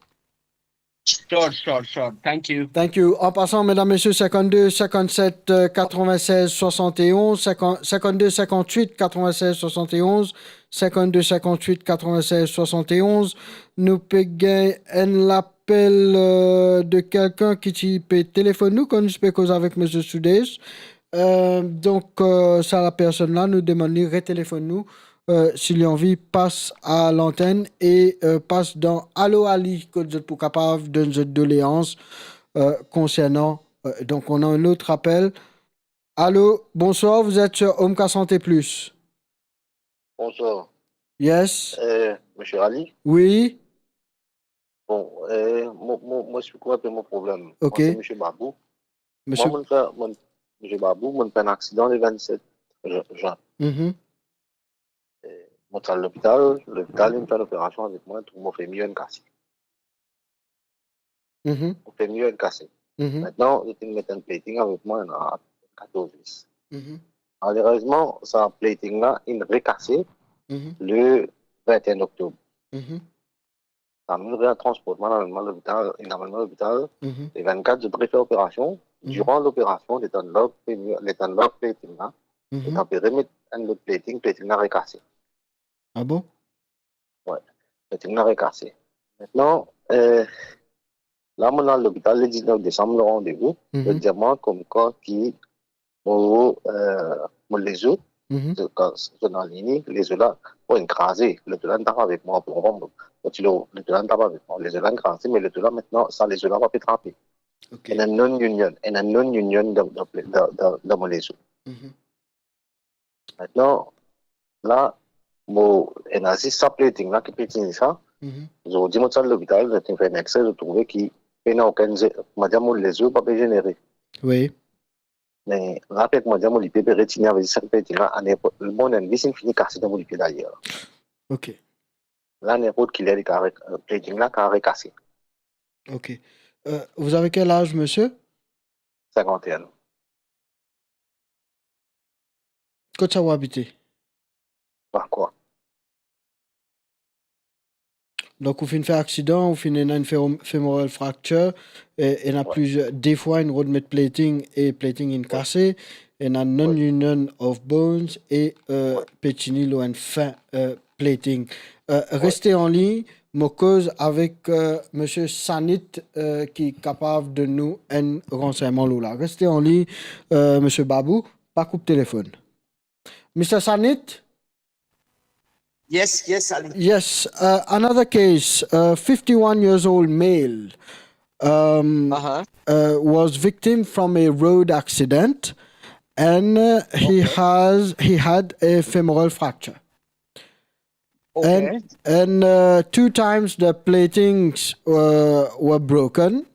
Sure, sure, sure. Thank you. Thank you. En passant, mesdames, messieurs, cinquante-deux, cinquante-sept, euh, quatre-vingt-seize, soixante et onze, cinquante, cinquante-deux, cinquante-huit, quatre-vingt-seize, soixante et onze, cinquante-deux, cinquante-huit, quatre-vingt-seize, soixante et onze. Nou pe gagn enn lapel, euh, de quelqu'un ki ti pe telefonn nou, kan nou ti pe koz avek Misie Soudesh. Euh, donk, euh, sa lapersonn la, nou demann li retelefonn nou, euh, si li anvi pas a lantenn e, euh, pas dan Allo Ali, kot zot pou kapav donn zot doleans, euh, konsernan, euh, donk, on a un autre appel. Allô, bonsoir, vous êtes sur Omka Santé Plus. Bonsoir. Yes. Euh, Monsieur Ali? Wi. Bon, euh, mo, mo, mo esplik ou enpe mo problem. Ok. Mwa, se Monsieur Babou. Monsieur Mwa, mo'nn fer, mo'nn, Monsieur Babou, mo'nn fer enn aksidan le vennset jen, jen. Mhm. Euh, mo ti al lopital, lopital, inn fer enn operasion avek mwa, trouv mo femir inn kase. Mhm. Mo femir inn kase. Mhm. Aster, zot inn met enn plating avek mwa, ena katorz vis. Mhm. Malerezman, sa plating la inn rekase Mhm. le vinteen oktob. Mhm. Samdi, zot al transport mwa, amenn mwa lopital, inn amenn mwa lopital. Mhm. Le vennkat, zot refer operasion. Mhm. Diran loperasion, letan log pe, letan log plating la, mhm, letan pe remet enn lot plating, plating la rekase. Ah bon? Wi, plating la rekase. Aster, eh, la, mo al lopital le diznef desam, le randevou. Mhm. Zot dir mwa komkwa ki mo, eh, mo lezo, mhm, zot, kan zot inn align li, lezo la, bon, inn kraze, lezo la inn tap avek mwa, pou konpran, mo ti lo, lezo la inn tap avek mwa, lezo la inn kraze, me lezo la aster, sa lezo la pa pe trape. Ok. Ena non-union, ena non-union dan, dan, dan, dan, dan mo lezo. Mhm. Aster, la, mo, ena zis sa plating la ki pe tini sa. Mhm. Zordi mo ti al lopital, zot inn fer enn X-ray, zot trouve ki pena okenn ze-, mo dir mo lezo pa pe zenere. Wi. Me la, pe mo dir mo lipie pe retini avek sa plating la, aster, mo inn vis inn fini kase dan mo lipie deryer. Ok. La, ninport ki ler li kapav re-, plating la kapav rekase. Ok. Euh, vous avez quel âge, monsieur? Cinquante et un. Kot sa ou abite? Par quoi? Donk, ou finn fer aksidan, ou finn ena enn fem-, femoral fracture, e, ena, wi, plizier, de fwa inn rod met plating e plating inn, wi, kase, ena, wi, non-union of bones e, euh, wi, pe tini lor enn fin, euh, plating. Euh, wi, reste an lign, mo koz avek, euh, Misie Sanit, euh, ki kapav donn nou enn ransegnman lor la. Reste an lign, euh, Misie Babou, pa koup telefonn. Mister Sanit? Yes, yes, Ali. Yes, uh, another case, uh, fifty-one years old male, um, uh-huh, uh, was victim from a road accident, and, uh, he, okay, has, he had a femoral fracture. Okay. And, and, uh, two times the platings, uh, were broken.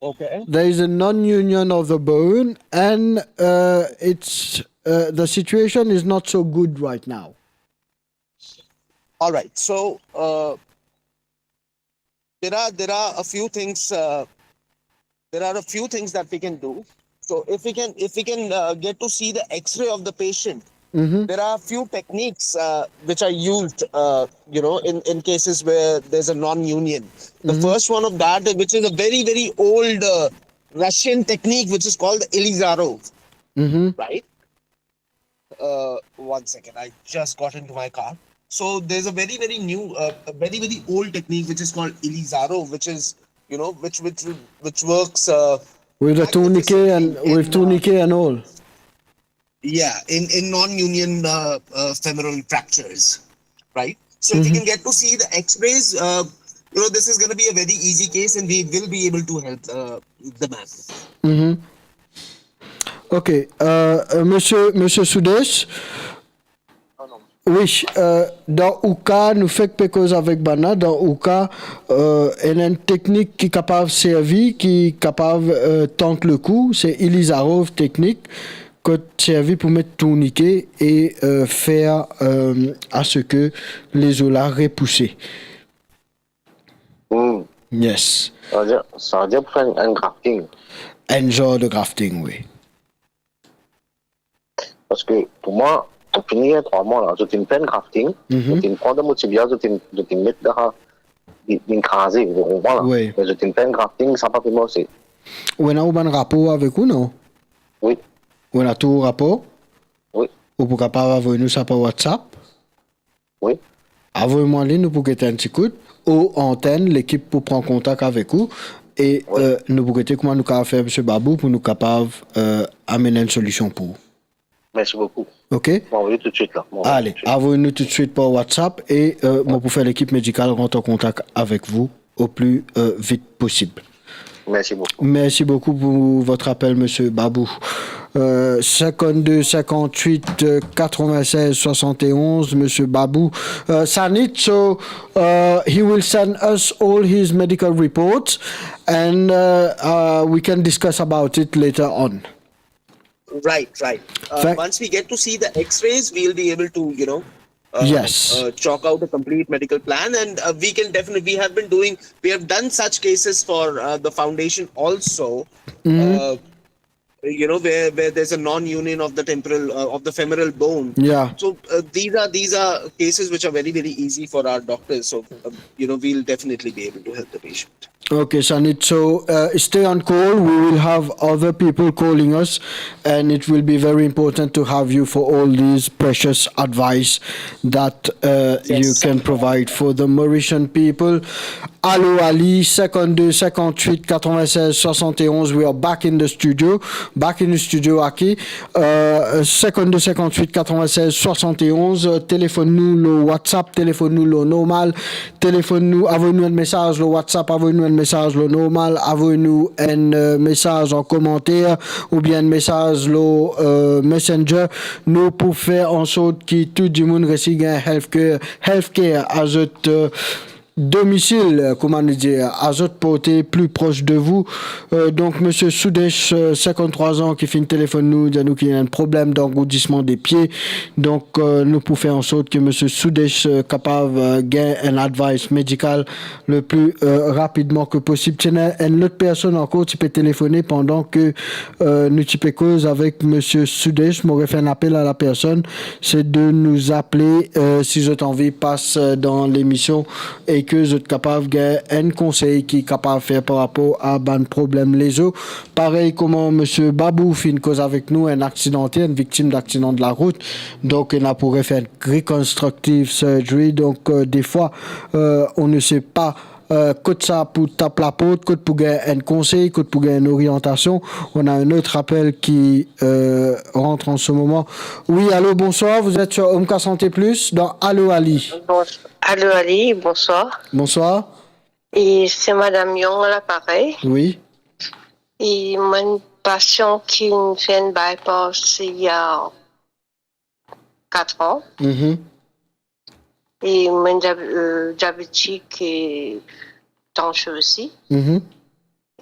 Okay. There is a non-union of the bone, and, uh, it's, uh, the situation is not so good right now. All right. So, uh, there are, there are a few things, uh, there are a few things that we can do. So if we can, if we can, uh, get to see the X-ray of the patient, mm-hmm, there are a few techniques, uh, which are used, uh, you know, in, in cases where there's a non-union. The, mm-hmm, first one of that, which is a very, very old, uh, Russian technique, which is called the Ilizarov, mm-hmm, right? Uh, one second, I just got into my car. So there's a very, very new, uh, a very, very old technique which is called Ilizarov, which is, you know, which, which, which works, uh, with the tourniquet and, magnificently with in, uh, tourniquet and all. Yeah, in, in non-union, uh, uh, femoral fractures, right? So if you, mm-hmm, can get to see the X-rays, uh, you know, this is gonna be a very easy case, and we will be able to help, uh, the man. Mm-hmm. Ok, euh, euh, Misie, Misie Soudesh. Wi, euh, dan ou ka, nou fek pe koz avek bann la, dan ou ka, euh, ena enn teknik ki kapav servi, ki kapav, euh, tank lekou, se Ilizarov teknik, kot servi pou met tourniquet e, euh, fer, euh, a se ke lezo la repouse. Hmm. Yes. Sa vedir, sa vedir pou fer enn, enn grafting. Enn zar de grafting, wi. Paski pou mwa, zot fini gagn trwa mwa la, zot inn fer enn grafting, mhm, zot inn pran dan mo tibia, zot inn, zot inn met dan, li, li kraze, ou konpran la. Wi. Me zot inn fer enn grafting, sa pa pe marse. Ou ena ou bann rapor avek ou, non? Wi. Ou ena tou rapor? Wi. Ou pou kapav avoy nou sa par WhatsApp? Wi. Avoy mwa li, nou pou get enn ti kout, ou antenn, lekip pou pran kontak avek ou, e, wi, euh, nou pou gete kouma nou kapav fer, Misie Babou, pou nou kapav, euh, amenn enn solision pou ou. Mersi boukou. Ok? Mo anvoy toutswit la. Mo anvoy toutswit. Ale, avoy nou toutswit par WhatsApp e, euh, mo pou fer lekip medikal rant an kontak avek ou o pli, euh, vit posib. Merci beaucoup. Merci beaucoup pour votre appel, Monsieur Babou. Euh, cinquante-deux cinquante-huit, euh, quatre-vingt-seize soixante et onze, Monsieur Babou. Uh, Sanit, so, uh, he will send us all his medical reports and, uh, uh, we can discuss about it later on. Right, right. Uh, thank- once we get to see the X-rays, we'll be able to, you know, uh, yes, uh, chalk out a complete medical plan, and, uh, we can definitely, we have been doing, we have done such cases for, uh, the foundation also. Mm-hmm. Uh, you know, where, where there's a non-union of the temporal, uh, of the femoral bone. Yeah. So, uh, these are, these are cases which are very, very easy for our doctors. So, uh, you know, we'll definitely be able to help the patient. Okay, Sanit. So, uh, stay on call. We will have other people calling us, and it will be very important to have you for all these precious advice that, uh, you Yes. can provide for the Mauritian people. Allô Ali, cinquante-deux, cinquante-huit, quatre-vingt-seize, soixante et onze. We are back in the studio. Back in the studio, aki. Euh, cinquante-deux, cinquante-huit, quatre-vingt-seize, soixante et onze. Euh, telefonn nou lor WhatsApp, telefonn nou lor normal, telefonn nou, avoy nou enn mesaz lor WhatsApp, avoy nou enn mesaz lor normal, avoy nou enn, euh, mesaz an komanter oubien enn mesaz lor, euh, Messenger. Nou pou fer an sort ki tou dimoun resi gagn healthcare, healthcare a zot, euh, domisil, euh, kouma nou dir, a zot porte, plus proche de vous. Euh, donk, Misie Soudesh, euh, cinquante-trois ans, ki finn telefonn nou, dir nou ki ena enn problem dan roudisman de pie. Donk, euh, nou pou fer an sort ki Misie Soudesh, euh, kapav, euh, gagn enn advice medikal le plus, euh, rapidman ke posib. Ti ena enn lot personn ankor ti pe telefone pandan ke, euh, nou ti pe koz avek Misie Soudesh. Mo refer enn apel a la personn, se de nou apele, euh, si zot anvi pas, euh, dan lemision e ke zot kapav gagn enn konsey ki kapav fer par rapor a bann problem lezo. Parey kouma Misie Babou finn koz avek nou, enn aksidante, enn viktim daksidan de larout, donk ena pou refer enn reconstructive surgery. Donk, euh, defwa, euh, on ne sait pas, euh, kot sa pou tap laport, kot pou gagn enn konsey, kot pou gagn enn oriantasion. On a un autre appel qui, euh, rentre en ce moment. Oui, allô, bonsoir, vous êtes sur Omka Santé Plus, dans Allô Ali. Bon-, allô Ali, bonsoir. Bonsoir. E se Madam Young a laparey. Oui. E mo enn pasian ki finn fer enn bypass il y a quatre ans. Mhm. E mo enn diab-, euh, diabetik e tansion osi. Mhm.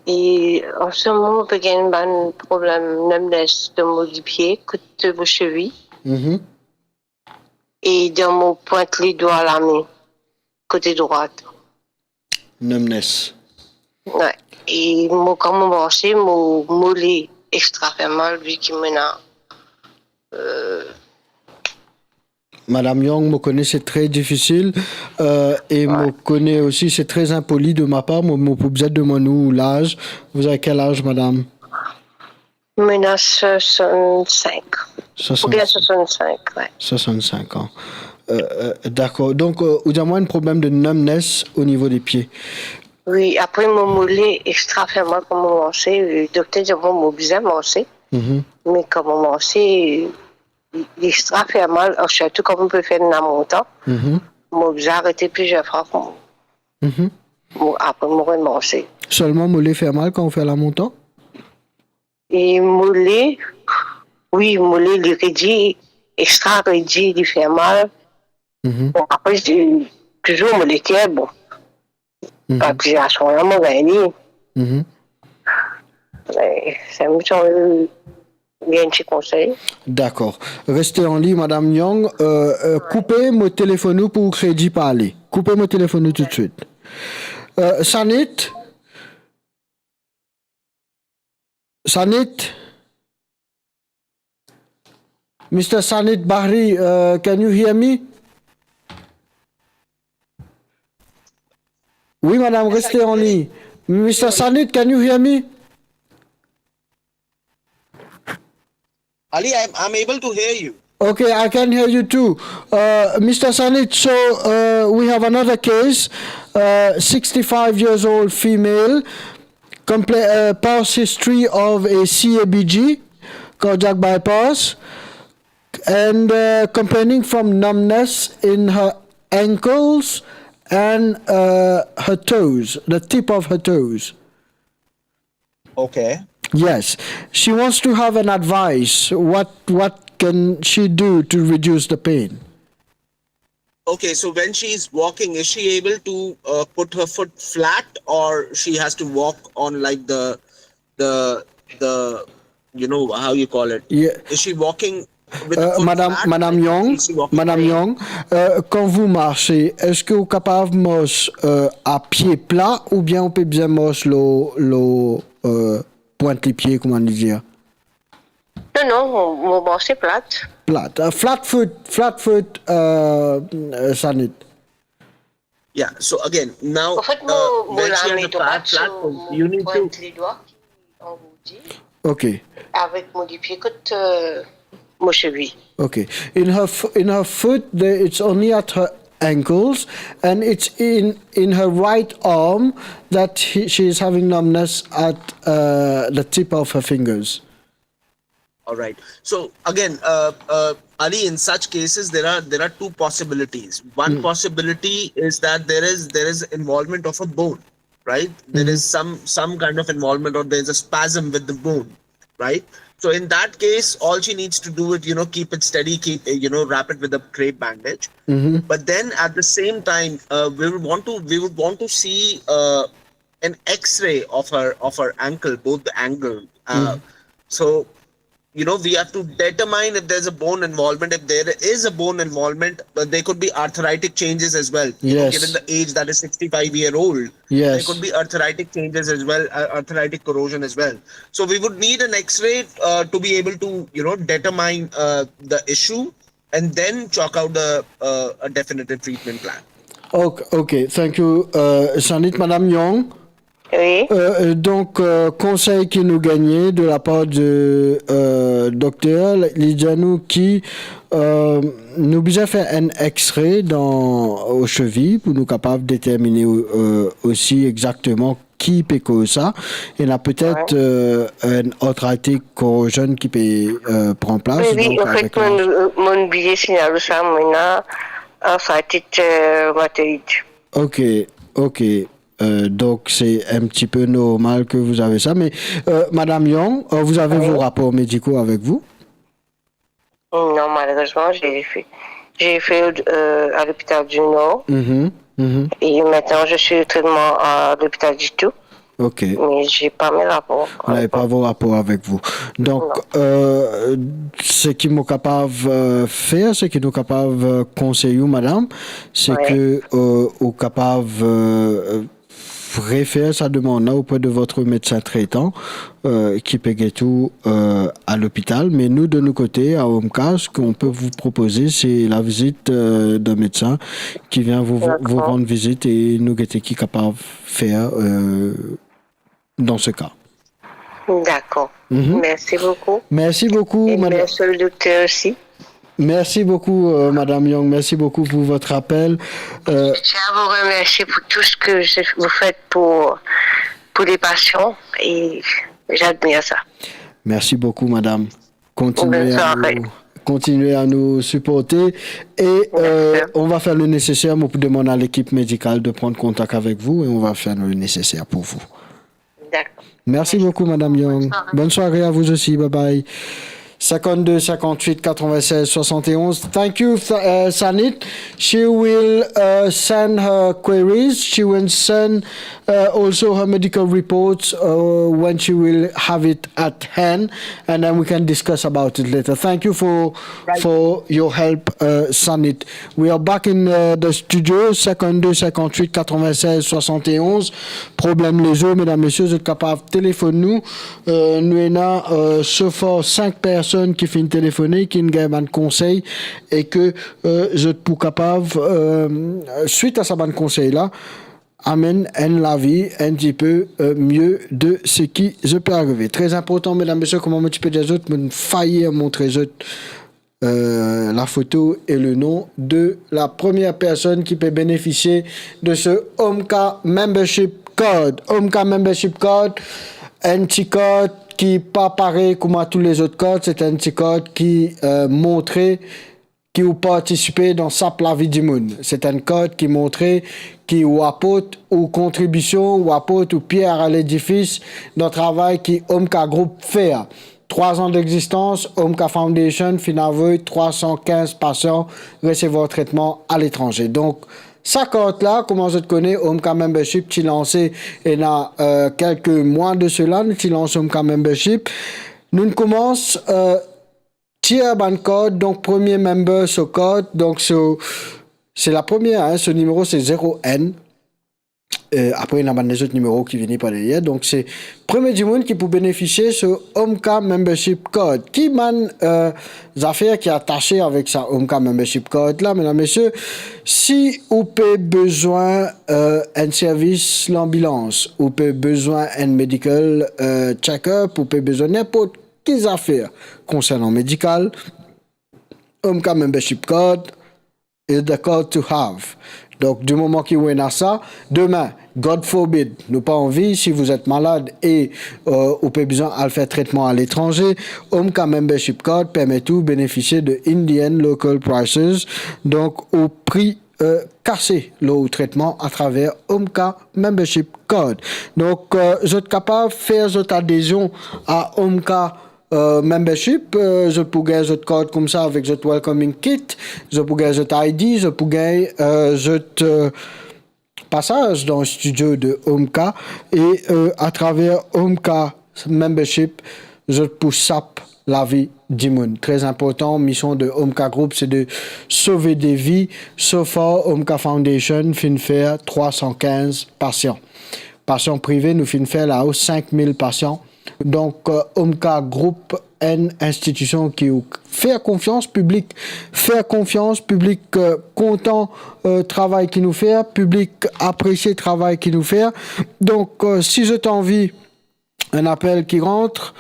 E an se moman, mo pe gagn bann problem numbness dan mo lipie, kot mo cheville. Mhm. E dan mo pwint ledwa lame, kote drwat. Numbness. Wi. E mo, kan mo marse, mo mole extra fer mal, vi ki mo ena, euh, Madam Young, mo kone se tre difisil, euh, e mo Wi. kone osi se tre inpoli de ma par, mo, mo pou bizin demann ou laz. Vous avez quel âge, madame? Mo ena soixante-cinq. Oubien soixante-cinq. Soixante-cinq, wi. Soixante-cinq ans. Euh, euh, dakor. Donk, euh, ou dir mwa enn problem de numbness o nivo de pie. Wi, apre mo mole extra fer mal kan mo marse, euh, dokter dir mwa mo bizin marse. Mhm. Me kan mo marse, euh, li extra fer mal, sirtou kan mo pe fer lamontan. Mhm. Mo bizin arete plizier fwa pou mo. Mhm. Mo, apre mo remarse. Selman mole fer mal kan ou fer lamontan? E mole, wi, mole li redi, extra redi, li fer mal. Mhm. Bon, apre, touzour mo leker, bon. Mhm. Par plizier rason la, mo gagn li. Mhm. E, sa mo ti anvi gagn ti konsey. Dakor. Reste an liy, Madam Young. Euh, euh, koupe mo telefonn ou pou kredi pale. Koupe mo telefonn ou toutswit. Euh, Sanit? Sanit? Mister Sanit Bahri, uh, can you hear me? Oui, madame, restez en ligne. Mister Sanit, can you hear me? Ali, I'm, I'm able to hear you. Okay, I can hear you too. Uh, Mister Sanit, so, uh, we have another case, uh, sixty-five years old female, compla-, uh, past history of a C A B G, cardiac bypass, and, uh, complaining from numbness in her ankles and, uh, her toes, the tip of her toes. Okay. Yes. She wants to have an advice. What, what can she do to reduce the pain? Okay, so when she is walking, is she able to, uh, put her foot flat, or she has to walk on, like, the, the, the, you know, how you call it? Yeah. Is she walking with the foot flat? Madame, Madame Young, Madame Young, euh, quand vous marchez, est-ce que vous êtes capable de marcher, euh, à pied plat ou bien vous pouvez bien marcher le, le, euh, pointe les pieds, comment on dit? Non, non, mo, mo bras se plat. Plat. Uh, flat foot, flat foot, uh, uh, Sanit. Yeah, so again, now, An fet, mo, uh, mo when she lame has a drwat flat, flat so foot, mo you need pwint to ledwa ki angourdi. Okay. Avek mo lipie kot, uh, mo sevi. Okay. In her f-, in her foot, there, it's only at her ankles, and it's in, in her right arm that he, she is having numbness at, uh, the tip of her fingers. All right. So again, uh, uh, Ali, in such cases, there are, there are two possibilities. One possibility is that there is, there is involvement of a bone, right? There is some, some kind of involvement, or there's a spasm with the bone, right? So in that case, all she needs to do is, you know, keep it steady, keep, uh, you know, wrap it with a crepe bandage. But then at the same time, uh, we would want to, we would want to see, uh, an X-ray of her, of her ankle, both the ankle. Uh, so, you know, we have to determine if there's a bone involvement. If there is a bone involvement, but there could be arthritic changes as well. You know, Yes. Given the age that is sixty-five year old, there Yes. could be arthritic changes as well, uh, arthritic corrosion as well. So we would need an X-ray, uh, to be able to, you know, determine, uh, the issue and then chalk out a, uh, a definitive treatment plan. Ok, ok. Thank you, uh, Sanit. Madame Young, Wi. Euh, euh, donk, euh, konsey ki nou gagne de la par de, euh, dokter, li dir nou ki, euh, nou bizin fer enn X-ray dan, o sevi pou nou kapav determine, euh, osi exakteman ki pe koz sa. Ena petet, Wi. euh, enn arthritic corrosion ki pe, euh, pran plas, Wi, wi, donk an avek fet, laz. Mo'nn, mo'nn bliye signal sa, mo'nn ena arthritis, euh, rhumatoïde. Ok, ok. Euh, donc, c'est un petit peu normal que vous avez ça. Mais, euh, Madame Young, euh, vous avez Oui. vos rapports médicaux avec vous ? Non, malheureusement, j'ai fait, j'ai fait, euh, à l'hôpital du Nord. Mhm, mhm. Et maintenant, je suis au traitement à l'hôpital du Tout. Ok. Mais j'ai pas mes rapports Vous n'avez avec pas moi. vos rapports avec vous. Donc, Non. euh, ce ki mo kapav, euh, fer, ce ki nou kapav, euh, konsey ou, madam, c'est Oui. que, euh, ou kapav, euh, refer sa demann la auprès de votre médecin traitant, euh, ki pe get ou, euh, à l'hôpital. Mais nous, de nos côtés, à Omka, ce qu'on peut vous proposer, c'est la visite, euh, d'un médecin qui vient vous, vous D'accord. rendre visite et nou gete ki kapav fer, euh, dans ce cas. D'accord. Mhm. Merci beaucoup. Merci beaucoup, Et madame. merci au docteur aussi. Merci beaucoup, euh, Madame Young. Merci beaucoup pour votre appel. Euh, Je tiens à vous remercier pour tout ce que je- vous faites pour, pour les patients et j'admire ça. Merci beaucoup, madame. Continuez Bonne à soirée. nous, continuez à nous supporter et, euh, Merci. on va faire le nécessaire. Mo pou demann à l'équipe médicale de prendre contact avec vous et on va faire le nécessaire pour vous. D'accord. Merci beaucoup, Madame Young. Bonne soirée. Bonne soirée à vous aussi. Bye bye. Cinquante-deux, cinquante-huit, quatre-vingt-seize, soixante et onze. Thank you, Sa-, uh, Sanit. She will, uh, send her queries. She will send, uh, also her medical reports, uh, when she will have it at hand, and then we can discuss about it later. Thank you for, Right. for your help, uh, Sanit. We are back in, uh, the studio, cinquante-deux, cinquante-huit, quatre-vingt-seize, soixante et onze. Problem lezo, medam, mesie, zot kapav telefonn nou. Euh, nou ena, euh, so far sink personn ki finn telefone, ki finn gagn bann konsey e ke, euh, zot pou kapav, euh, swit a sa bann konsey la, amenn enn lavi enn tipe, euh, mie de seki zot pe arive. Tre inportan, medam, mesie, kouma mo ti pe dir zot, mo'nn fayi montre zot euh, la photo et le nom de la première personne qui peut bénéficier de ce Omka Membership Card. Omka Membership Card, enn ti card ki pa parey kouma tou lezot card, se enn ti card ki, euh, montre ki ou partisipe dan sap lavi dimoun. Se enn card ki montre ki ou aport ou kontribision, ou aport ou pier a ledifis dan travay ki Omka Group fer. Trwa an degzistans, Omka Foundation finn avoy trwa san kinz pasian resevwar tretman aletranze. Donk, sa kart la, kouma zot kone, Omka Membership ti lanse ena, euh, kelke mwa de sela, nou ti lans Omka Membership. Nou'nn koumans, euh, tir bann kart, donk premie member so kart, donk so, se la premie, hein, so nimero se zero enn. Eh, apre, ena bann lezot nimero ki vini par deryer. Donk, se premie dimoun ki pou benefisie so Omka Membership Card. Ki bann, eh, zafer ki atase avek sa Omka Membership Card la, medam, mesie? Si ou pe bizin, eh, enn servis lanbilans, ou pe bizin enn medical, eh, check-up, ou pe bizin ninport ki zafer konsernan medikal, Omka Membership Card is the card to have. Donk, dimoman ki ou ena sa, demin, God forbid, nou pa anvi, si vous êtes malade e, eh, ou pe bizin al fer tretman aletranze, Omka Membership Card permet ou benefisie de Indian local prices, donk, o pri, eh, kase lor ou tretman atraver Omka Membership Card. Donk, eh, zot kapav fer zot adezion a Omka eh, membership, eh, zot pou gagn zot card koumsa avek zot welcoming kit, zot pou gagn zot I D, zot pou gagn, eh, zot, eh, pasaz dan studio de Omka e, eh, atraver Omka membership, zot pou sap lavi dimoun. Tre inportan, mision de Omka Group, se de sove de vi. So far, Omka Foundation finn fer trwa san kinz pasian. Pasian prive, nou finn fer lao sink mil pasian. Donk, eh, Omka Group, enn institision ki ou fer konfians, piblik fer konfians, piblik, eh, kontan, eh, travay ki nou fer, piblik apresie travay ki nou fer. Donk, eh, si zot anvi, enn apel ki rant.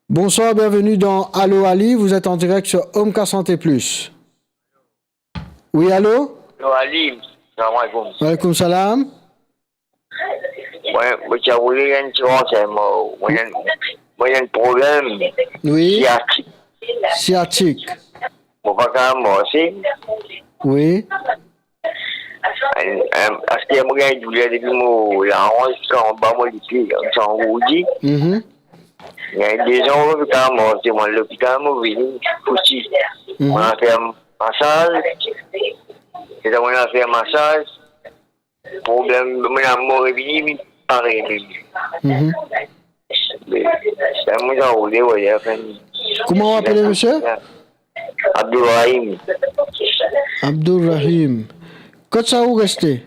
Bonsoir, bienvenue dans Allo Ali, vous êtes en direct sur Omka Santé Plus. Wi, alo? Alo, Ali. Salam alaikum. Walaikum salam. Mwa, mo ti a voule enn ti ransegnman. Mwa, mwa, enn problem. Wi. Siatik. Siatik. Mo pa kapav marse. Wi. Enn, enn, aster mo gagn douler depi mo laranz ziska anba mo lipie, sa angourdi. Mhm. Gagn de zan mo pa kapav marse, mo al lopital, mo vini, fouti. Mhm. Mo al fer masaz. Se sa mo al fer masaz. Problem, mo, mo revini, li parey mem. Mhm. Me, sa mo anvoye, wi, afen. Kouma ou apele, misie? Abdourahim. Abdourahim. Kot sa ou reste?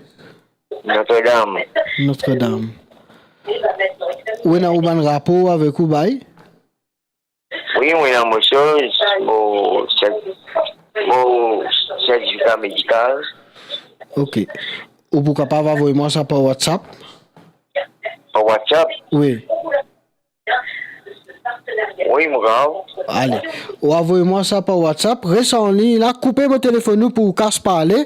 Notre-Dame. Notre-Dame. Ou ena ou bann rapor avek ou bay? Wi, mo ena mo soz, mo sert-, mo sertifika medikal. Ok. Ou pou kapav avoy mwa sa par WhatsApp? Par WhatsApp? Wi. Wi, mo kapav. Ale. Ou avoy mwa sa par WhatsApp. Res an lign la, koupe mo telefonn ou pou ou kas parle.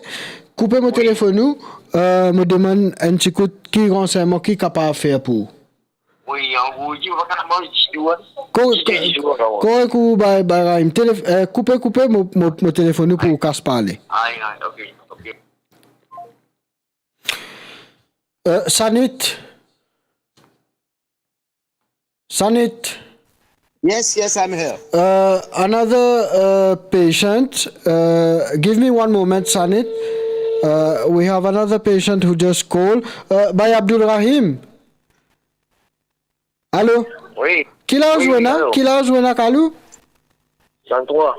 Koupe mo telefonn ou, eh, mo demann enn ti kout ki ransegnman ki kapav fer pou ou. Wi, angourdi, mo pa kapav manz ditou, en. Ko-, Ditou, ko-, ditou, mo pa kapav. Korek ou, Ba-, Barahim. Telef-, eh, koupe, koupe mo, mo, mo telefonn ou pou ou kas parle. Ay, ay, ok, ok. Eh, Sanit. Sanit. Yes, yes, I'm here. Uh, another, uh, patient. Uh, give me one moment, Sanit. Uh, we have another patient who just called. Uh, by Abdul Rahim. Alo? Wi. Ki laz ou ena? Wi, alo. Ki laz ou ena, Kalou? Soixante-trois.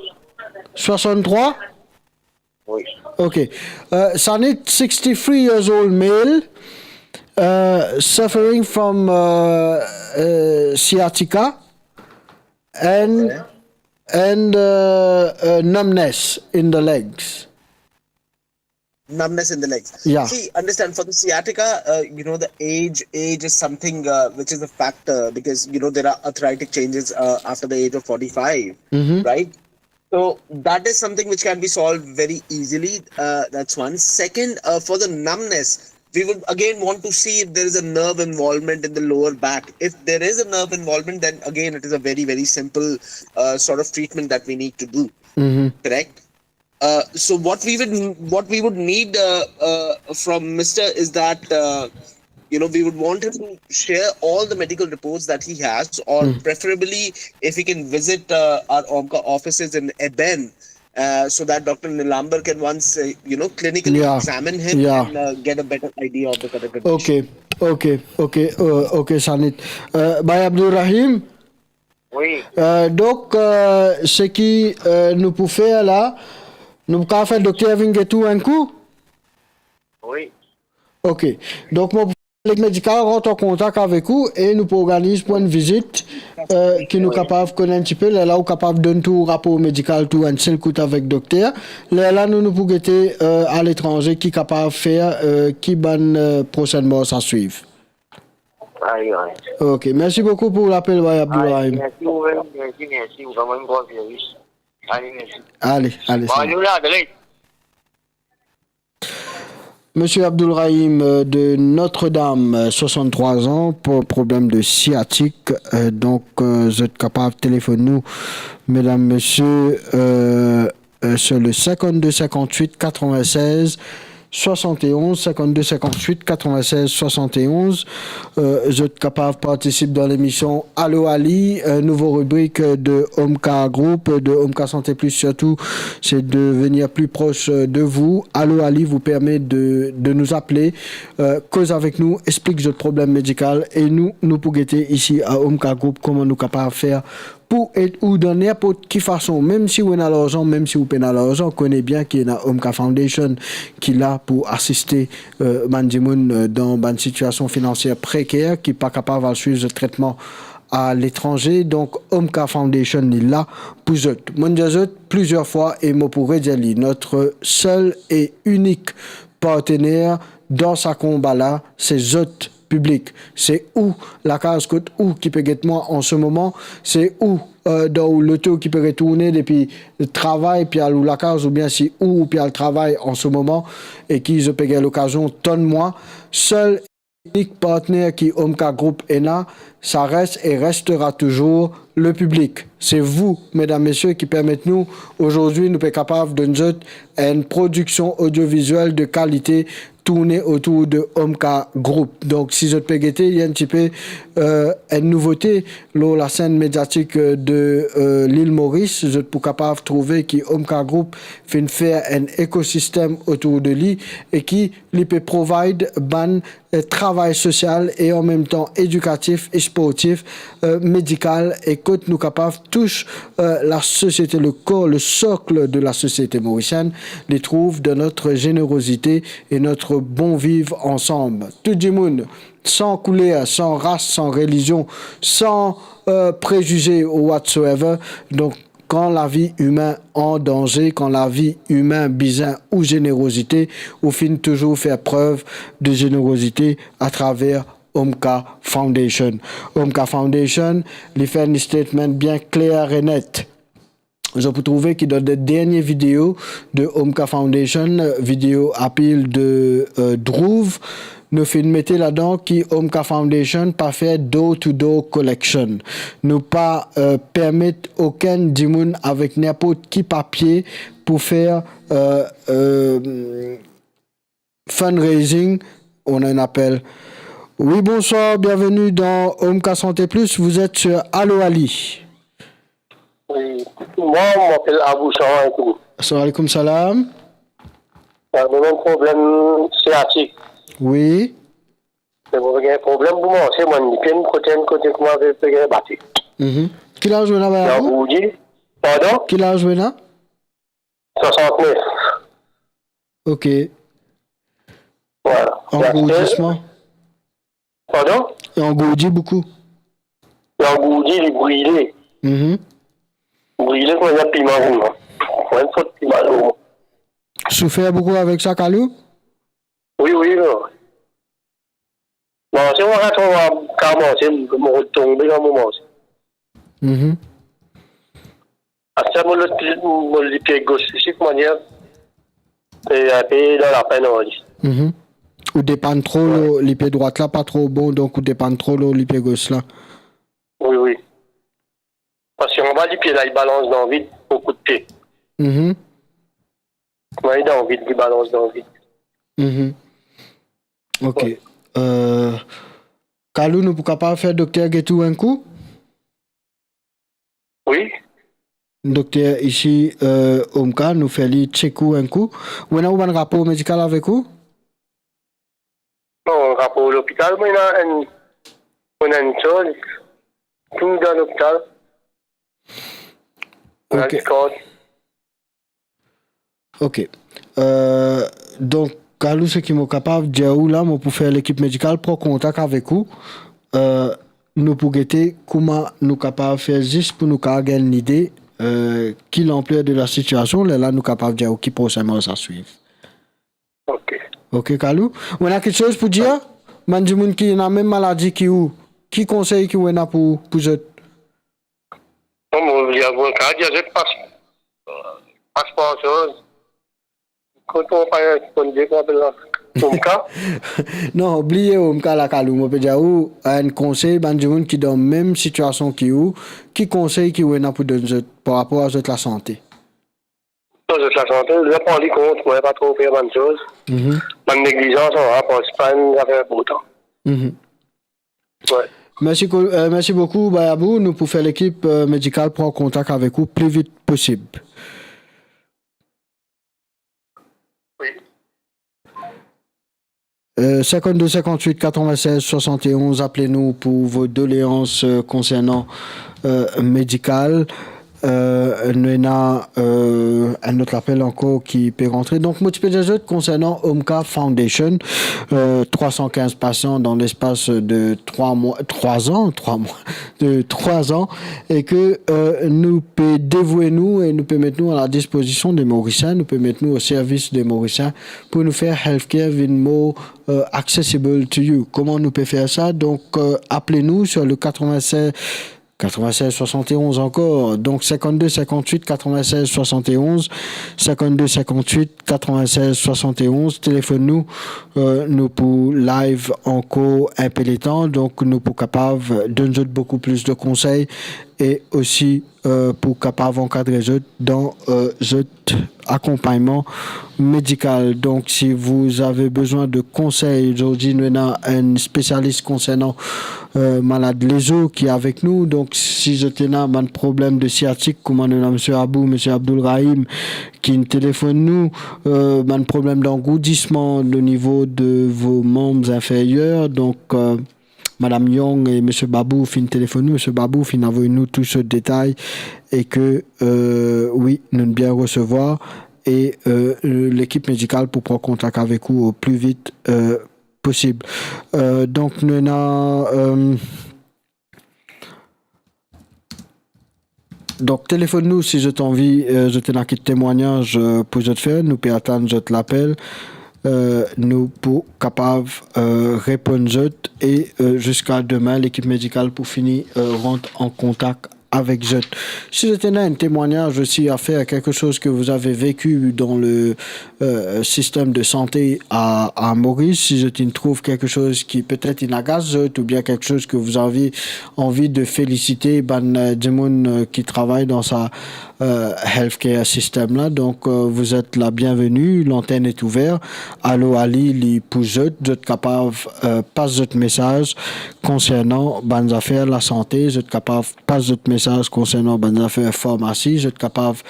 Soixante-trois? Wi. Ok. Uh, Sanit, sixty-three years old male, uh, suffering from, uh, uh, sciatica and, okay, and, uh, uh, numbness in the legs. Numbness in the legs. Yeah. See, understand, for the sciatica, uh, you know, the age, age is something, uh, which is a factor because, you know, there are arthritic changes, uh, after the age of forty-five, mm-hmm, right? So that is something which can be solved very easily. Uh, that's one. Second, uh, for the numbness, we would again want to see if there is a nerve involvement in the lower back. If there is a nerve involvement, then again, it is a very, very simple, uh, sort of treatment that we need to do. Mm-hmm. Correct? Uh, so what we would, what we would need, uh, uh, from Mister is that, uh, you know, we would want him to share all the medical reports that he has, or, hmm, preferably if he can visit, uh, our Omka offices in Eben, uh, so that Doctor Nilambar can once, uh, you know, clinically, yeah, examine him, yeah, and, uh, get a better idea of the current condition. Okay, okay, okay, uh, okay, Sanit. Uh, by Abdul Rahim? Wi. Euh, donk, euh, seki, euh, nou pou fer la, nou pou kapav fer dokter vinn get ou enn kou? Wi. Ok. Donk, mo pou nek medikal rant an kontak avek ou e nou pou organiz pou enn vizit, euh, ki nou kapav konn enn tipe, lerla ou kapav donn tou rapor medikal tou enn sel kout avek dokter. Lerla nou, nou pou gete, euh, aletranze ki kapav fer, euh, ki bann, euh, prosenn mars a swiv. Ayo, ayo. Ok, mersi boukou pou lapel, Abdoulrahim. Ayo, mersi ou mem, mersi, mersi, ou kanmem pran servis. Ale, mersi. Ale, ale, bon, sa va. Nou ladres. Monsieur Abdoulrahim, euh, de Notre-Dame, euh, soixante-trois ans, pour problème de sciatique. Euh, donc, euh, zot kapav telefonn nou, mesdames, messieurs, euh, euh, sur le cinquante-deux cinquante-huit quatre-vingt-seize soixante et onze, cinquante-deux cinquante-huit quatre-vingt-seize soixante et onze. Euh, zot kapav partisip dan lemision Allo Ali, un nouveau rubrique de Omka Group, de Omka Santé Plus surtout, c'est de venir plus proche de vous. Allo Ali vous permet de, de nous appeler, euh, koz avek nou, explik zot problem medikal e nou, nou pou gete isi a Omka Group kouma nou kapav fer pou ed ou dan ninport ki fason, mem si ou ena larzan, mem si ou pena larzan, kone bien ki ena Omka Foundation ki la pou asiste, euh, bann dimoun, euh, dan bann sitiasion finansier preker ki pa kapav al swiv zot tretman aletranze. Donk, Omka Foundation, li la pou zot. Mo'nn dir zot plizier fwa e mo pou redir li, notre seul et unique partenaire dan sa konba la, se zot, piblik. Se ou, lakaz kot ou ki pe get mwa an se moman, se ou, euh, dan ou loto ki pe retourne depi travay, pe al ou lakaz, oubien si ou, ou pe al travay an se moman e ki zot pe gagn lokazion tann mwa, sel unik partner ki Omka Group ena, sa res e restera touzour le piblik. Se vou, medam, mesie, ki permet nou, azordi, nou pe kapav donn zot enn prodiksion odioviziel de kalite tourne otour de Omka Group. Donk, si zot pe gete, li enn tipe, euh, enn nouvote lor lasenn mediatik, euh, de, euh, Lil Moris. Zot pou kapav trouve ki Omka Group finn fer enn ekosistem otour de li e ki li pe provide bann, euh, travay sosial e an mem tan edikatif e sportif, euh, medikal e kot nou kapav tous, euh, lasosiete, le kor, le sokl de lasosiete morisienn, li trouv dan notre générosité et notre bon vivre ensemble. Tou dimoun, san kouler, san ras, san relizion, san, euh, prezize ou whatsoever. Donk, kan lavi imin an danze, kan lavi imin bizin ou zenerozite, ou finn touzour fer prev de zenerozite atraver Omka Foundation. Omka Foundation, li fer enn statement bien kler e net. Zot pou trouve ki dan de dernie video de Omka Foundation, video apil de, euh, Dhruv, nou finn mete ladan ki Omka Foundation pa fer door to door collection. Nou pa, euh, permet okenn dimoun avek ninport ki papie pou fer, euh, euh, fundraising. On a un appel. Oui, bonsoir, bienvenue dans Omka Santé Plus. Vous êtes sur Allo Ali. Oui, moi, on m'appelle Abou, salam alaikum. Salam alaikum salam. Sa, mo ena enn problem siatik. Oui. Se mo gagn problem pou marse, mo, enn lipie, enn kote, enn kote, kouma pe, pe gagn bate. Mhm. Ki laz ou ena, Abou? Angourdi. Pardon? Ki laz ou ena? Soixante-neuf. Ok. Voilà. Angourdisman. Pardon? Li angourdi boukou. Li angourdi, li brile. Mhm. Brile kouma piman rouz. Kouma enn sort piman rouz. Soufer boukou avek sa, Kalou? Oui, oui, non. Bon, si mo rant, mo kapav marse, mo tonbe kan mo marse. Mhm. Apre sa, mo lot, mo lipie gos isi, kouma dir, e, enpe dan lapenn, on va dir. Mhm. Ou depann tro lor lipie drwat la, pa tro bon, donk ou depann tro lor lipie gos la. Oui, oui. Paski anba lipie la, li balans dan vid, mo kout pie. Mhm. Wi, dan vid, li balans dan vid. Mhm. Ok. Wi. Euh, Kalou, nou pou kapav fer dokter get ou enn kou? Wi. Dokter isi, euh, Omka, nou fer li check ou enn kou. Ou ena ou bann rapor medikal avek ou? Non, rapor lopital, mo ena enn, mo ena enn soz. Tou dan lopital. Mo ena likord. Ok. Euh, donk, Kalou, seki mo kapav dir ou la, mo pou fer lekip medikal pran kontak avek ou. Eh, nou pou gete kouma nou kapav fer zis pou nou kapav gagn lide, eh, ki lanpler de la sitiasion, lerla nou kapav dir ou ki prosin mars a swiv. Ok. Ok, Kalou. Ou ena kiksoz pou dir? Bann dimoun ki ena mem maladi ki ou, ki konsey ki ou ena pou, pou zot? Non, mo dir, mo kapav dir zot pas, pas par soz. Kot ou pa konn dir, kouma apel la? Omka? Non, bliye Omka la, Kalou. Mo pe dir ou enn konsey, bann dimoun ki dan mem sitiasion ki ou, ki konsey ki ou ena pou donn zot par rapor a zot lasante? Zot lasante, zot pran li kont, mo pa tro fer bann soz. Mhm. Bann neglizans, an, an, pa enn zafer inportan. Mhm. Wi. Mersi ko-, eh, mersi boukou, Bayabou. Nou pou fer lekip, eh, medikal pran kontak avek ou pli vit posib. Wi. Eh, cinquante-deux cinquante-huit quatre-vingt-seize soixante et onze, apel nou pou vo doleans, eh, konsernan, eh, medikal. Eh, nou ena, eh, enn lot lapel ankor ki pe rantre. Donk, mo ti pe dir zot konsernan Omka Foundation, eh, trois cent quinze pasian dan lespas de trwa mwa, trwa an, trwa mwa, de trwa an, e ke, eh, nou pe devoue nou e nou pe met nou a la dispozision de Morisien, nou pe met nou o servis de Morisien pou nou fer healthcare vinn more, eh, accessible to you. Kouma nou pe fer sa? Donk, eh, apel nou sur le quatre-vingt-seize, quatre-vingt-seize soixante et onze ankor. Donk, cinquante-deux cinquante-huit quatre-vingt-seize soixante et onze, cinquante-deux cinquante-huit quatre-vingt-seize soixante et onze. Telefonn nou, eh, nou pou live ankor enpe letan. Donk, nou pou kapav donn zot boukou plis de konsey e osi, eh, pou kapav ankadre zot dan, eh, zot akonpagnman medikal. Donk, si vous avez besoin de conseils, zordi nou ena enn spesialis konsernan, eh, malad lezo ki avek nou. Donk, si zot ena bann problem de siatik, kouma nou ena Misie Abou, Misie Abdoul Rahim, ki telefonn nou, eh, bann problem d'engourdissement au niveau de vos membres inférieurs. Donk, eh, Madam Young e Misie Babou finn telefonn nou, Misie Babou finn avoy nou tou so detay e ke, eh, wi, nou bien resevwar e, eh, lekip medikal pou pran kontak avek ou o pli vit, eh, posib. Eh, donk, nou ena, eh, Donk, telefonn nou si zot anvi, eh, zot ena kit temwagnaz, eh, pou zot fer, nou pe atann zot lapel, eh, nou pou kapav, eh, reponn zot e, eh, ziska demin, lekip medikal pou fini, eh, rant an kontak avek zot. Si zot ena enn temwagnaz osi a fer, quelque chose que vous avez vécu dans le euh, système de santé à, à Maurice, si zot inn trouv quelque chose ki petet inn agas zot, oubien quelque chose que vous avez envie de féliciter bann, euh, dimoun, euh, ki travay dan sa, euh, healthcare system la. Donk, euh, vous êtes la bienvenue, l'antenne est ouverte. Alo Ali, li pou zot, zot kapav, euh, pas zot mesaz konsernan bann zafer lasante, zot kapav pas zot mesaz konsernan bann zafer farmasi, zot kapav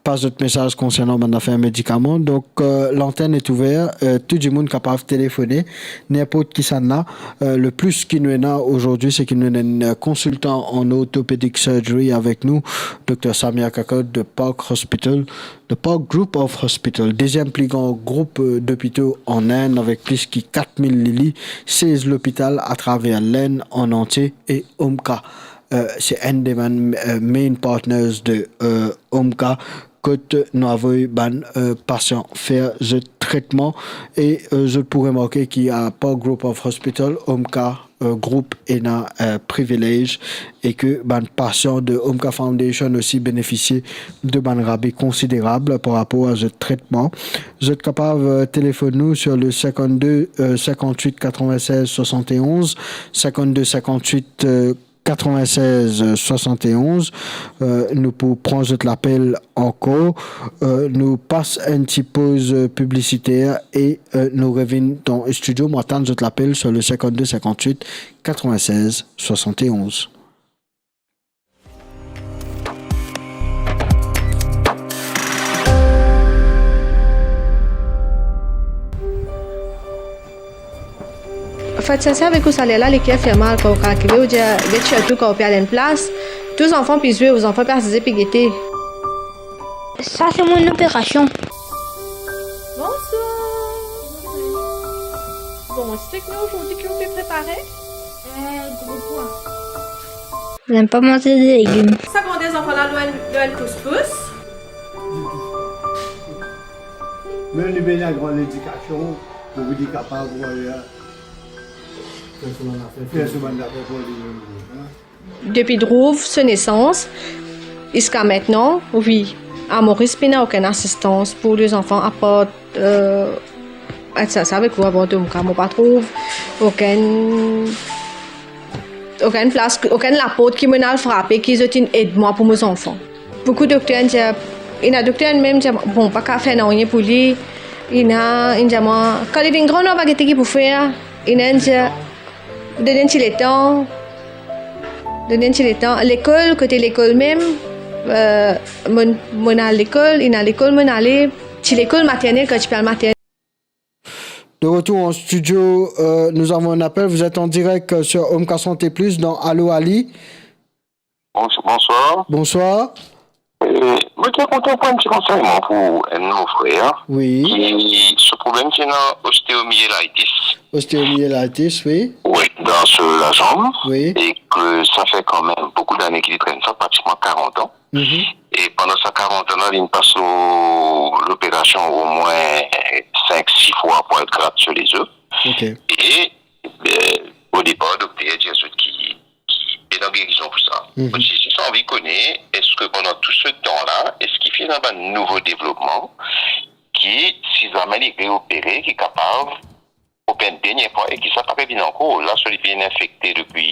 pas zot mesaz konsernan bann zafer medikaman. Donk, euh, l'antenne est ouverte, euh, tou dimoun kapav telefone, ninport kisannla. Euh, le plus ki nou ena azordi, se ki nou ena enn, euh, konsiltan an orthopedic surgery avek nou, Dokter Samir Kakot de Park Hospital, de Park Group of Hospital, deziem pli gran group, euh, lopito an Inn avek plis ki kat mil lili, sez lopital atraver Lenn an antie e Omka. Euh, se enn de bann, euh, main partners de, euh, Omka, kot nou avoy bann, euh, pasian fer zot tretman e, euh, zot pou remarke ki a Park Group of Hospital, Omka, euh, group ena, euh, privilege e ke bann pasian de Omka Foundation osi benefisie de bann rabe konsiderab par rapor a zot tretman. Zot kapav, euh, telefonn nou sur le cinquante-deux, euh, cinquante-huit quatre-vingt-seize soixante et onze, cinquante-deux cinquante-huit, euh, quatre-vingt-seize soixante et onze. Euh, nou pou pran zot lapel ankor. Euh, nou pas enn ti poz, euh, piblisiter e, euh, nou revinn dan studio. Mo atann zot lapel sur le cinquante-deux cinquante-huit quatre-vingt-seize soixante et onze. Fatigase avek ou saler la, leker fer mal kan ou kalkile, ou dir get shirtou kan ou pe al enn plas. Tou zanfan pe zwe, ou zanfan pe asize pe gete. Sa se mo operasion. Bonswar. Bon, explique-nous aujourd'hui qu'est-ce que vous préparez. Euh, gros pois. J'aime pas manger de légumes. Sa grande zanfan la, lwen, lwen kousous. Mem li bizin gran ledikasion pou li kapav, euh, fer so bann zafer pou li, hein. Depi Dhruv so nesans ziska aster, wi, a Moris pena okenn asistans pou lezanfan, apar, euh, et sa, sa avek ou, apar Omka, mo pa trouv okenn, okenn plas, okenn laport ki mo'nn al frape ki zot inn ed mwa pou mo zanfan. Boukou dokter inn dir, ena dokter inn mem dir, bon, pa kapav fer nanye pou li. Ena, inn dir mwa, kan li vinn gran, nou va gete ki pou fer. Ena inn dir, donn enn ti letan. Donn enn ti letan. Lekol, kote lekol mem, euh, mo'nn, mo'nn al lekol, ena lekol mo'nn ale, ti lekol maternel, kan ti pe al maternel. De retour en studio, euh, nous avons un appel. Vous êtes en direct, euh, sur Omka Santé Plus dans Allô Ali. Bons-, bonsoir. Bonsoir. Euh, mo ti kontan pran enn ti konsegnman pou enn mo frer. Wi. Ki so problem ti ena ostéomyélitis. Ostéomyélitis, wi. Wi, dan so lazanm. Wi. E ke sa fer kanmem boukou dane ki li trenn sa, pratikman karant an. Mhm. E pandan sa karant an la, li inn pas lor loperasion omwin sink, sis fwa pou al grat so lezo. Ok. E, euh, o depar, dokter dir zot ki, ki pena gerizon pou sa. Mhm. Mo ti zis anvi kone, eski pandan tou se tan la, eski finn ena bann nouvo devlopman ki, si zame li reopere, ki kapav operé enn dernie fwa e ki sa pa revinn ankor. La, so li finn infekte depi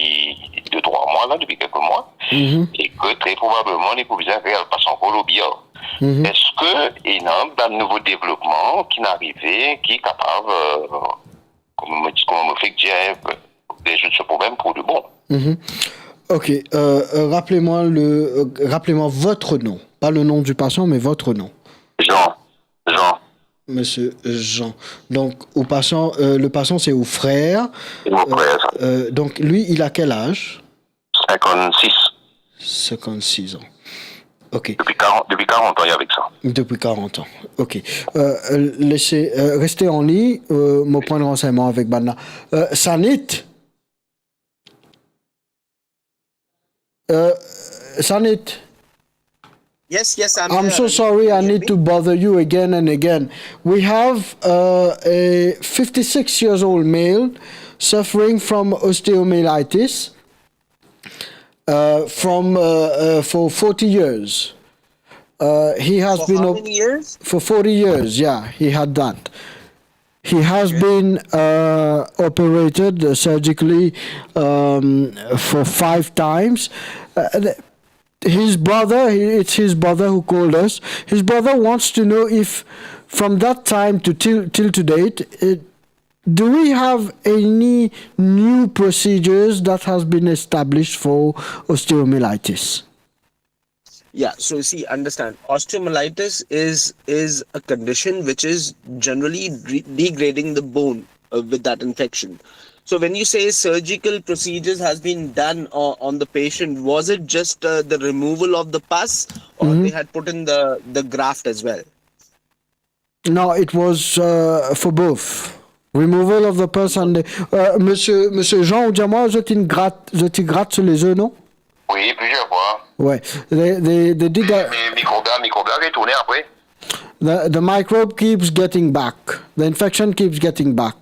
de trwa mwa la, depi kelke mwa, mhm, e ke tre probableman li pou bizin real pas ankor lor B R. Mhm. Eski ena bann nouvo devlopman ki'nn arive ki kapav, euh, kouma mo, kouma mo fek dir, euh, rezoud so problem pou de bon? Mhm. Ok, euh, euh, rappelez-moi le, euh, rappelez-moi votre nom, pas le nom du patient, mais votre nom. Jean. Jean. Monsieur Jean. Donc, au patient, euh, le patient, c'est au frère. C'est mon frère, ça. Euh, euh, donc, lui, il a quel âge ? Cinquante-six. Cinquante-six ans. Ok. Depi karant, depi karant an, li avek sa. Depi karant an. Ok. Euh, euh, laissez, euh, restez en ligne, euh, mo pran ransegnman avek bann la. Euh, Sanit. Uh, Sanit. Yes, yes, I'm here. I'm so sorry I need to bother you again and again. We have, uh, a fifty-six years old male suffering from osteomyelitis, uh, from, uh, uh, for forty years. Uh, he has been... For how many years? For forty years, yeah, he had that. He has been, uh, operated, uh, surgically, um, for five times. Uh, th-, his brother, he, it's his brother who called us. His brother wants to know if, from that time to till, till to date, uh, do we have any new procedures that has been established for osteomyelitis? Yeah, so see, understand, osteomyelitis is, is a condition which is generally re-, degrading the bone, uh, with that infection. So when you say surgical procedures has been done o-, on the patient, was it just, uh, the removal of the pus, or they had put in the, the graft as well? No, it was, uh, for both. Removal of the pus and the, uh, Monsieur, Monsieur Jean, ou dir mwa, zot inn grat, zot inn grat so lezo, non? Wi, plizier fwa. Wi. They, they, they did that. Me mikrob la, mikrob la retourne apre. The, the microbe keeps getting back. The infection keeps getting back.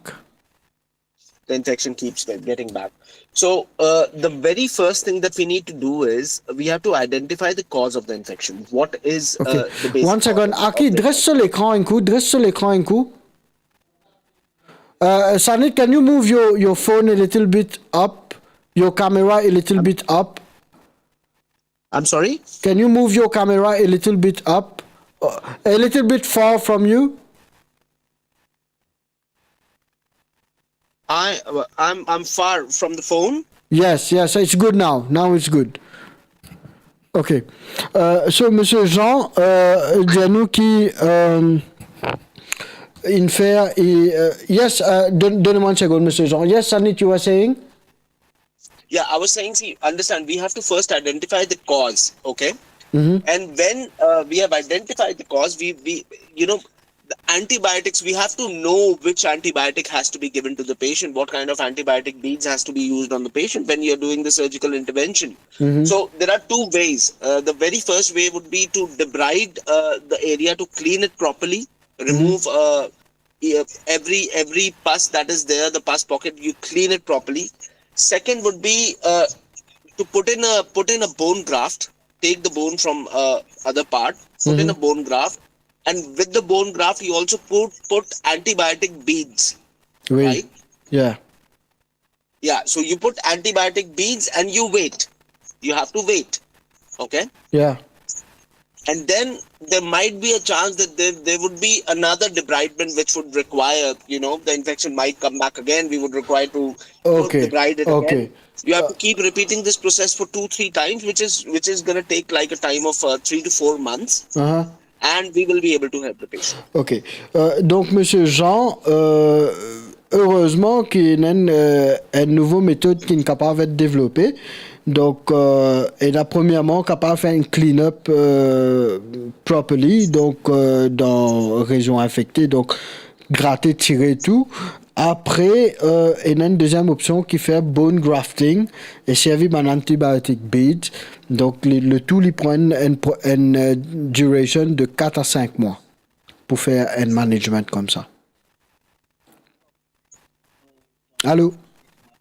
The infection keeps get-, getting back. So, uh, the very first thing that we need to do is we have to identify the cause of the infection. What is, uh, the basic cause of the infection? Ok. One second. Aki, dress so lekran enn kou, dress so lekran enn kou. Uh, Sanit, can you move your, your phone a little bit up? Your camera a little bit up? I'm sorry? Can you move your camera a little bit up? Uh, a little bit far from you? I, uh, I'm, I'm far from the phone. Yes, yes, it's good now. Now it's good. Ok. Uh, so, Monsieur Jean, uh, dir nou ki, um, inn fer, e, uh, yes, uh, donn, donn mwa enn segonn, Monsieur Jean. Yes, Sanit, you were saying? Yeah, I was saying, see, understand, we have to first identify the cause, okay? Mm-hmm. And when, uh, we have identified the cause, we, we, you know, the antibiotics, we have to know which antibiotic has to be given to the patient, what kind of antibiotic beads has to be used on the patient when you're doing the surgical intervention. So there are two ways. Uh, the very first way would be to debride uh, the area to clean it properly, remove uh, e- every every pus that is there, the pus pocket, you clean it properly. Second would be uh, to put in a put in a bone graft, take the bone from uh, other part, put in a bone graft, and with the bone graft you also put put antibiotic beads, Oui. Right? Yeah. Yeah, so you put antibiotic beads and you wait. You have to wait. Okay? Yeah. And then there might be a chance that there, there would be another debridement which would require, you know, the infection might come back again. We would require to you know, Okay. debride it Okay. Again. You have to keep repeating this process for two, three times, which is which is going to take like a time of uh, three to four months, Uh-huh. And we will be able to help the patient. Ok. Euh, donk, Misie Jean, euh, erezman ki ena enn, euh, enn nouvo metod ki kapav et devlope. Donk, euh, ena premierman kapav fer enn clean up euh, properly, donk euh, dan rezion infekte, donk grate, tire tou. Apre, euh, ena enn deziem opsion ki fer bone grafting e servi bann antibiotic beads. Donk, li, le tou li pran enn, enn, enn euh, duration de kat a sink mwa pou fer enn management koumsa. Alo?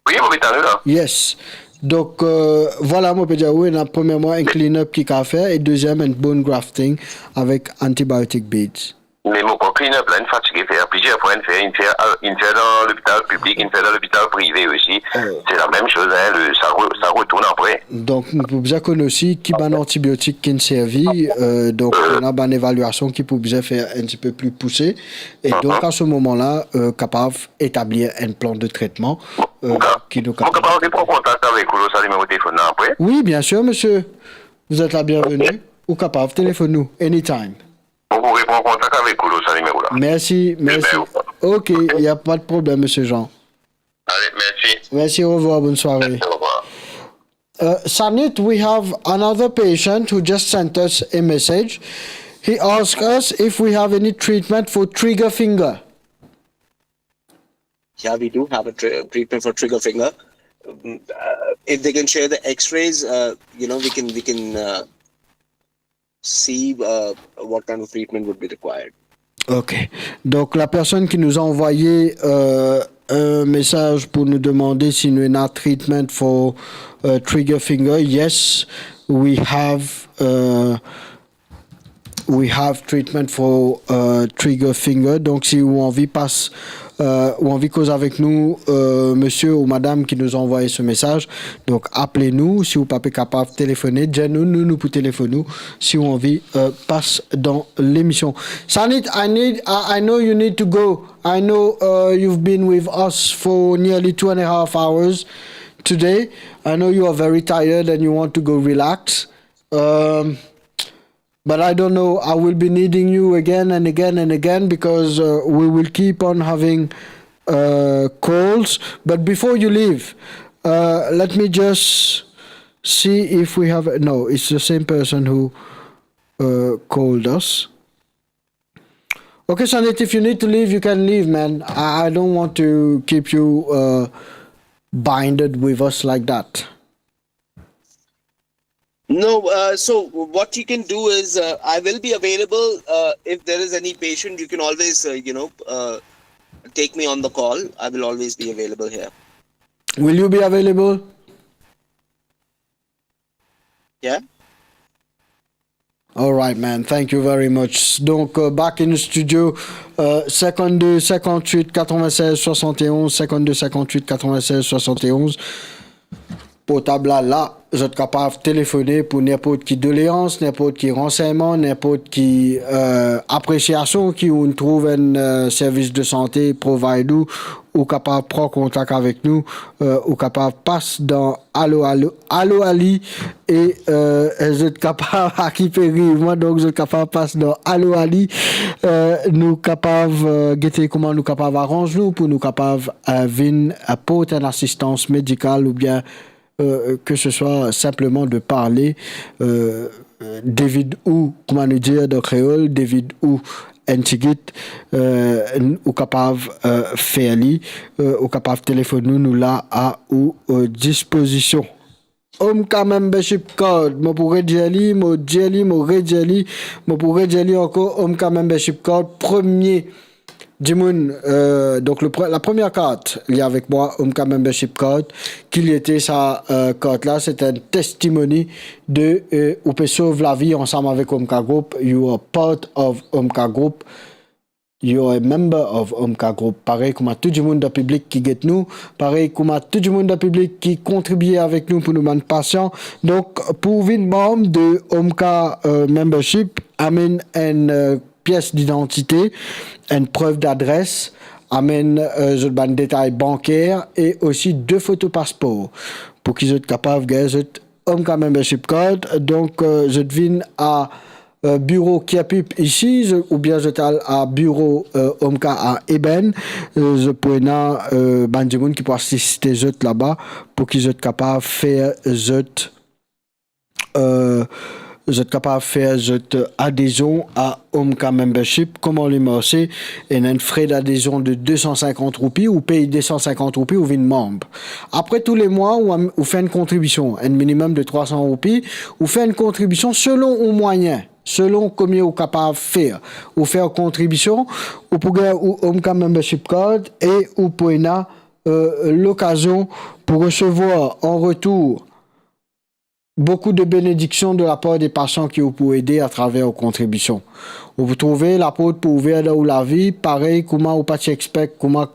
Wi, mo pe tann ou la. Yes. Donk, euh, vwala, mo pe dir ou, ena premierman enn clean up ki kapav fer, e deziem enn bone grafting avek antibiotic beads. Me mo krwar clean up la, inn fatige fer, plizier fwa inn fer, inn fer, inn fer dan lopital piblik, inn fer dan lopital prive osi. Se lamem soz, hein, le, sa, re, sa retourn apre. Donk, nou pou bizin konn osi ki bann antibiotik ki servi, euh, donk, ena bann evaliasion ki pou bizin fer enn tipe pli pouse. E donk, a se moman la, euh, kapav etablir enn plan de tretman euh, ki nou Mo kapav repran kontak avek ou lor sa nimero telefonn la apre? Oui, bien sûr, monsieur. Vous êtes la bienvenue. Ou kapav telefone nou anytime. Mo pou repran kontak avek ou lor sa nimero la. Merci, merci. Ok, il n'y a pas de problème, monsieur Jean. Ale, mersi. Merci, au revoir, bonne soirée. Au revoir. Uh, Sanit, we have another patient who just sent us a message. He asked us if we have any treatment for trigger finger. Yeah, we do have a tr- treatment for trigger finger. Um, uh, if they can share the X-rays, uh, you know, we can we can uh, see uh, what kind of treatment would be required. Ok. Donc, la personne qui nous a envoyé euh, un message pour nous demander si nous avons un treatment for uh, trigger finger, yes, we have uh, we have treatment for uh, trigger finger. Donc, si vous avez envie passe euh, ou anvi koz avek nou, euh, monsieur ou madame qui nous a envoyé ce message, donc appelez-nous. Si ou pa pe kapav telefone, dir nou, nou, nou pou telefone ou, si ou anvi euh, pas dan lemision. Sanit, I need, I, I know you need to go. I know uh, you've been with us for nearly two and a half hours today. I know you are very tired and you want to go relax. Um, but I don't know. I will be needing you again and again and again because uh, we will keep on having uh, calls. But before you leave, uh, let me just see if we have. No, it's the same person who uh, called us. Okay, Sanit, if you need to leave, you can leave, man. I, I don't want to keep you uh, binded with us like that. No, uh, so what you can do is uh, I will be available. Uh, if there is any patient, you can always, uh, you know, uh, take me on the call. I will always be available here. Will you be available? Yeah. All right, man. Thank you very much. Donc, euh, back in the studio, euh, cinquante-deux cinquante-huit quatre-vingt-seize soixante et onze, cinquante-deux cinquante-huit quatre-vingt-seize soixante et onze. Portab la, la, zot kapav telefone pou ninport ki doleans, ninport ki ransegnman, ninport ki euh, apresiasion ki ou trouv enn euh, servis de sante provide ou, ou kapav pran kontak avek nou, euh, ou kapav pas dan Alo Alo, Alo Ali, e euh, zot kapav akipe riv mwa, donk zot kapav pas dan Alo Ali. Euh, nou kapav euh, gete kouma nou kapav aranz nou pou nou kapav euh, vinn aport enn asistans medikal oubien euh, que ce soit simplement de parler, euh, David ou, kouma nou dir dan kreol, David ou enn tigit, eh, n-, ou kapav, eh, fer li, eh, ou kapav telefonn nou, nou la a ou, eh, dispozision. Omka Membership Card, mo pou redir li, mo dir li, mo redir li, mo pou redir li ankor, Omka Membership Card, premie dimoun, eh, donk le pre-, la première carte, li avek mwa, Omka Membership Card, ki li ete sa, eh, carte la, se enn testimoni de, eh, ou pe sov lavi ansam avek Omka Group, you are part of Omka Group. You're a member of Omka Group. Parey kouma tou dimoun dan piblik ki get nou, parey kouma tou dimoun dan piblik ki kontribie avek nou pou nou bann pasian. Donk, pou vinn manm de Omka, eh, Membership, amenn enn, eh, pies didantite, enn prev dadres, amenn, eh, zot bann detay banker e osi de foto paspor pou ki zot kapav gagn zot Omka Membership Card. Donk, eh, zot vinn a eh, biro Kirpip isi, zot, oubien zot al a biro, eh, Omka a Eben, eh, zot pou ena, eh, bann dimoun ki pou asiste zot laba pou ki zot kapav fer zot, eh, zot kapav fer zot adezion a Omka Membership. Kouma li marse? Ena enn fre dadezion de de san sinkant roupi, ou pey de san sinkant roupi, ou vinn manm. Apre tou le mwa, ou am-, ou fer enn kontribision, enn minimem de trwa san roupi, ou fer enn kontribision selon ou mwayin, selon komie ou kapav fer. Ou fer kontribision, ou pou gagn ou Omka Membership Card e ou pou ena, eh, lokazion pou resevwar an retour boukou de benediksion de lapar de pasian ki ou pou ede atraver ou kontribision. Ou pou trouve laport pou ouver dan ou lavi, parey kouma ou pa ti expect, kouma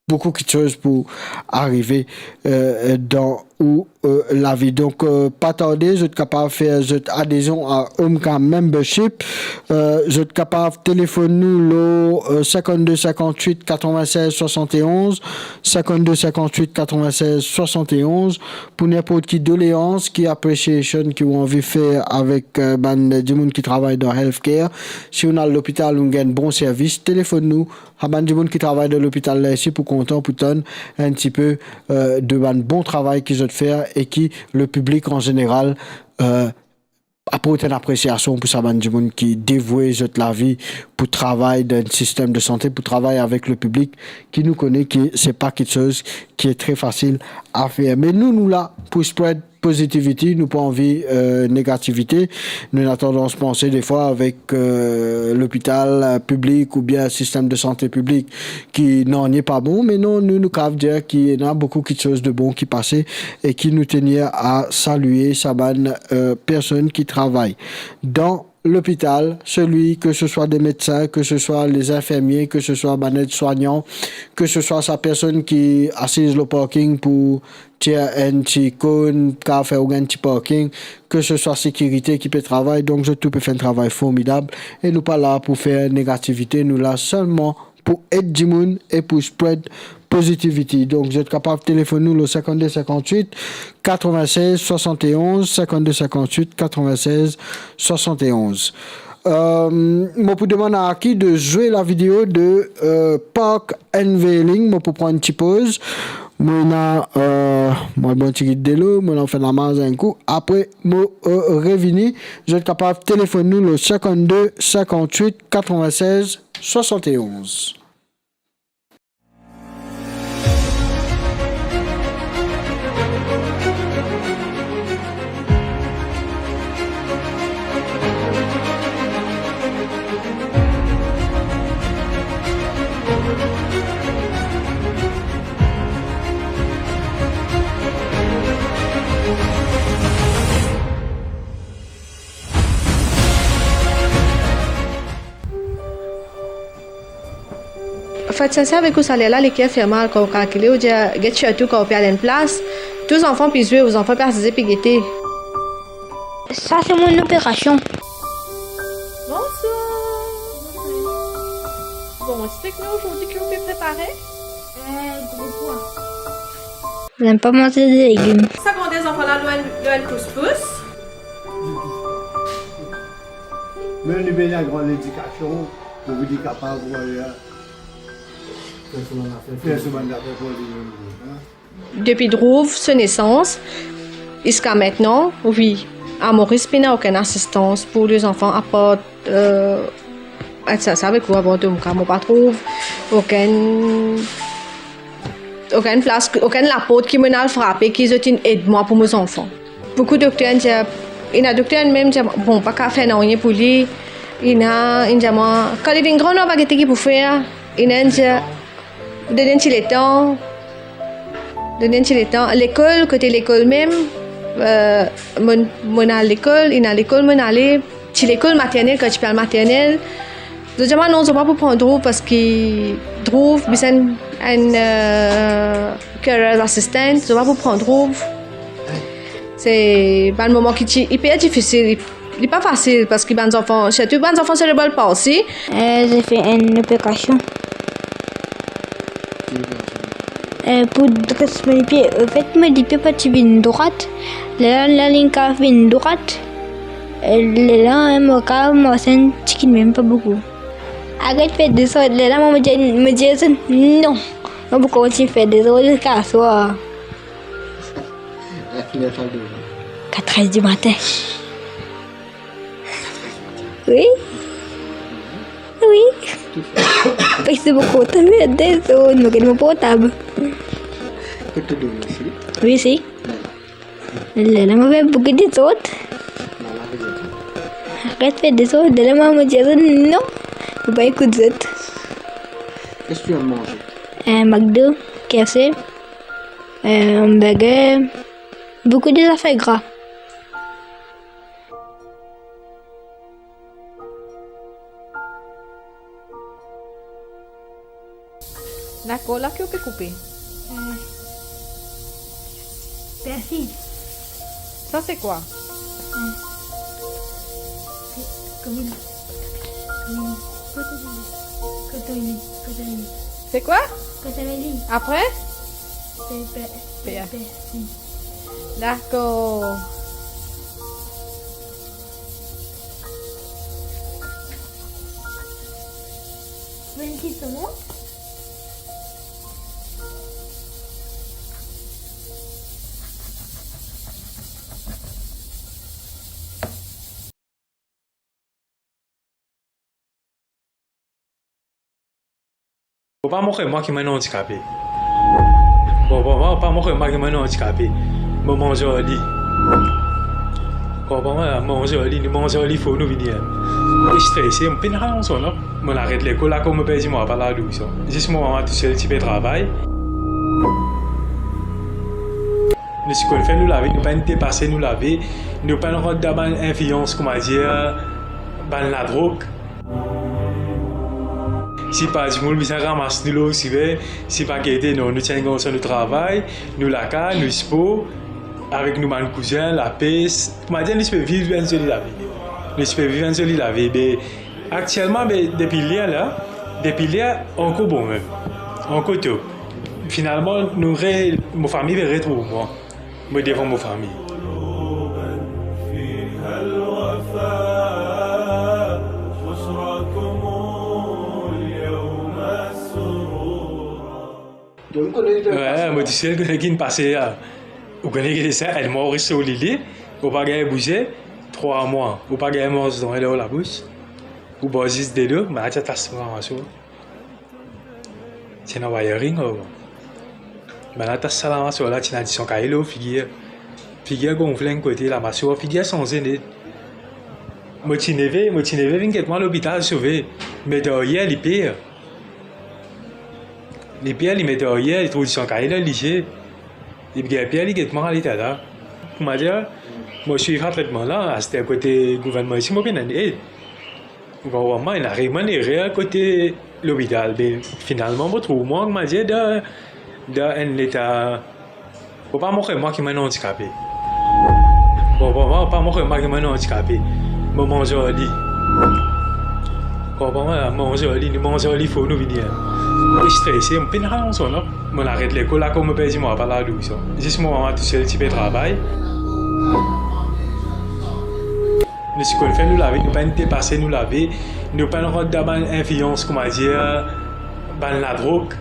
boukou kiksoz pou arive, eh, dan ou, eh, lavi. Donk, eh, pa tarde, zot kapav fer zot adezion a Omka Membership. Eh, zot kapav telefonn nou lor, eh, sinkant-de sinkant-wit katrovin-sez swasant-e-onz, sinkant-de sinkant-wit katrovin-sez swasant-e-onz, pou ninport ki doleans, ki appreciation ki ou anvi fer avek, eh, bann dimoun ki travay dan healthcare. Si ou al lopital, ou gagn bon servis, telefonn nou. Sa bann dimoun ki travay dan lopital la isi pou kontan pou tann enn tipe, eh, de bann bon travay ki zot fer e ki le piblik an zeneral, eh, aport enn apresiasion pou sa bann dimoun ki devoue zot lavi pou travay dan enn sistem de sante, pou travay avek le piblik ki nou kone ki se pa kiksoz ki tre fasil a fer. Me nou, nou la pou spread positivity, nou pa anvi, eh, negativite. Nou ena tandans panse defwa avek, eh, lopital, eh, piblik oubien sistem de sante piblik ki nanye pa bon, me non, nou, nou kapav dir ki ena boukou kiksoz de bon ki pase e ki nou tenir a salie sa bann, eh, personn ki travay dan lopital, selwi, ke se swa de medsin, ke se swa lezinfirmie, ke se swa bann edswagnan, ke se swa sa personn ki asiz lor parking pou tir enn ti konn, kapav fer ou gagn ti parking, ke se swa sekirite ki pe travay, donk zot tou pe fer enn travay formidab, e nou pa la pou fer negativite, nou la selman pou ed dimoun e pou spread positivity. Donk, zot kapav telefonn nou lor sinkant-de sinkant-wit katrovin-sez swasant-e-onz, sinkant-de sinkant-wit katrovin-sez swasant-e-onz. Eh, mo pou demann a Aki de zwe lavideo de, eh, park unveiling. Mo pou pran enn ti poz. Mo ena, eh, mo al bwar enn tigit delo, mo al fer lamaz enn kou. Apre, mo, eh, revini. Zot kapav telefonn nou lor sinkant-de sinkant-wit katrovin-sez swasant-e-onz. Fat sinser avek ou, saler la, leker fer mal, kan ou kalkile, ou dir, get sirtou kan ou pe al enn plas, tou zanfan pe zwe, ou zanfan pe asize, pe gete. Sa se mo operasion. Bonsoir. Bon, explik nou azordi ki ou pe prepare. Eh, gro pwa. Zem pa manze legim. Sa grande zanfan la, lwen, lwen kousous. Me li bizin gran ledikasion pou li kapav, eh, fer so bann zafer pou li, hein. Depi Dhruv so nesans ziska aster, wi, a Moris pena okenn asistans pou lezanfan, apar, eh, Enn sa, sa avek ou abortom ka, mo pa trouv okenn, okenn plas, okenn laport ki mo'nn al frape ki zot inn ed mwa pou mo zanfan. Boukou dokter inn dir, ena dokter mem dir, bon, pa kav fer nanye pou li. Ena inn dir mwa, kan li vinn gran, nou va gete ki pou fer. Ena inn dir, donn enn ti letan. Donn enn ti letan. Lekol, kote lekol mem, eh, mo'nn, mo'nn al lekol, ena lekol mo'nn ale, ti lekol maternel, kan ti pe al maternel. Zot dir mwa non, zot pa pou pran droug, parski droug bizin enn, eh, career assistant, zot pa pou pran droug. Se bann moman ki ti iper difisil, li pa fasil, parski bann zanfan, sirtou bann zanfan serebral palsy. Eh, j'ai fait une opération. Eh, pou dres mo lipie, anfet, mo lipie pa ti vinn drwat. Lerla, lerla li kav vinn drwat. Eh, lerla, eh, mo kav mars enn tikin mem, pa boukou. Aret fer dezord, lerla, mo dir, mo dir zot non. Mo pou kontign fer dezord ziska swar. Ki ler sa deja? Kat er di matin. Wi. Wi. Parski mo kontan fer dezord, mo get mo portab. Kot to dormi isi? Wi, isi. Lerla mo fer boukou dezord. Aret fer dezord, lerla mo dir non. Mo pa ekout zot. Qu'est-ce que tu aimes manger? Eh, McDo, K F C, eh, hamburger, boukou de zafer gra. Dakor, la ki ou pe koupe? Eh, persil. Sa se kwa? Eh, se komin. Komin. Kotomili. Kotomili. Kotomili. Se kwa? Kotomili. Apre? Pe-, pe-, pe-, persil. Dakor. Vinn ki tomat. Bon, pa montre mwa ki mo ena andikape. Bon, bon, bon, pa montre mwa ki mo ena andikape. Mo manz ar li. Bon, bon, bon, manz ar li, nou manz ar li, fo nou vini, eh. Mo strese, mo pena rann sa, non. Mo aret lekol, akoz mo perdi mo papa ladoulor sa. Zis mo mama tousel ti pe travay. Nou ti konn fer nou lavi, nou pa'nn depase nou lavi, nou pa'nn rant dan bann inflians, koumadir, bann ladrog. Si pa dimoun bizin ramas nou lor sive, si pa gete, non, nou ti enn garson, nou travay, nou lakaz, nou spor, avek nou bann kouzin, lapes. Koumadir, nou ti pe viv enn zoli lavi. Nou ti pe viv enn zoli lavi, be, aktielman, be, depi ler la, depi ler, ankor bon mem. Ankor top. Finalman, nou re-, mo fami pe retrouv mwa. Mo devan mo fami. Wi, mo tousel kone ki inn pase la. Ou kone ki sa, enn mwa ou res lor lili, ou pa gagn bouze, trwa mwa, ou pa gagn manze dan labous, ou bwar zis delo, bann la ti atas mo mama so. Ti ena wiring, oh. Bann la atas sa lamasoir la, ti ena disan kaye lor figir. Figir gonfle enn kote, lamasoir, figir sanze net. Mo ti neve, mo ti neve vinn get mwa lopital sove. Me daryer li per. Li per, li met daryer, li trouv disan kaye lor lizie. Li gagn per, li get mwa leta la. Koumadir, mo swiv sa tretman la, aster kote gouvernman isi, mo pena ed. Ou konpran mwa, ena vreman erer kote lopital, be finalman mo trouv mwa, koumadir, dan, dan enn leta. Bon, pa montre mwa ki mo ena andikape. Bon, bon, bon, pa montre mwa ki mo ena andikape. Mo manz ar li. Bon, bon, bon, manz ar li, nou manz ar li, fo nou vini, eh. Mo strese, mo pena rann sa, non. Mo aret lekol, akoz mo perdi mo papa ladoulor sa. Zis mo mama tousel ti pe travay. Nou ti konn fer nou lavi, nou pa'nn depase nou lavi, nou pa'nn rant dan bann inflians, koumadir, bann ladrog.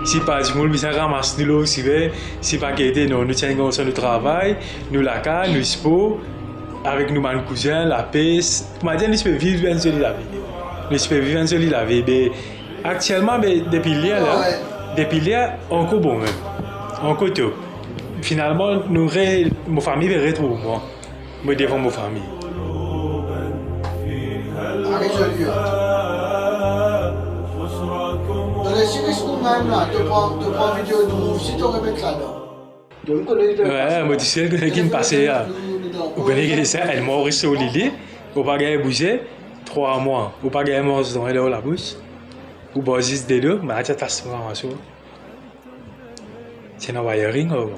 Si pa dimoun bizin ramas nou lor sive, si pa gete, non, nou ti enn garson, nou travay, nou lakaz, nou spor, Avek nou bann kouzin, lapes, koumadir nou ti pe viv enn zoli lavi. Nou ti pe viv enn zoli lavi. Be, aktielman, be, depi ler la, depi ler, ankor bon mem. Ankor top. Finalman, nou re-, mo fami pe retrouv mwa. Mo devan mo fami. Are zoli, hein. Dan lesiris nou mem la, to pran, to pran video nou, si to remet ladan. We, mo disel kone ki pase la. Ou kone ki sa, enn mwa ou res lor lili, ou pa gagn bouze, trwa mwa, ou pa gagn manz dan labous, ou bwar zis delo, malad ti atas mo lamaso. Ti ena wiring, oh.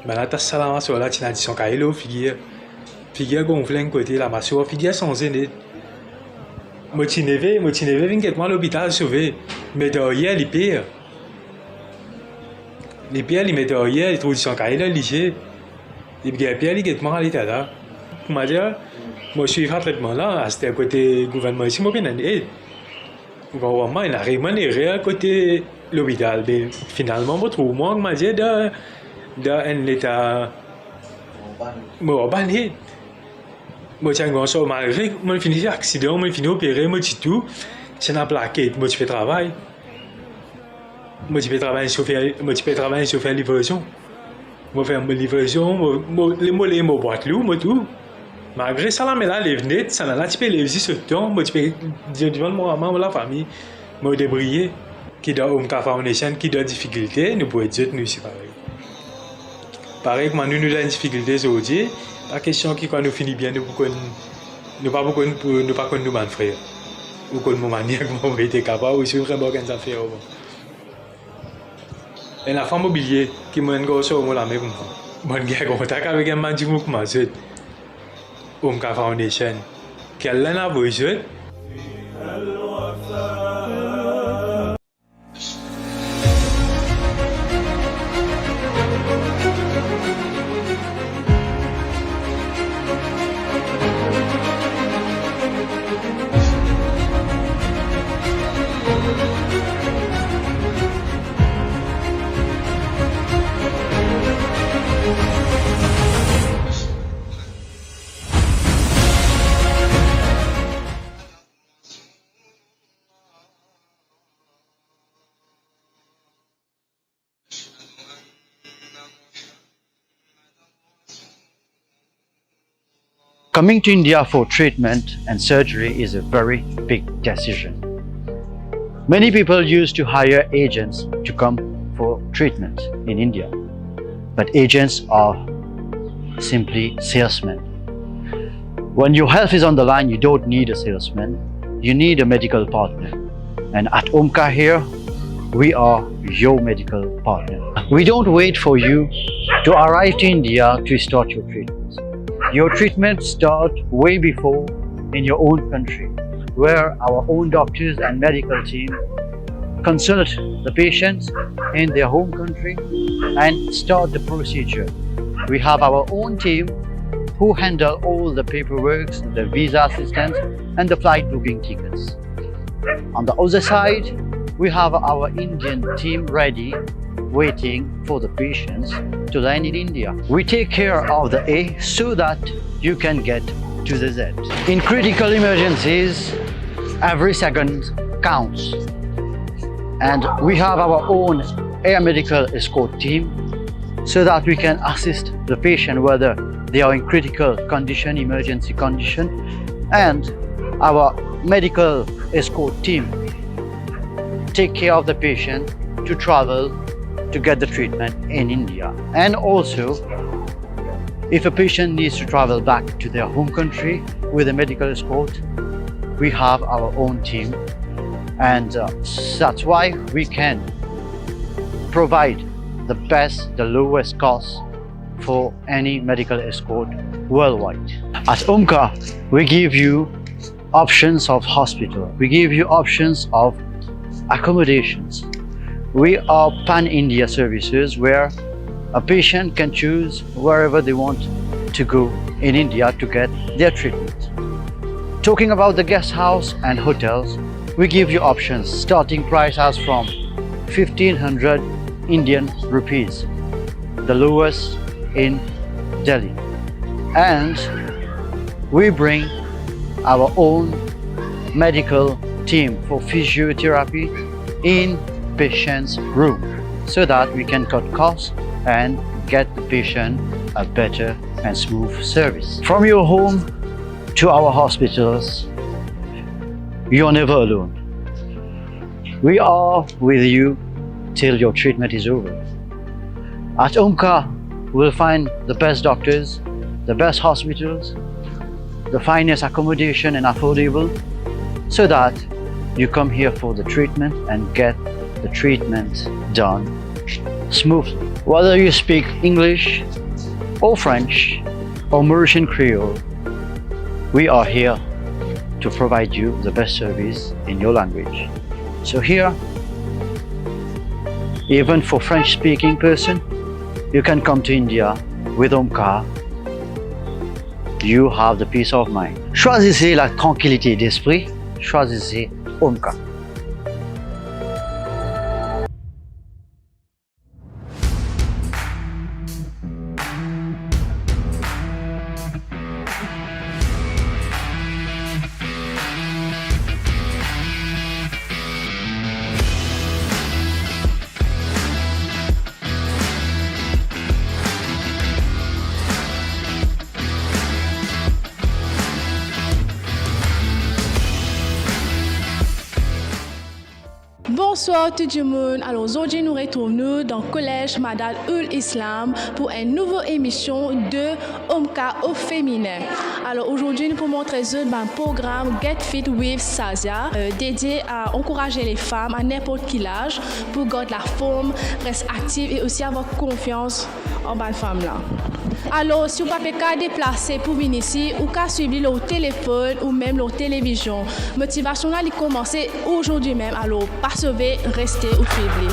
Bann atas sa lamaso la, ti ena disan kaye lor figir. Figir gonfle enn kote, lamaso, figir sanze net. Mo ti neve, mo ti neve vinn get mwa lopital sove, me deryer li per. Li per, li met deryer, li trouv disan kaye lor lizie. Li gagn per, li get mwa leta la. Koumadir, mo swiv sa tretman la, aster kote gouvernman isi, mo pena enn ed. Ou konpran mwa, ena reman erer kote lopital, be finalman, mo trouv mwa, koumadir, dan, dan enn leta, mo anba net. Mo ti enn gran sor, malgre mo fini aksidan, mo fini opere, mo ti tou, ti ena plaket, mo ti pe travay. Mo ti pe travay sofer, mo ti pe travay sofer livrezon. Mo fer mo livrezon, mo, mo, mo lor mo bwat lou, mo tou. Malgre sa lame la lev net, sa la ti pe lev zis otan, mo ti pe dir divan mo mama, mo lafami, mo debriye. Ki dan Omka Foundation, ki dan difikilte, nou pou ed zot, nou isi parey. Parey kouma nou, nou dan difikilte zordi, pa kestion ki kan nou fini bien, nou pou konn, nou pa pou konn, pou, nou pa konn nou bann frer. Ou konn mo manier kouma mo ete kapav, ou si ou remark enn zafer, bon. Enn lafwa mo bliye ki mo enn garson mo lame koumsa. Mo'nn gagn kontak avek enn bann dimoun kouma zot. Omka Foundation. Ki al la avoy zot. Coming to India for treatment and surgery is a very big decision. Many people used to hire agents to come for treatment in India, but agents are simply salesmen. When your health is on the line, you don't need a salesman, you need a medical partner. And at Omka here, we are your medical partner. We don't wait for you to arrive to India to start your treatments. Your treatments start way before in your own country, where our own doctors and medical team consult the patients in their home country and start the procedure. We have our own team who handle all the paperwork, the visa assistance, and the flight booking tickets. On the other side, we have our Indian team ready, waiting for the patients to land in India. We take care of the A so that you can get to the Z. In critical emergencies, every second counts. And we have our own air medical escort team so that we can assist the patient whether they are in critical condition, emergency condition, and our medical escort team take care of the patient to travel to get the treatment in India. And also, if a patient needs to travel back to their home country with a medical escort, we have our own team, and, uh, that's why we can provide the best, the lowest cost for any medical escort worldwide. At Omka, we give you options of hospital. We give you options of accommodations. We are pan-India services where a patient can choose wherever they want to go in India to get their treatment. Talking about the guest house and hotels, we give you options. Starting price as from fifteen hundred Indian rupees, the lowest in Delhi. And we bring our own medical team for physiotherapy in patient's room so that we can cut costs and get the patient a better and smooth service. From your home to our hospitals, you're never alone. We are with you till your treatment is over. At Omka, you will find the best doctors, the best hospitals, the finest accommodation and affordable, so that you come here for the treatment and get the treatment done smoothly. Whether you speak English or French or Mauritian Creole, we are here to provide you the best service in your language. So here, even for French-speaking person, you can come to India with Omka. You have the peace of mind. Choisissez la tranquillité d'esprit, choisissez Omka. Bonswar tou dimoun. Alor, zordi nou retrouv nou dan Kolez Madad Ul Islam pou enn nouvo emision de Omka au féminin. Alor, zordi nou pou montre zot bann program Get Fit with Sazia, euh, dedie a ankouraze lefam a ninport ki laz pou gard laform, res aktiv e osi avoir konfians an bann fam la. Alor, si ou pa pe kav deplase pou vinn isi, ou kav swiv li lor telefonn ou mem lor televizion. Motivasion la, li koumanse zordi mem, alor pa sove, reste ou swiv li.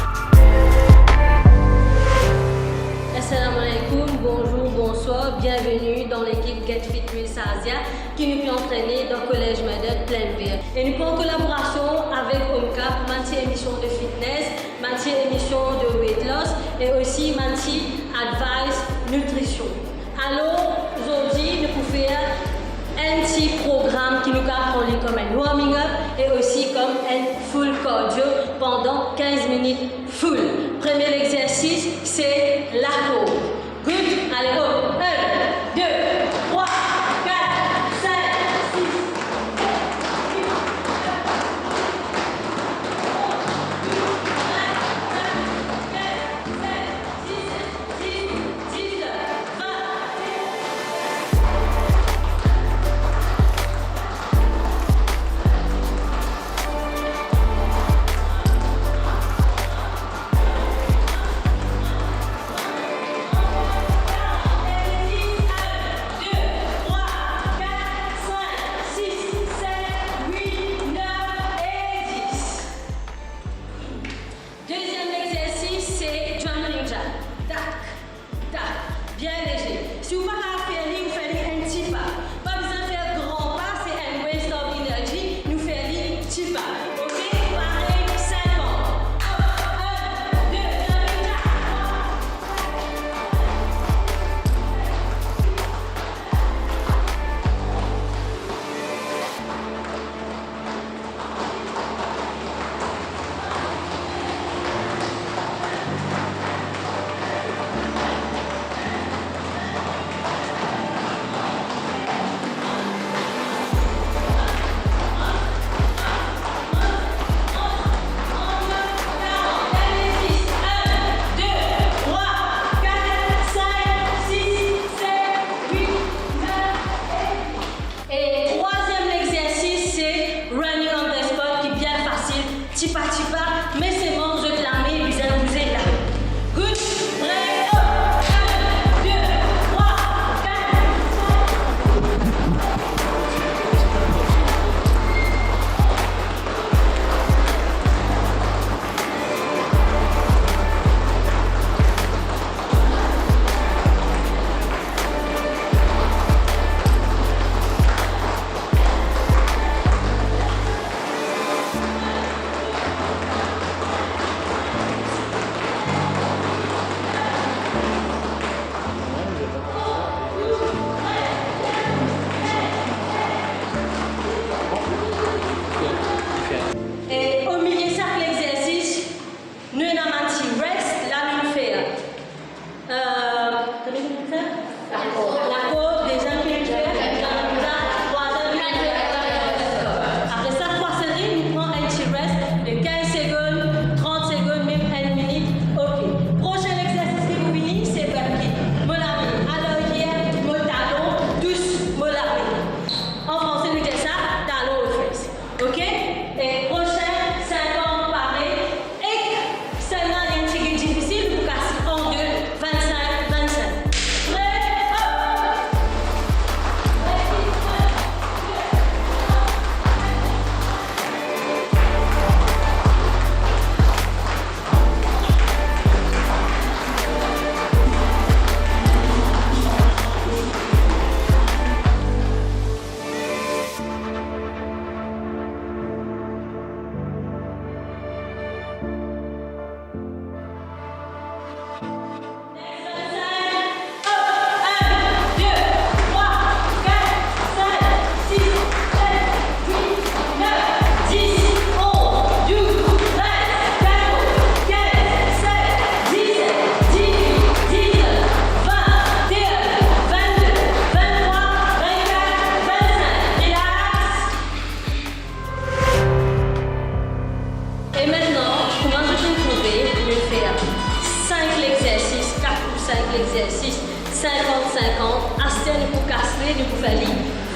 Assalamu alaikum, bonzour, bonswar, bienveni dan lekip Get Fit with Sazia ki nou pe antrene dan Kolez Madad Plaine Verte. E nou pran kolaborasion avek Omka pou bann ti emision de fitness, bann ti emision de weight loss e osi bann ti advice nitrision. Alor, zordi, nou pou fer enn ti program ki nou kav pran li kom enn warming up e osi kom enn full cardio pandan kinz minit full. Premie lexersis, se lakord. Good, ale, go. Enn, de, trwa, kat, sink, sis, set, wit, nef, dis, onz, douz, trez, katorz, sez, disset, disnef, vint.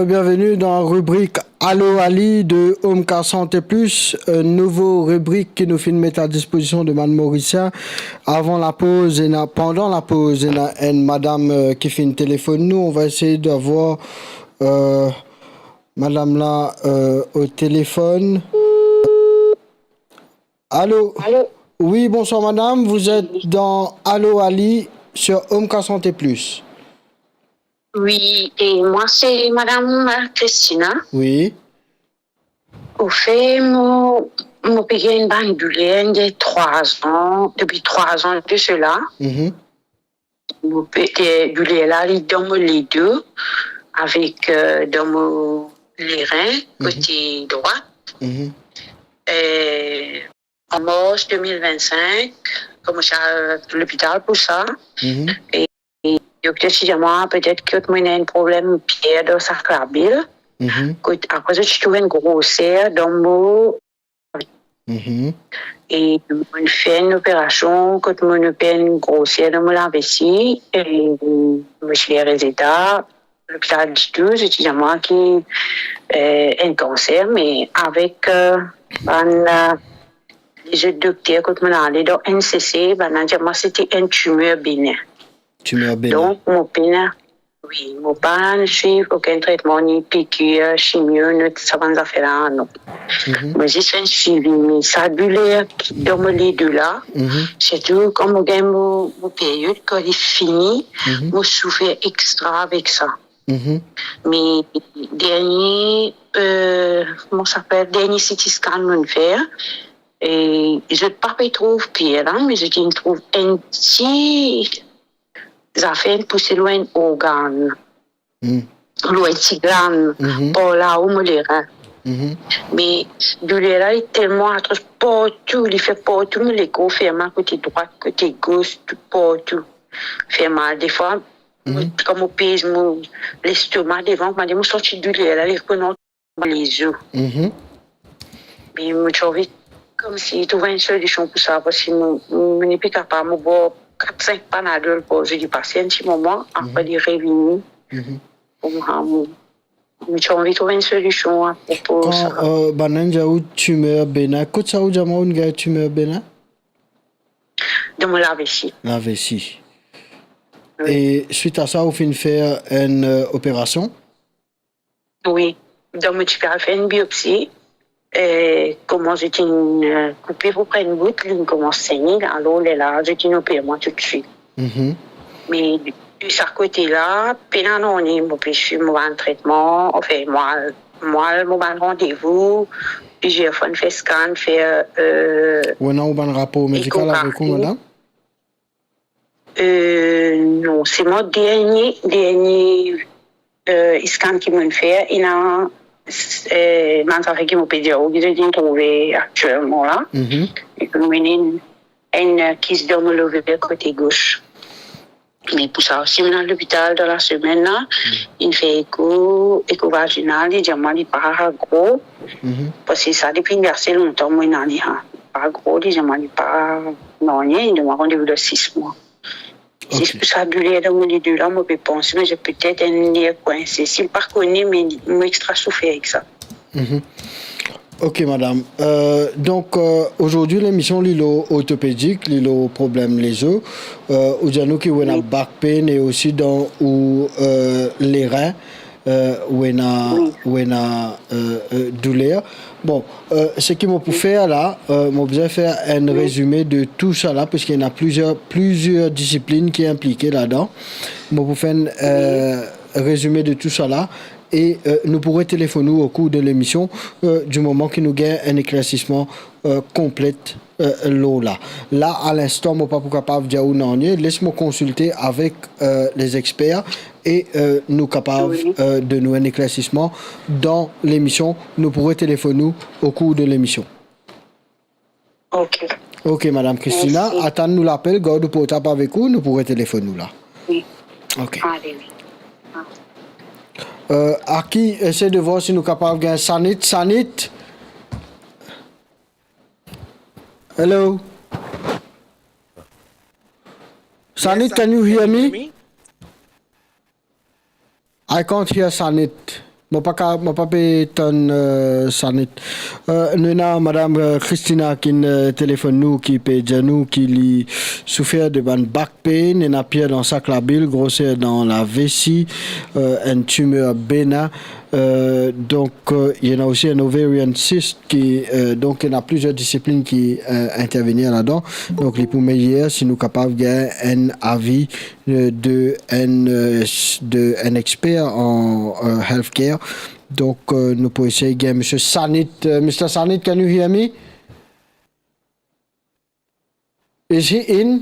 Re-bienveni dan ribrik Allo Ali de Omka Santé Plus, enn nouvo ribrik ki nou finn met a dispozision de bann Morisien. Avan lapoz, ena, pandan lapoz, ena enn madam, euh, ki finn telefonn nou. On va essayer d'avoir, euh, madam la, euh, au téléphone. Allô ? Allô ? Oui, bonsoir madame, vous êtes dans Allo Ali sur Omka Santé Plus. Oui, et moi c'est Madame Christina. Oui. Au fait, mo, mo pe gagn bann douler de trois ans, depuis trois ans de cela. Mhm. Mo pe, euh, douler la, li dan mo ledo, avek, euh, dan mo lerin, mhm, kote drwat. Mhm. Euh, an mars deux mille vingt-cinq, koumans al lopital pou sa. Mhm. E, e dokter ti dir mwa, petet kot mo ena enn problem pier dan sak labil. Mhm. Kot apre, zot ti trouv enn groser dan mo Mhm. E mo finn fer enn operasion kot mo finn fer enn groser dan mo lavesi, e mo ti gagn rezilta, lopital ti dir, zot ti dir mwa ki, eh, enn kanser, me avek, eh, bann, eh, lezot dokter kot mo ale dan N C C, bann la dir mwa sete enn timer benen. Timer benen. Donk, mo pena, wi, mo pa swiv okenn tretman, ni pikir, chimio, ni sa bann zafer la, non. Mhm. Mo zis fer enn swivi, me sa douler ki dan mo ledo la, mhm, sirtou kan mo gagn mo, mo period, kan li fini, mhm, mo soufer extra avek sa. Mhm. Me dernie, eh, kouma sa apel, dernie C T scan mo fer, e zot pa pe trouv pier la, me zot inn trouv enn ti zafer inn pouse lor enn organ, hmm, lor enn ti glann, mhm, par lao mo lerin. Mhm. Me douler la, li telman atros partou, li fer partou mo lekor, fer mal kote drwat, kote gos, tou partou. Fer mal. Defwa, mhm, kan mo pez mo lestoma devan, kouma dir, mo santi douler la, li rekoz lezo. Mhm. Me mo ti anvi koumsi trouv enn solision pou sa, parski mo, mo nepli kapav, mo bwar kat, sink Panadol par zour, li pas enn ti moman, apre, mhm, li revini. Mhm. Pou mwa, mo, mo ti anvi trouv enn solision apropo sa. Kan, euh, bann-la dir ou timer benen, kot sa ou dir mwa ou gagn timer benen? Dan mo lavesi. Lavesi. Wi. E swit a sa, ou finn fer enn, euh, operasion? Wi, donk mo ti pe al fer enn biopsi, eh, kouma zot inn, eh, koupe pou pran enn bout, linn koumans segne, alor lerla zot inn oper mwa toutswit. Mhm. Me de sa kote la, pena nanye, mo pe swiv mo bann tretman, anfin, mo al, mo al mo bann randevou, plizier fwa inn fer scan, fer, eh, ou ena ou bann rapor medikal avek ou, ekografi, madam? Eh, non, se mo dernie, dernie, eh, scan ki mo fer, ena, eh, bann zafer ki mo pe dir ou, ki zot inn trouve aktielman la. Mhm. E ki mo ena enn, enn kis dan mo lover kote gos. Me pou sa osi, mo al lopital dan lasemenn la, mhm, inn fer eko, eko vaginal, li dir mwa li pa gro, mhm, parski sa depi ase lontan mo ena li, ha. Pa gro, li dir mwa li pa nanye, li donn mwa randevou dan sis mwa. Zis, ok, pou sa douler dan mo ledo la, mo pe panse, me zot petet enn ner kwinse. Si li pa kone, me mo extra soufer ek sa. Mhm. Ok, madam. Euh, donk, euh, azordi lemision li lor ortopedik, li lor problem lezo. Euh, ou dir nou ki ou ena, wi, back pain e osi dan ou, euh, lerin. euh, ou ena, wi, ou ena, euh, euh, douler. Bon, euh, seki mo pou fer la, euh, mo bizin fer enn, wi, rezime de tou sa la, parski ena plizier, plizier disiplinn ki inplike ladan. Mo pou fer enn, wi, euh, rezime de tou sa la. E, euh, nou pou retelefonn ou o kour de lemision, euh, di moman ki nou gagn enn eklersisman, euh, konplet, euh, lor la. La, a linstan, mo pa pou kapav dir ou nanye, les mo konsilte avek, euh, lezexper e, euh, nou kapav, wi, euh, donn ou enn eklersisman dan lemision. Nou pou retelefonn ou o kour de lemision. Ok. Ok, Madam Christina, mersi, atann nou lapel, gard ou portab avek ou, nou pou retelefonn ou la. Wi. Ok. Ale, wi. Euh, Aki, esey de vwar si nou kapav gagn Sanit. Sanit? Hello? Sanit, yes, can you hear me? Can you hear me? I can't hear Sanit. Mo pa ka, mo pa pe tann, euh, Sanit. Euh, nou ena Madam, euh, Christina ki'nn, euh, telefonn nou, ki pe dir nou ki li soufer de bann back pain, ena pir dan sak labil, groser dan lavesi, euh, enn timer benin. Euh, donk, euh, ena osi enn ovarian cyst ki, euh, donk, ena plizier disiplinn ki, euh, intervenir ladan. Donk, li pou meyer si nou kapav gagn enn avi, euh, de enn, euh, s-, de enn exper an, euh, healthcare. Donk, euh, nou pou esey gagn Misie Sanit. Euh, Mister Sanit, can you hear me? Is he in?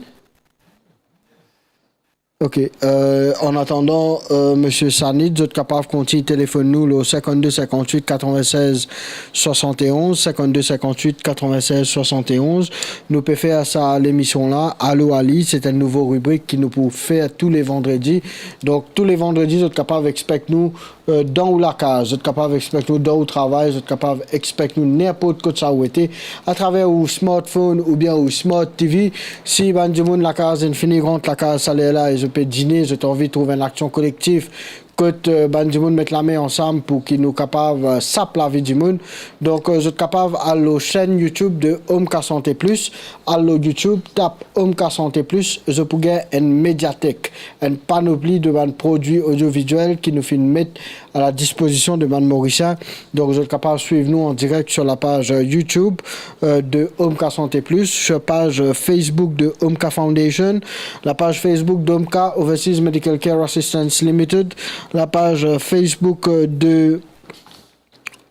Ok, euh, an atandan, euh, Misie Sanit, zot kapav kontign telefonn nou lor cinquante-deux cinquante-huit quatre-vingt-seize soixante et onze, cinquante-deux cinquante-huit quatre-vingt-seize soixante et onze. Nou pe fer sa lemision la, Alo Ali, se enn nouvo ribrik ki nou pou fer tou le vandredi. Donk, tou le vandredi, zot kapav expect nou, euh, dan ou lakaz, zot kapav expect nou dan ou travay, zot kapav expect nou ninport kot sa ou ete, atraver ou smartphone oubien ou smart T V. Si bann dimoun lakaz inn fini rant lakaz sa ler la e zot pe dine, zot anvi trouv enn aksion kolektif kot, euh, bann dimoun met lame ansam pou ki nou kapav, euh, sap lavi dimoun. Donk, euh, zot kapav al lor chaîne YouTube de Omka Santé Plus, al lor YouTube, tap Omka Santé Plus, zot pou gagn enn mediatek, enn panopli de bann prodwi odiovizuel ki nou finn met a la dispozision de bann Morisien. Donk, zot kapav swiv nou an direk sur la page, euh, YouTube, euh, de Omka Santé Plus, sur page, euh, Facebook de Omka Foundation, la page Facebook d'Omka Overseas Medical Care Assistance Limited, la page, euh, Facebook, euh, de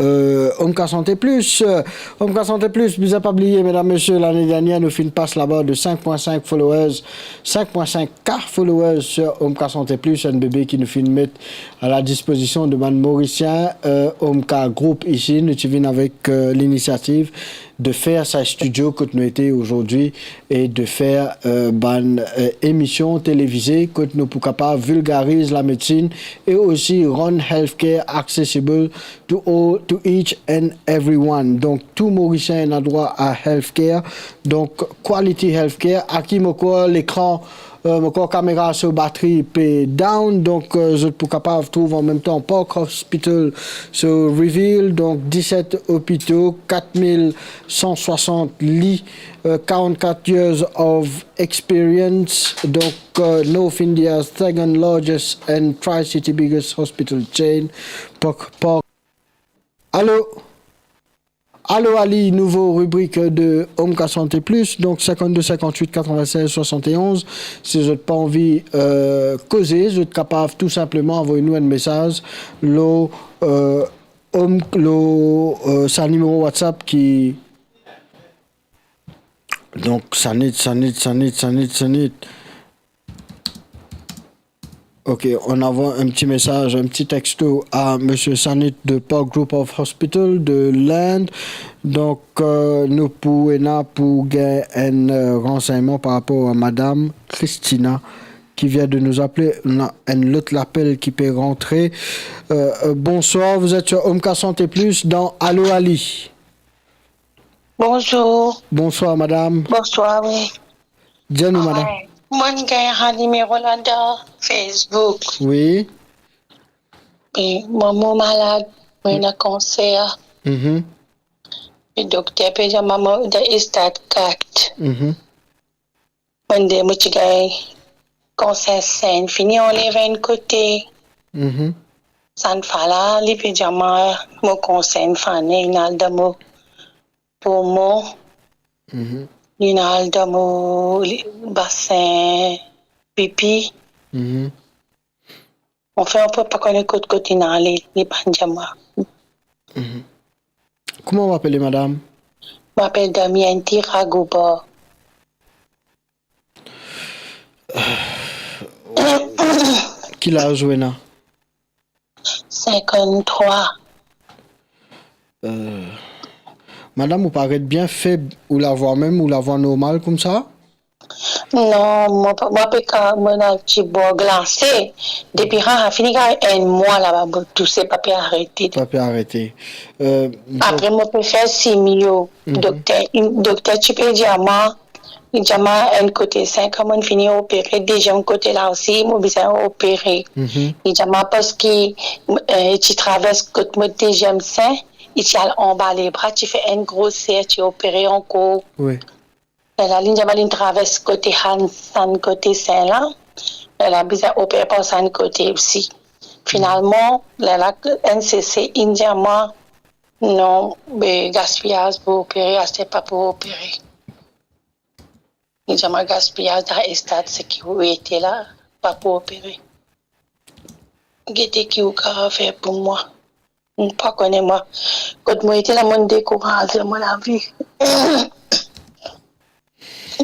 euh, Omka Santé Plus. Euh, Omka Santé Plus, bizin pa bliye, medam, mesie, lane dernier, nou finn pas labar de cinq point cinq followers, cinq point cinq K followers sur Omka Santé Plus, enn bebe ki nou finn met a la dispozision de bann Morisien, euh, Omka Group isi. Nou ti vinn avek, euh, linisiativ de fer sa studio kot nou ete azordi e de fer, euh, bann, euh, emision televize kot nou pou kapav vilgariz lamedsin e osi rann healthcare accessible to all, to each and everyone. Donk, tou Morisien ena drwa a healthcare. Donk, quality healthcare. Aki mo krwar lekran, euh, mo krwar kamera so batri pe down. Donk, euh, zot pou kapav trouv anmemtan Park Hospital so reveal. Donk, dix-sept opito, quatre mille cent soixante lit, euh, quarante-quatre years of experience. Donk, euh, North India's second largest and Tri-City biggest hospital chain, Park, Park. Alo? Alo Ali, nouvo ribrik de Omka Santé Plus, donk cinquante-deux cinquante-huit quatre-vingt-seize soixante et onze. Si zot pa anvi, euh, koze, zot kapav tou sinpleman avoy nou enn mesaz lor, euh, Om-, lor, euh, sa nimero WhatsApp ki, donk, Sanit, Sanit, Sanit, Sanit, Sanit. Ok, on envoie un petit message, un petit texto à Monsieur Sanit de Park Group of Hospital de l'Inde. Donk, euh, nou pou ena pou gagn enn, euh, ransegnman par rapor a Madam Christina qui vient de nous appeler. Nou ena enn lot lapel ki pe rantre. Euh, euh, bonsoir, vous êtes sur Omka Santé Plus dans Alo Ali. Bonzour. Bonswar, madam. Bonswar, wi. Dir nou, madam. Wi. Mo'nn gagn sa nimero la dan Facebook. Wi. E mo, mo malad, mo ena kanser. Mhm. E dokter pe dir mo dan estad kat. Mhm. Mo'nn dir mo ti gagn kanser sin, fini anlev enn kote. Mhm. Sann fala, li pe dir mwa, mo konsey enn fane, inn al dan mo poumon, Mhm. inn al dan mo li-, basin pipi. Mhm. Anfin, mo pa kone kot, kot inn ale, li pa'nn dir mwa. Mhm. Kouma ou apele, madam? Mo apel Damiente Ragouba. Ki laz ou ena? Sinkanntrwa. Euh, madam, ou paret bien feb, ou lavwa mem, ou lavwa normal koumsa? Non, mo pa, mo pe ka, mo ena ti bor glase. Depi, ha, ha, fini gagn enn mwa laba, mo touse pa pe arete. Pa pe arete. Euh, Apre, mo pe fer simio. Mhm. Dokter, dokter ti pe dir mwa, li dir mwa enn kote, sek kan mo'nn fini opere, deziem kote la osi, mo bizin opere. Mhm. Li dir mwa parski, eh, ti travers kot mo deziem sin, li ti al anba lebra, ti fer enn groser, ti opere ankor. Wi. Lerla li dir mwa li travers kote sann, sann kote sin la, lerla bizin opere par sann kote osi. Finalman, lerla N C C inn dir mwa, non, be gaspiyaz pou opere, aster pa pou opere. Li dir mwa gaspiyaz dan estad seki ou ete la, pa pou opere. Gete ki ou kapav fer pou mwa. Mo pa kone mwa. Kot mo ete la, mo'nn dekouraze mo lavi.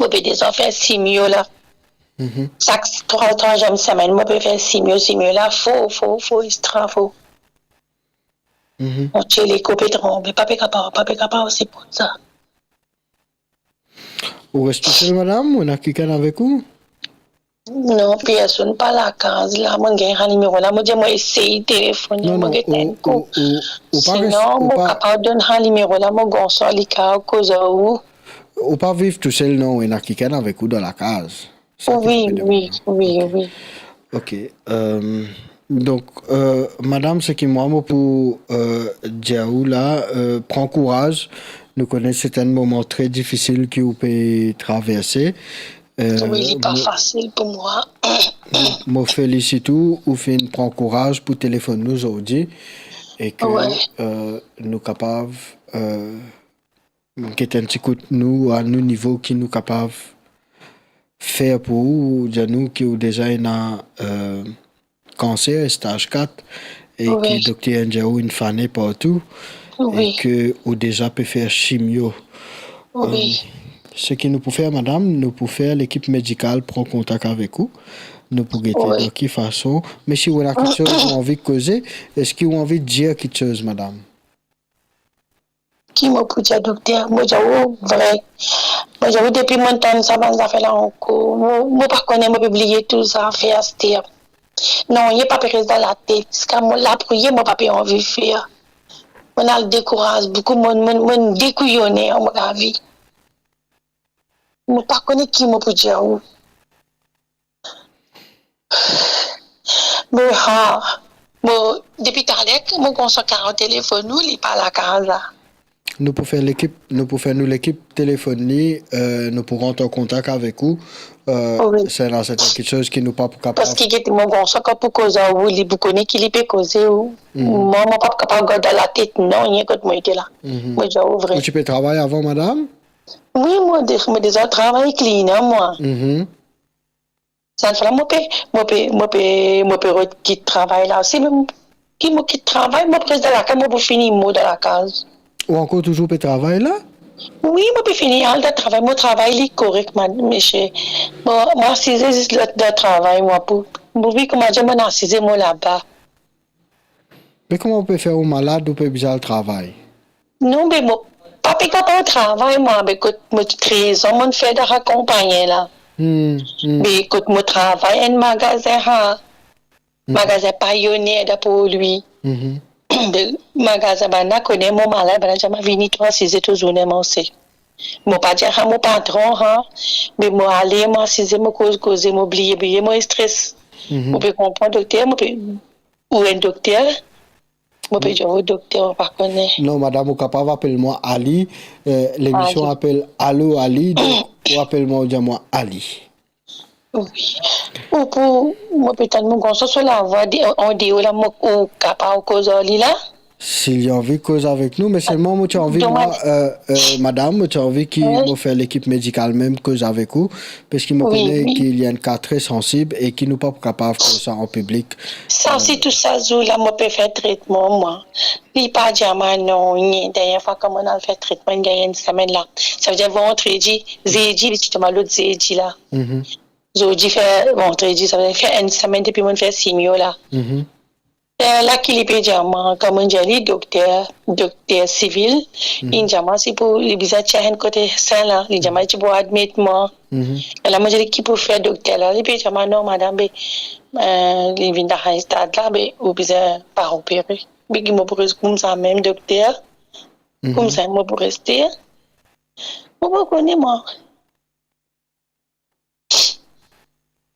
Mo pe deza fer simio la. Mhm. Sak trwa, trwaziem semenn, mo pe fer simio, simio la, fo, fo, fo, extra fo. Mhm. Mo tele, ko pe tranble, pa pe kapav, pa pe kapav siport sa. Ou res tousel, madam? Ou ena kikenn avek ou? Non, personn pa lakaz la. Mo'nn gagn sa nimero la. Mo dir mo esey telefone, non, mo non, get ou, enn kou. Ou, ou, ou pa res-, sinon, ou mo pa kapav donn sa nimero la, mo garson, li kapav koz ar ou. Ou pa viv tousel, non? Ou ena kikenn avek ou dan lakaz? Sa ki mo pe demande. Wi, wi, wi. Ok. Euh, donk, euh, madam, seki mwa mo pou, euh, dir ou la, euh, pran kouraz. Nou kone se enn moman tre difisil ki ou pe traverse. Euh, wi, li pa fasil pou mwa. Mo, mo felisit ou, ou finn pran kouraz pou telefonn nou zordi e ke, euh, nou kapav, euh, get enn ti kout nou, a nou nivo ki nou kapav fer pou ou, dir nou ki ou deza ena, euh, kanser, staz kat, e ki dokter inn dir ou inn fane partou, e ke ou deza pe fer simio. Wi. Euh, seki nou pou fer, madam, nou pou fer lekip medikal pran kontak avek ou. Nou pou gete dan ki fason. Me si ou ena kiksoz ou anvi koze, eski ou anvi dir kiksoz, madam? Ki mo pou dir dokter? Mo dir ou vre. Mo dir ou depi mo'nn tann sa bann zafer la ankor, mo, mo pa kone, mo pe bliye tou zafer aster. Non, nanye pa pe res dan latet. Ziska mo lapriyer, mo pa pe anvi fer. Mo'nn al dekouraz boukou, mo'nn, mo'nn, mo'nn dekouyone, amonavi. Mo pa kone ki mo pou dir ou. Mo, ha, mo, depi taler mo garson kapav telefonn ou, li pa lakaz la. Nou pou fer lekip, nou pou fer nou lekip telefonn li, euh, nou pou rant an kontak avek ou. Euh, wi. Sa la, se kiksoz ki nou pa pou kapav. Parski get mo garson kan pou koz ar ou, li pou kone ki li pe koze ou. Mhm. Mwa, mo pa pou kapav gard dan latet, non, nanye kot mo ete la. Mhm. Mo dir ou vre. Ou ti pe travay avan, madam? Wi, mo de-, mo deza travay klinan, mwa. Mhm. Sa fer la mo pe, mo pe, mo pe, mo pe rod kit travay la osi, me ki mo kit travay, mo pe res dan lakaz, mo pou fini mor dan lakaz. Ou ankor touzour pe travay la? Wi, mo pe fini al dan travay, mo travay li korek, mad-, misie. Mo, mo asize zis dan, dan travay, mwa pou, pou vi kouma dir, mo asize mo laba. Me kouma ou pe fer ou malad, ou pe bizin al travay? Non, be mo pa pe kapav travay, mwa, be kot mo trezan, mo'nn fer dan sa konpagni la. Hmm, hmm. Be kot mo travay, enn magazin, ha. Hmm. Magazin Pioneer dan Port Louis. Mhm. Be magazin, bann la kone mo malad, bann la dir mwa vini twa size to zourne manse. Mo pa dir sa mo patron, ha. Be mo ale, mo asize, mo koz, koze, mo bliye, bliye mo stres. Mhm. Mo pe konpran dokter, mo pe Ou enn dokter? Mo pe dir ou dokter, mo pa kone. Non, madam, ou kapav apel mwa Ali. Eh, lemision apel Allo Ali, donk ou apel mwa, ou dir mwa Ali. Wi. Ou pou, mo pe tann mo garson so lavwa de, an deor la, mo, ou kapav koz ar li la? Si li anvi koz avek nou, me selman mo ti anvi, mwa, euh, euh, madam, mo ti anvi ki mo fer lekip medikal mem koz avek ou, parski mo kone ki li enn ka tre sansib e ki nou pa pou kapav koz sa an piblik. Sa osi, tou sa zour la, mo pe fer tretman, mwa. Li pa dir mwa nanye. Dernie fwa kan mo'nn al fer tretman, li gagn enn semenn la. Savedir vandredi, zedi, li ti tom malad zedi la. Zordi fer vandredi, savedir fer enn semenn depi mo'nn fer simio la. Lerla ki li pe dir mwa, kan mo'nn dir li dokter, dokter sivil, inn dir mwa si pou li bizin tir enn kote sin la, li dir mwa li ti pou admit mwa. E la mo dir li ki pou fer dokter la, li pe dir mwa non madam, be, euh, li vinn dan enn stad la, be ou bizin pa opere. Be ki mo pou res koumsa mem dokter, koumsa mo pou reste. Mo pa kone mwa.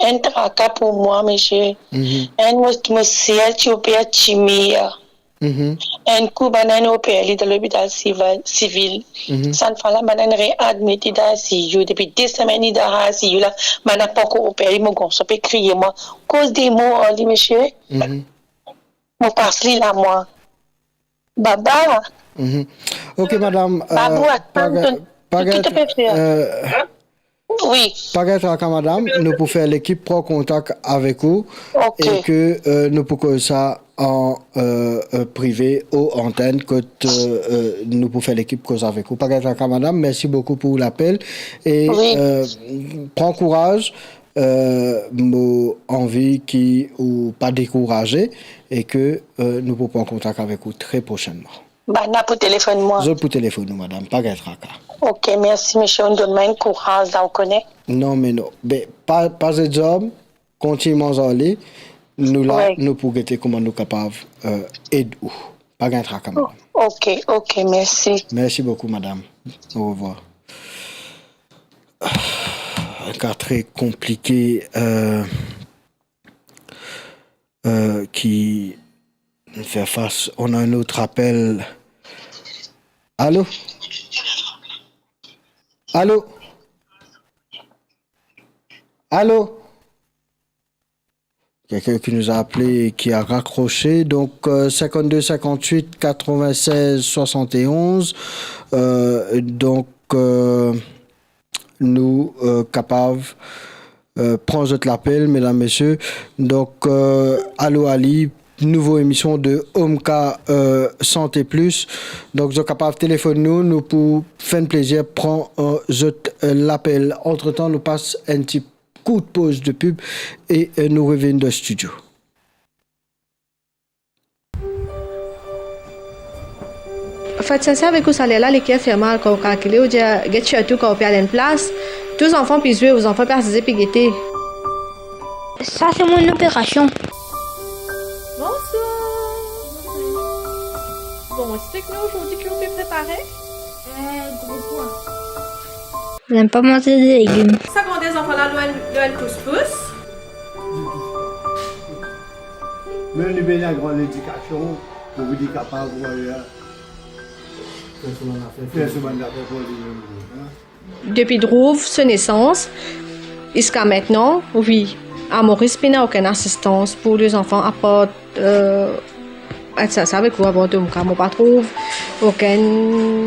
Enn traka pou mwa, misie. Enn mo, mo ser ti oper timir. Enn kou bann inn oper li dan lopital sivil, sivil. Sa fwa la, bann inn readmit li dan I C U. Depi de semenn li dan I C U la, bann inn pankor oper li, mo garson pe kriye mwa. Koz de mo ar li, misie. Mo pas li la mwa. Baba. Ok, madam, euh, Babou, atann, pa gagn, to, pa to, gagn, to pe fer. Euh, wi. Pa gagn traka, madam, nou pou fer lekip pran kontak avek ou e ke, euh, nou pou koz sa an, euh, euh, prive o antenn kot, euh, euh, nou pou fer lekip koz avek ou. Pa gagn traka, madam, mersi boukou pou lapel e, euh, pran kouraz. Euh, mo anvi ki ou pa dekouraze e ke, euh, nou pou pran kontak avek ou tre prosennman. Bann la pou telefonn mwa. Zot pou telefonn nou, madam, pa gagn traka. Ok, mersi, misie, ou donn mwa enn kouraz la, ou kone. Non, me non. Be, pa, pa zet zam, kontign manz ar li. Nou la, nou pou gete kouma nou kapav, euh, ed ou. Pa gagn traka, madam. Ok, ok, mersi. Mersi boukou, madam. Orevwar. Enn ka tre konplike, euh, euh, ki fer fas. On a un autre appel. Allô ? Allô ? Allô ? Quelqu'un qui nous a appelé et qui a raccroché. Donc, euh, cinquante-deux cinquante-huit quatre-vingt-seize soixante et onze. Euh, donc, euh, nou, euh, kapav, euh, pran zot lapel, medam, mesie. Donk, euh, Alo Ali, nouvo emision de Omka, euh, Santé Plus. Donk, zot kapav telefonn nou, nou pou fer enn plezir pran, euh, zot, euh, lapel. Antretan, nou pas enn ti kout poz de pib e, euh, nou revinn dan studio. Fer sinser avek ou, sa ler la leker fer mal, kan ou kalkile, ou dir, get sirtou kan ou pe al enn plas, tou zanfan pe zwe, ou zanfan pe asize pe gete. Sa se mo operasion. Bonsoir. Bon, explique-nous aujourd'hui qu'est-ce que vous préparez. Euh, gros pois. Zame pa manz legim. Sa grande zanfan la, nou enn, nou enn tous tous. Mem li bizin gran ledikasion pou li kapav, vwala, fer so bann zafer, fer so bann zafer pou li mem, hein. Depi Dhruv so nesans ziska aster, wi, a Moris pena okenn asistans pou lezanfan, apar, euh, et sa, sa avek ou, apar Omka, mo pa trouv okenn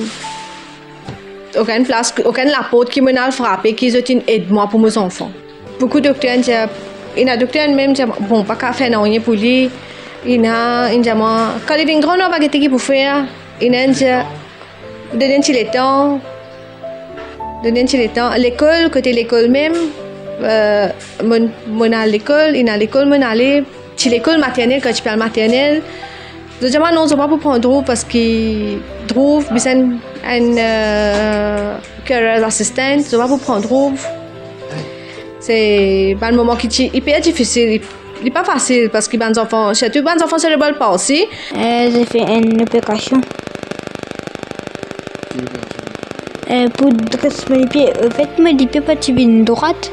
okenn plas, okenn laport ki mo'nn al frape, ki zot inn ed mwa pou mo zanfan. Boukou dokter inn dir, ena dokter mem dir, bon, pa kapav fer nanye pou li. Ena inn dir mwa, kan li vinn gran, nou va gete ki pou fer. Ena inn dir, donn enn ti letan. Donn enn ti letan. Lekol, kote lekol mem, euh, mo'nn, mo'nn al lekol, ena lekol mo'nn ale. Ti lekol maternel, kan ti pe al maternel, zot dir mwa non, zot pa pou pran Dhruv, parski Dhruv bizin enn, euh, carer assistant, zot pa pou pran Dhruv. Se bann moman ki ti, iper difisil, li, li pa fasil, parski bann zanfan, sirtou bann zanfan serebral palsy. Euh, zot fer enn operasion. Eh, pou dres mo lipie, anfet, mo lipie pa ti vinn drwat.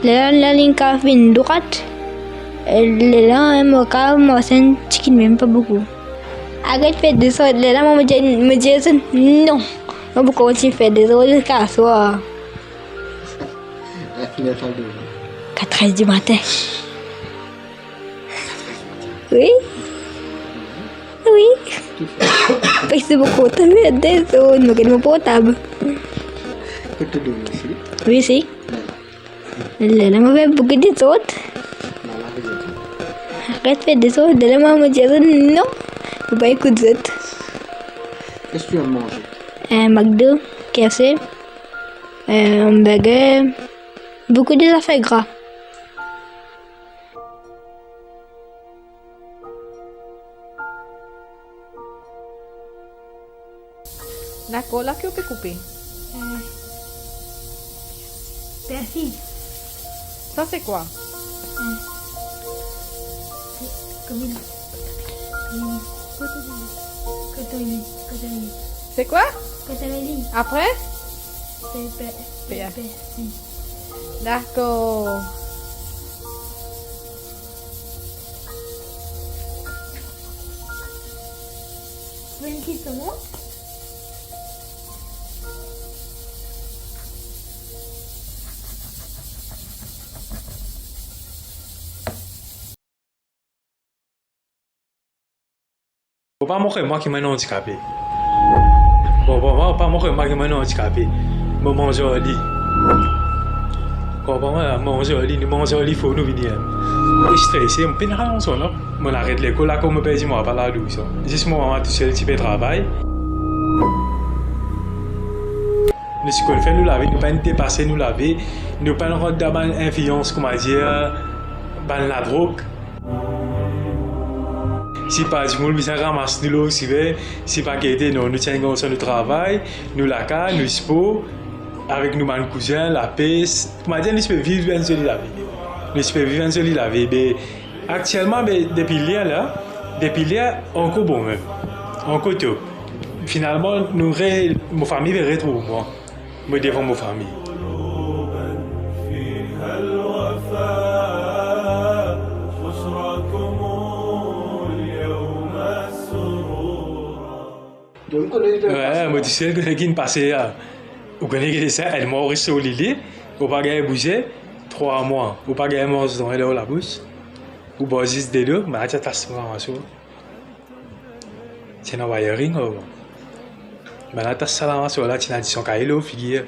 Lerla, la linn kav vinn drwat. Eh, lerla, eh, mo kav mars enn tikin, mem pa boukou. Aret fer dezord. Lerla, mo, mo dir, mo dir zot, non. Mo pou kontign fer dezord ziska swar. Katryer A tres di matin. Wi. Wi. Parski mo portab ete, so mo get mo portab. Kot to dormi isi? Wi, isi. Lerla mo fer boukou dezord. Aret fer dezord. Lerla mo dir zot non, mo pa ekout zot. Qu'est-ce que tu aimes manger? Euh, McDo, K F C, euh, hamburger, beaucoup de affaires gras. Nako la ki ou pe koupe? Euh, persil. Sa se kwa? Euh, c'est comme une, une coton-, coton-, coton-. C'est quoi? Coton-. Après? C'est per-, per-. Persil. D'accord. Une petite tomate. Bon, pa montre mwa ki mo ena andikape. Bon, bon, bon, pa montre mwa ki mo ena andikape. Mo manz ar li. Konpran mwa, manz ar li, nou manz ar li, fo nou vini, hein. Mo strese, mo pena rann sa, non. Mo aret lekol, akoz mo perdi mo papa ladoulor. Zis mo mama tousel ti pe travay. Nou ti konn fer nou lavi, nou pa'nn depase nou lavi, nou pa'nn rant dan bann inflians, koumadir, bann ladrog. Si pa dimoun bizin ramas nou lor simen, si pa gete, non, nou ti enn garson, nou travay, nou lakaz, nou spor, avek nou bann kouzin, lapes. Koumadir, nou ti pe viv enn zoli lavi. Nou ti pe viv enn zoli lavi. Be, aktielman, be, depi ler la, depi ler, ankor bon mem. Ankor top. Finalman, nou re-, mo fami pe retrouv mwa. Mo devan mo fami. Wi, mo tousel kone ki inn pase la. Ou kone ki sa, enn mwa ou res lor lili, ou pa gagn bouze, trwa mwa, ou pa gagn manz dan labous, ou bwar zis delo, me ti atas mo mama so. Ti ena wiring, oh. Bann latas sa lama so la, ti ena disan kaye lor figir.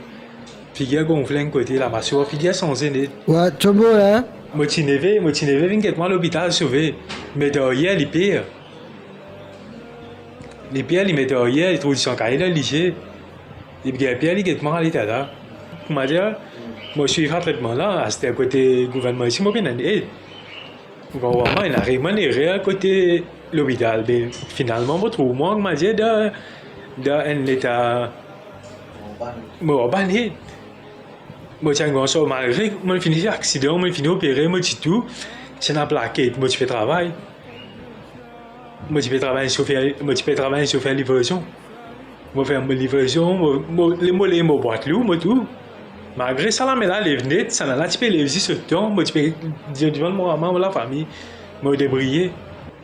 Figir gonfle enn kote, lama so, figir sanze net. Wa, to bon la? Mo ti neve, mo ti neve vinn get mwa lopital sove. Me deryer li per. Li per, li met deryer, li trouv disan kaye lor lizie. Li gagn per, li get mwa ale tala. Koumadir, mo swiv sa tretman la, aster kote gouvernman isi, mo pena ed. Bon, vremem, ena vremem enn erer kote lopital, be, finalman, mo trouv mwa, koumadir, dan, dan enn leta mo anba net. Mo ti enn garson, malgre mo fini aksidan, mo fini opere, mo ti tou, ti ena plaket, mo ti pe travay. Mo ti pe travay sofer, mo ti pe travay sofer livrezon. Mo fer mo livrezon, mo, mo, le mo, le mo bwat lou, mo tou. Malgre sa lame la lev net, sa la ti pe lev zis otan, mo ti pe dir dimann mo mama, mo lafami, mo debriye.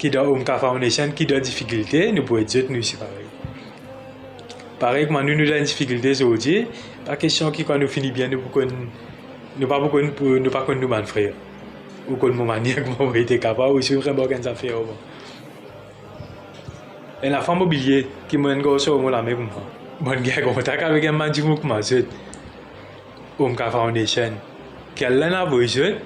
Ki dan Omka Foundation, ki dan difikilte, nou pou ed zot, nou isi parey. Parey kouma nou, nou dan difikilte zordi, pa kestion ki kan nou fini bien, nou pou konn, nou pa pou konn, pou, nou pa konn nou bann frer. Ou konn mo manier kouma mo ete kapav, ou si mo remark enn zafer, bon. Ena fwa mo bliye ki mo enn garson mo lame koumsa. Mo'nn gagn kontak avek enn bann dimoun kouma zot. Omka Foundation. Ki al la avoy zot.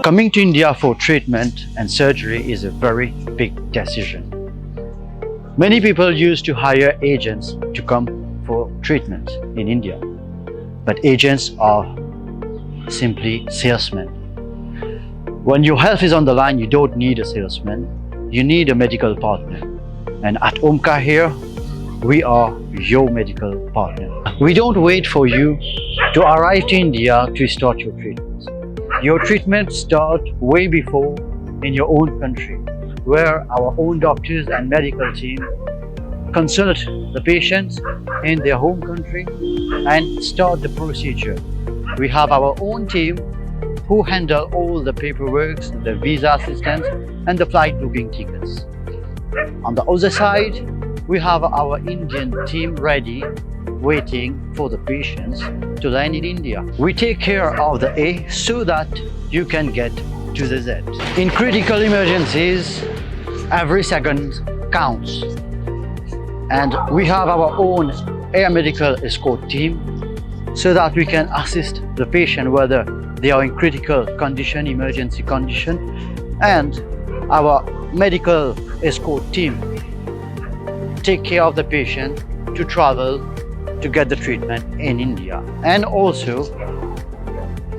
Coming to India for treatment and surgery is a very big decision. Many people used to hire agents to come for treatment in India, but agents are simply salesmen. When your health is on the line, you don't need a salesman, you need a medical partner. And at Omka here, we are your medical partner. We don't wait for you to arrive to India to start your treatments. Your treatments start way before in your own country, where our own doctors and medical team consult the patients in their home country and start the procedure. We have our own team who handle all the paperwork, the visa assistance, and the flight booking tickets. On the other side, we have our Indian team ready waiting for the patients to land in India. We take care of the A so that you can get to the Z. In critical emergencies, every second counts. And we have our own air medical escort team so that we can assist the patient whether they are in critical condition, emergency condition, and our medical escort team take care of the patient to travel to get the treatment in India. And also,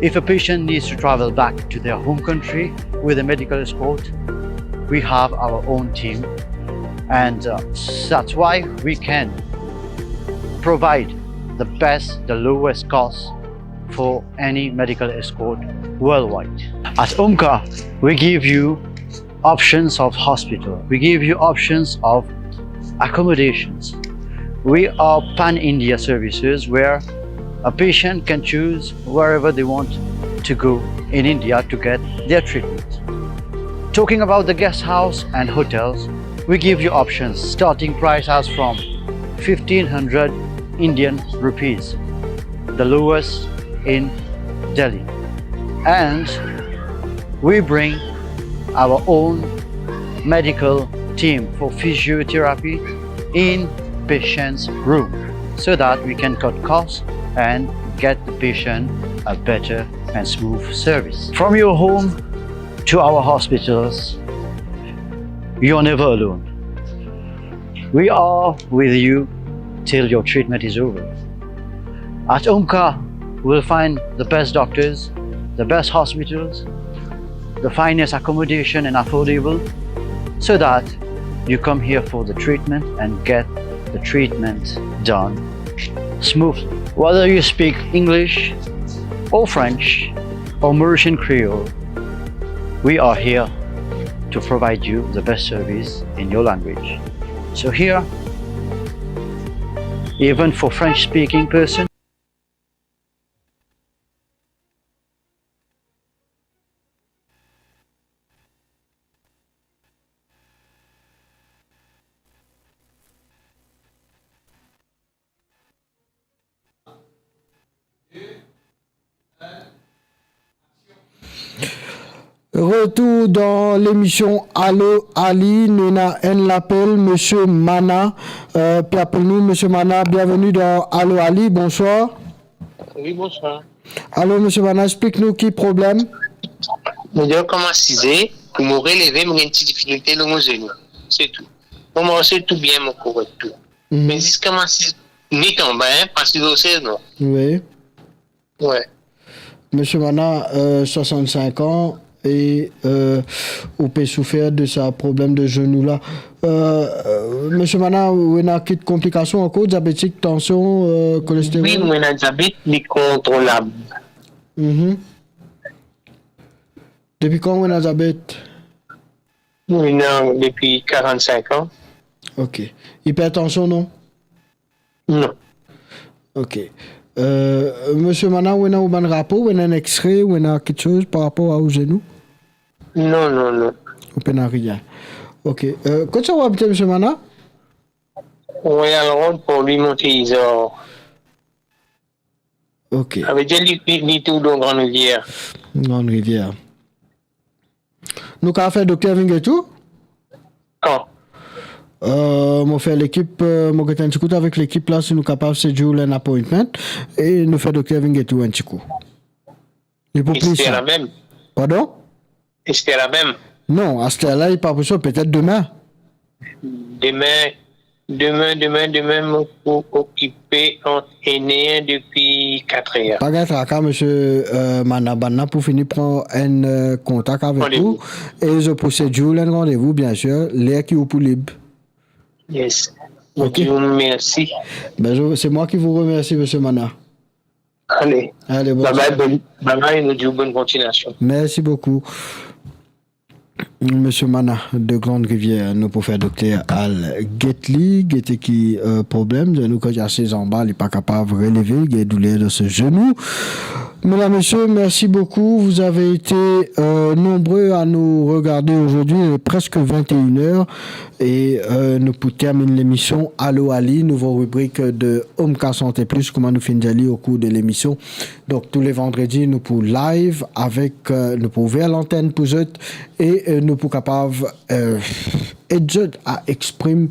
if a patient needs to travel back to their home country with a medical escort, we have our own team, and uh, that's why we can provide the best, the lowest cost for any medical escort worldwide. At Omka, we give you options of hospital. We give you options of accommodations. We are pan-India services where a patient can choose wherever they want to go in India to get their treatment. Talking about the guest house and hotels, we give you options. Starting price as from fifteen hundred Indian rupees, the lowest in Delhi. And we bring our own medical team for physiotherapy in patient's room so that we can cut costs and get the patient a better and smooth service. From your home to our hospitals, you're never alone. We are with you till your treatment is over. At Omka, we'll find the best doctors, the best hospitals, the finest accommodation and affordable, so that you come here for the treatment and get the treatment done smoothly. Whether you speak English or French or Mauritian Creole, we are here to provide you the best service in your language. So here, even for French-speaking person, Retour dan lemision Allo Ali, nou ena enn lapel, Misie Mana, euh, pe apel nou. Misie Mana, bienveni dan Allo Ali, bonswar. Wi, bonswar. Alor, Misie Mana, explik nou ki problem. Mo dir, kouma size, pou mo releve, mo gagn ti difikilte lor mo zenou. Se tou. Mo marse tou bien, mo korek tou. Mhm. Me ziska mo asiz, nit anba, hein, pa asiz lor sez, non. Wi. Wi. Misie Mana, euh, swasann-sink an e, euh, ou pe soufer de sa problem de zenou la. Euh, euh, Misie Mana, ou ena ki konplikasion ankor, diabetik, tansion, euh, kolesteron? Wi, mo ena diabet, li kontrolab. Mhm. Depi kan ou ena diabet? Mo ena depi karant-sink an. Ok. Ipertansion, non? Non. Ok. Euh, Misie Mana, ou ena ou bann rapo, ou ena enn extre, ou ena kiksoz par rapor a ou zenou? Non, non, non. Ou pena rien. Ok. Euh, kot sa ou abite, Misie Mana? Royal Road, Port Louis, Montéizor. Ok. Savedir li, li, li tou dan Grande Rivière. Grande Rivière. Nou kapav fer dokter vinn get ou? Kan? Euh, mo fer lekip, euh, mo get enn ti kout avek lekip la, si nou kapav schedule enn appointment, e nou fer dokter vinn get ou enn ti kou. Li pou pli sa. Aster la mem? Pardon? Aster la mem? Non, aster la, li pa pou sa, petet demin. Demin, demin, demin, demin, mo pou okipe ant ene depi katrer. Pa gagn traka, Misie, euh, Mana, bann la pou fini pran enn, euh, kontak avek ou, randevou, e zot pou schedule enn randevou, bien sir, ler ki ou pou lib. Yes. Ok. Mo dir mersi. Ben, je, c'est moi qui vous remercie, Misie Mana. Ale. Ale, bonn sware. Bye bye, bonn, bye bye, nou dir bonn kontiniasion. Mersi boukou. Misie Mana de Grande Rivière, nou pou fer dokter al get li, gete ki, euh, problem, zenou kan li asiz anba, li pa kapav releve, gagn douler dan so zenou. Mesdames, Messieurs, merci beaucoup. Vous avez été, euh, nombreux à nous regarder aujourd'hui. Il est presque vingt et une heures et, euh, nou pou termine lemision Allo Ali, nouvo ribrik de Omka Santé Plus, kouma nou finn dir li o kour de lemision. Donk, tou le vandredi, nou pou live avek, euh, nou pou ouver lantenn pou zot e, euh, nou pou kapav, euh, ed zot a exprim,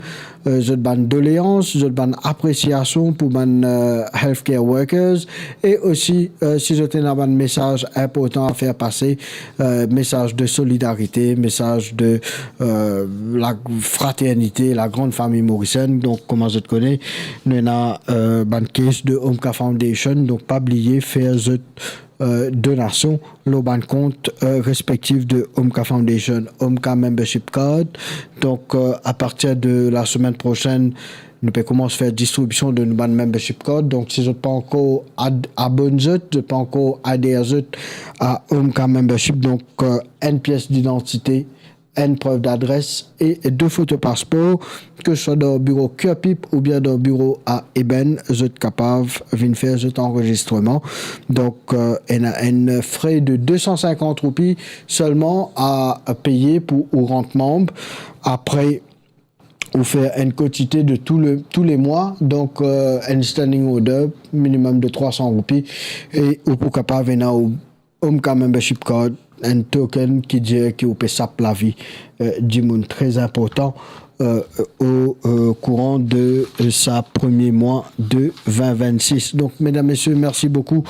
euh, zot bann doleans, zot bann apresiasion pou bann, euh, healthcare workers, e osi, euh, si zot ena bann mesaz inportan a fer pase, euh, mesaz de solidarite, mesaz de, euh, la fraternite, la gran fami morisienn. Donk, kouma zot kone, nou ena, euh, bann case de Omka Foundation. Donk, pa bliye fer zot, euh, donasion lor bann kont, euh, respektif de Omka Foundation, Omka Membership Card. Donk, euh, a partir de la semenn prosenn, nou pe koumans fer distribision de nou bann membership card. Donk, si zot pa ankor ad-, abonn zot, zot pa ankor ader zot a Omka Membership, donk, euh, enn pies didantite, enn prev dadres e de foto paspor, ke swa dan biro CURPIP oubien dan biro a Eben, zot kapav vinn fer zot anrezistreman. Donk, euh, ena enn fre de de san sinkant roupi selman a peye pou ou rant manb. Apre, ou fer enn kantite de tou le, tou le mwa, donk, euh, enn standing order minimum de trwa san roupi, e ou pou kapav ena ou Omka Membership Card, enn token ki dir ki ou pe sap lavi, euh, dimoun tre inportan, euh, o, euh, kouran de, euh, sa premie mwa de vin vinn sis. Donk, medam, mesie, mersi boukou,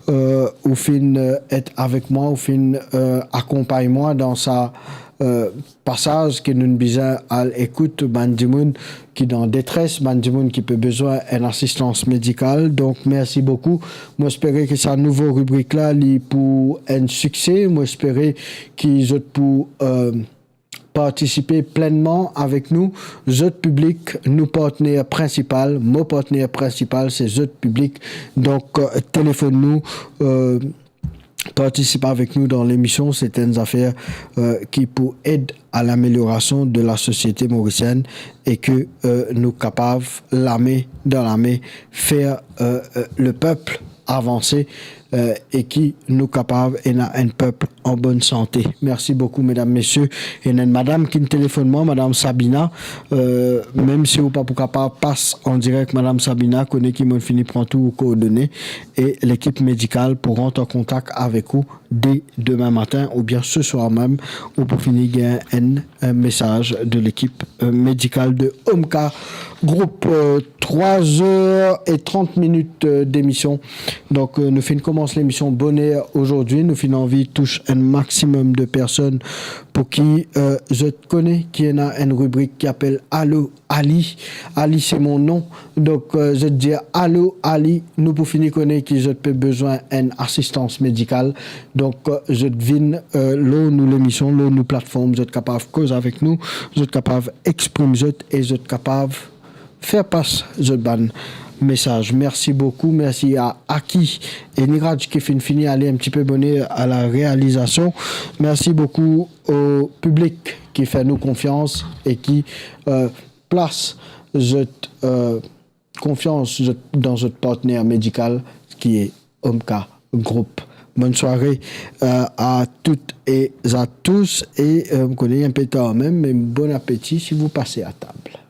euh, ou finn, euh, et avek mwa, ou finn, euh, akonpagn mwa dan sa, euh, pasaz ke nou bizin al ekout bann dimoun ki dan detres, bann dimoun ki pe bizin enn asistans medikal. Donk, mersi boukou. Mo espere ke sa nouvo ribrik la, li pou enn sikse. Mo espere ki zot pou, euh, partisipe plennman avek nou. Zot piblik, nou partner prinsipal, mo partner prinsipal, se zot piblik. Donk, euh, telefonn nou, euh, partisip avek nou dan lemision, se enn zafer, euh, ki pou ed a lameliorasion de lasosiete morisienn e ke, euh, nou kapav lame dan lame fer, euh, euh, lepep avanse, euh, e ki nou kapav ena enn pep an bonn sante. Mersi boukou, medam, mesie. Ena enn madam ki telefonn mwa, madam Sabina. Euh, mem si ou pa pou kapav pas an direk, madam Sabina, kone ki mo fini pran tou ou koordone e lekip medikal pou rant an kontak avek ou de demin matin oubien se swar mem, ou pou fini gagn enn, enn mesaz de lekip, euh, medikal de Omka Group. Euh, trwa zer e trant minit, euh, demision. Donk, euh, nou finn koumans lemision boner azordi. Nou finn anvi tous enn maximum de personn pou ki, euh, zot kone ki ena enn ribrik ki apel Allo Ali. Ali, c'est mon nom. Donk, euh, zot dir, "Allo, Ali," nou pou fini kone ki zot pe bizin enn asistans medikal. Donk, euh, zot vinn, euh, lor nou lemision, lor nou platform, zot kapav koz avek nou, zot kapav exprim zot e zot kapav fer pas zot bann mesaz. Mersi boukou, mersi a Aki e Niraj ki finn fini ale enn tipe boner a la realizasion. Mersi boukou o piblik ki fer nou konfians e ki, euh, plas zot, euh, konfians zot, dan zot partner medikal ki e Omka Group. Bonn sware, euh, a tout e a tous e, euh, mo kone enn pe tar mem, me bon apeti si vous passez à table.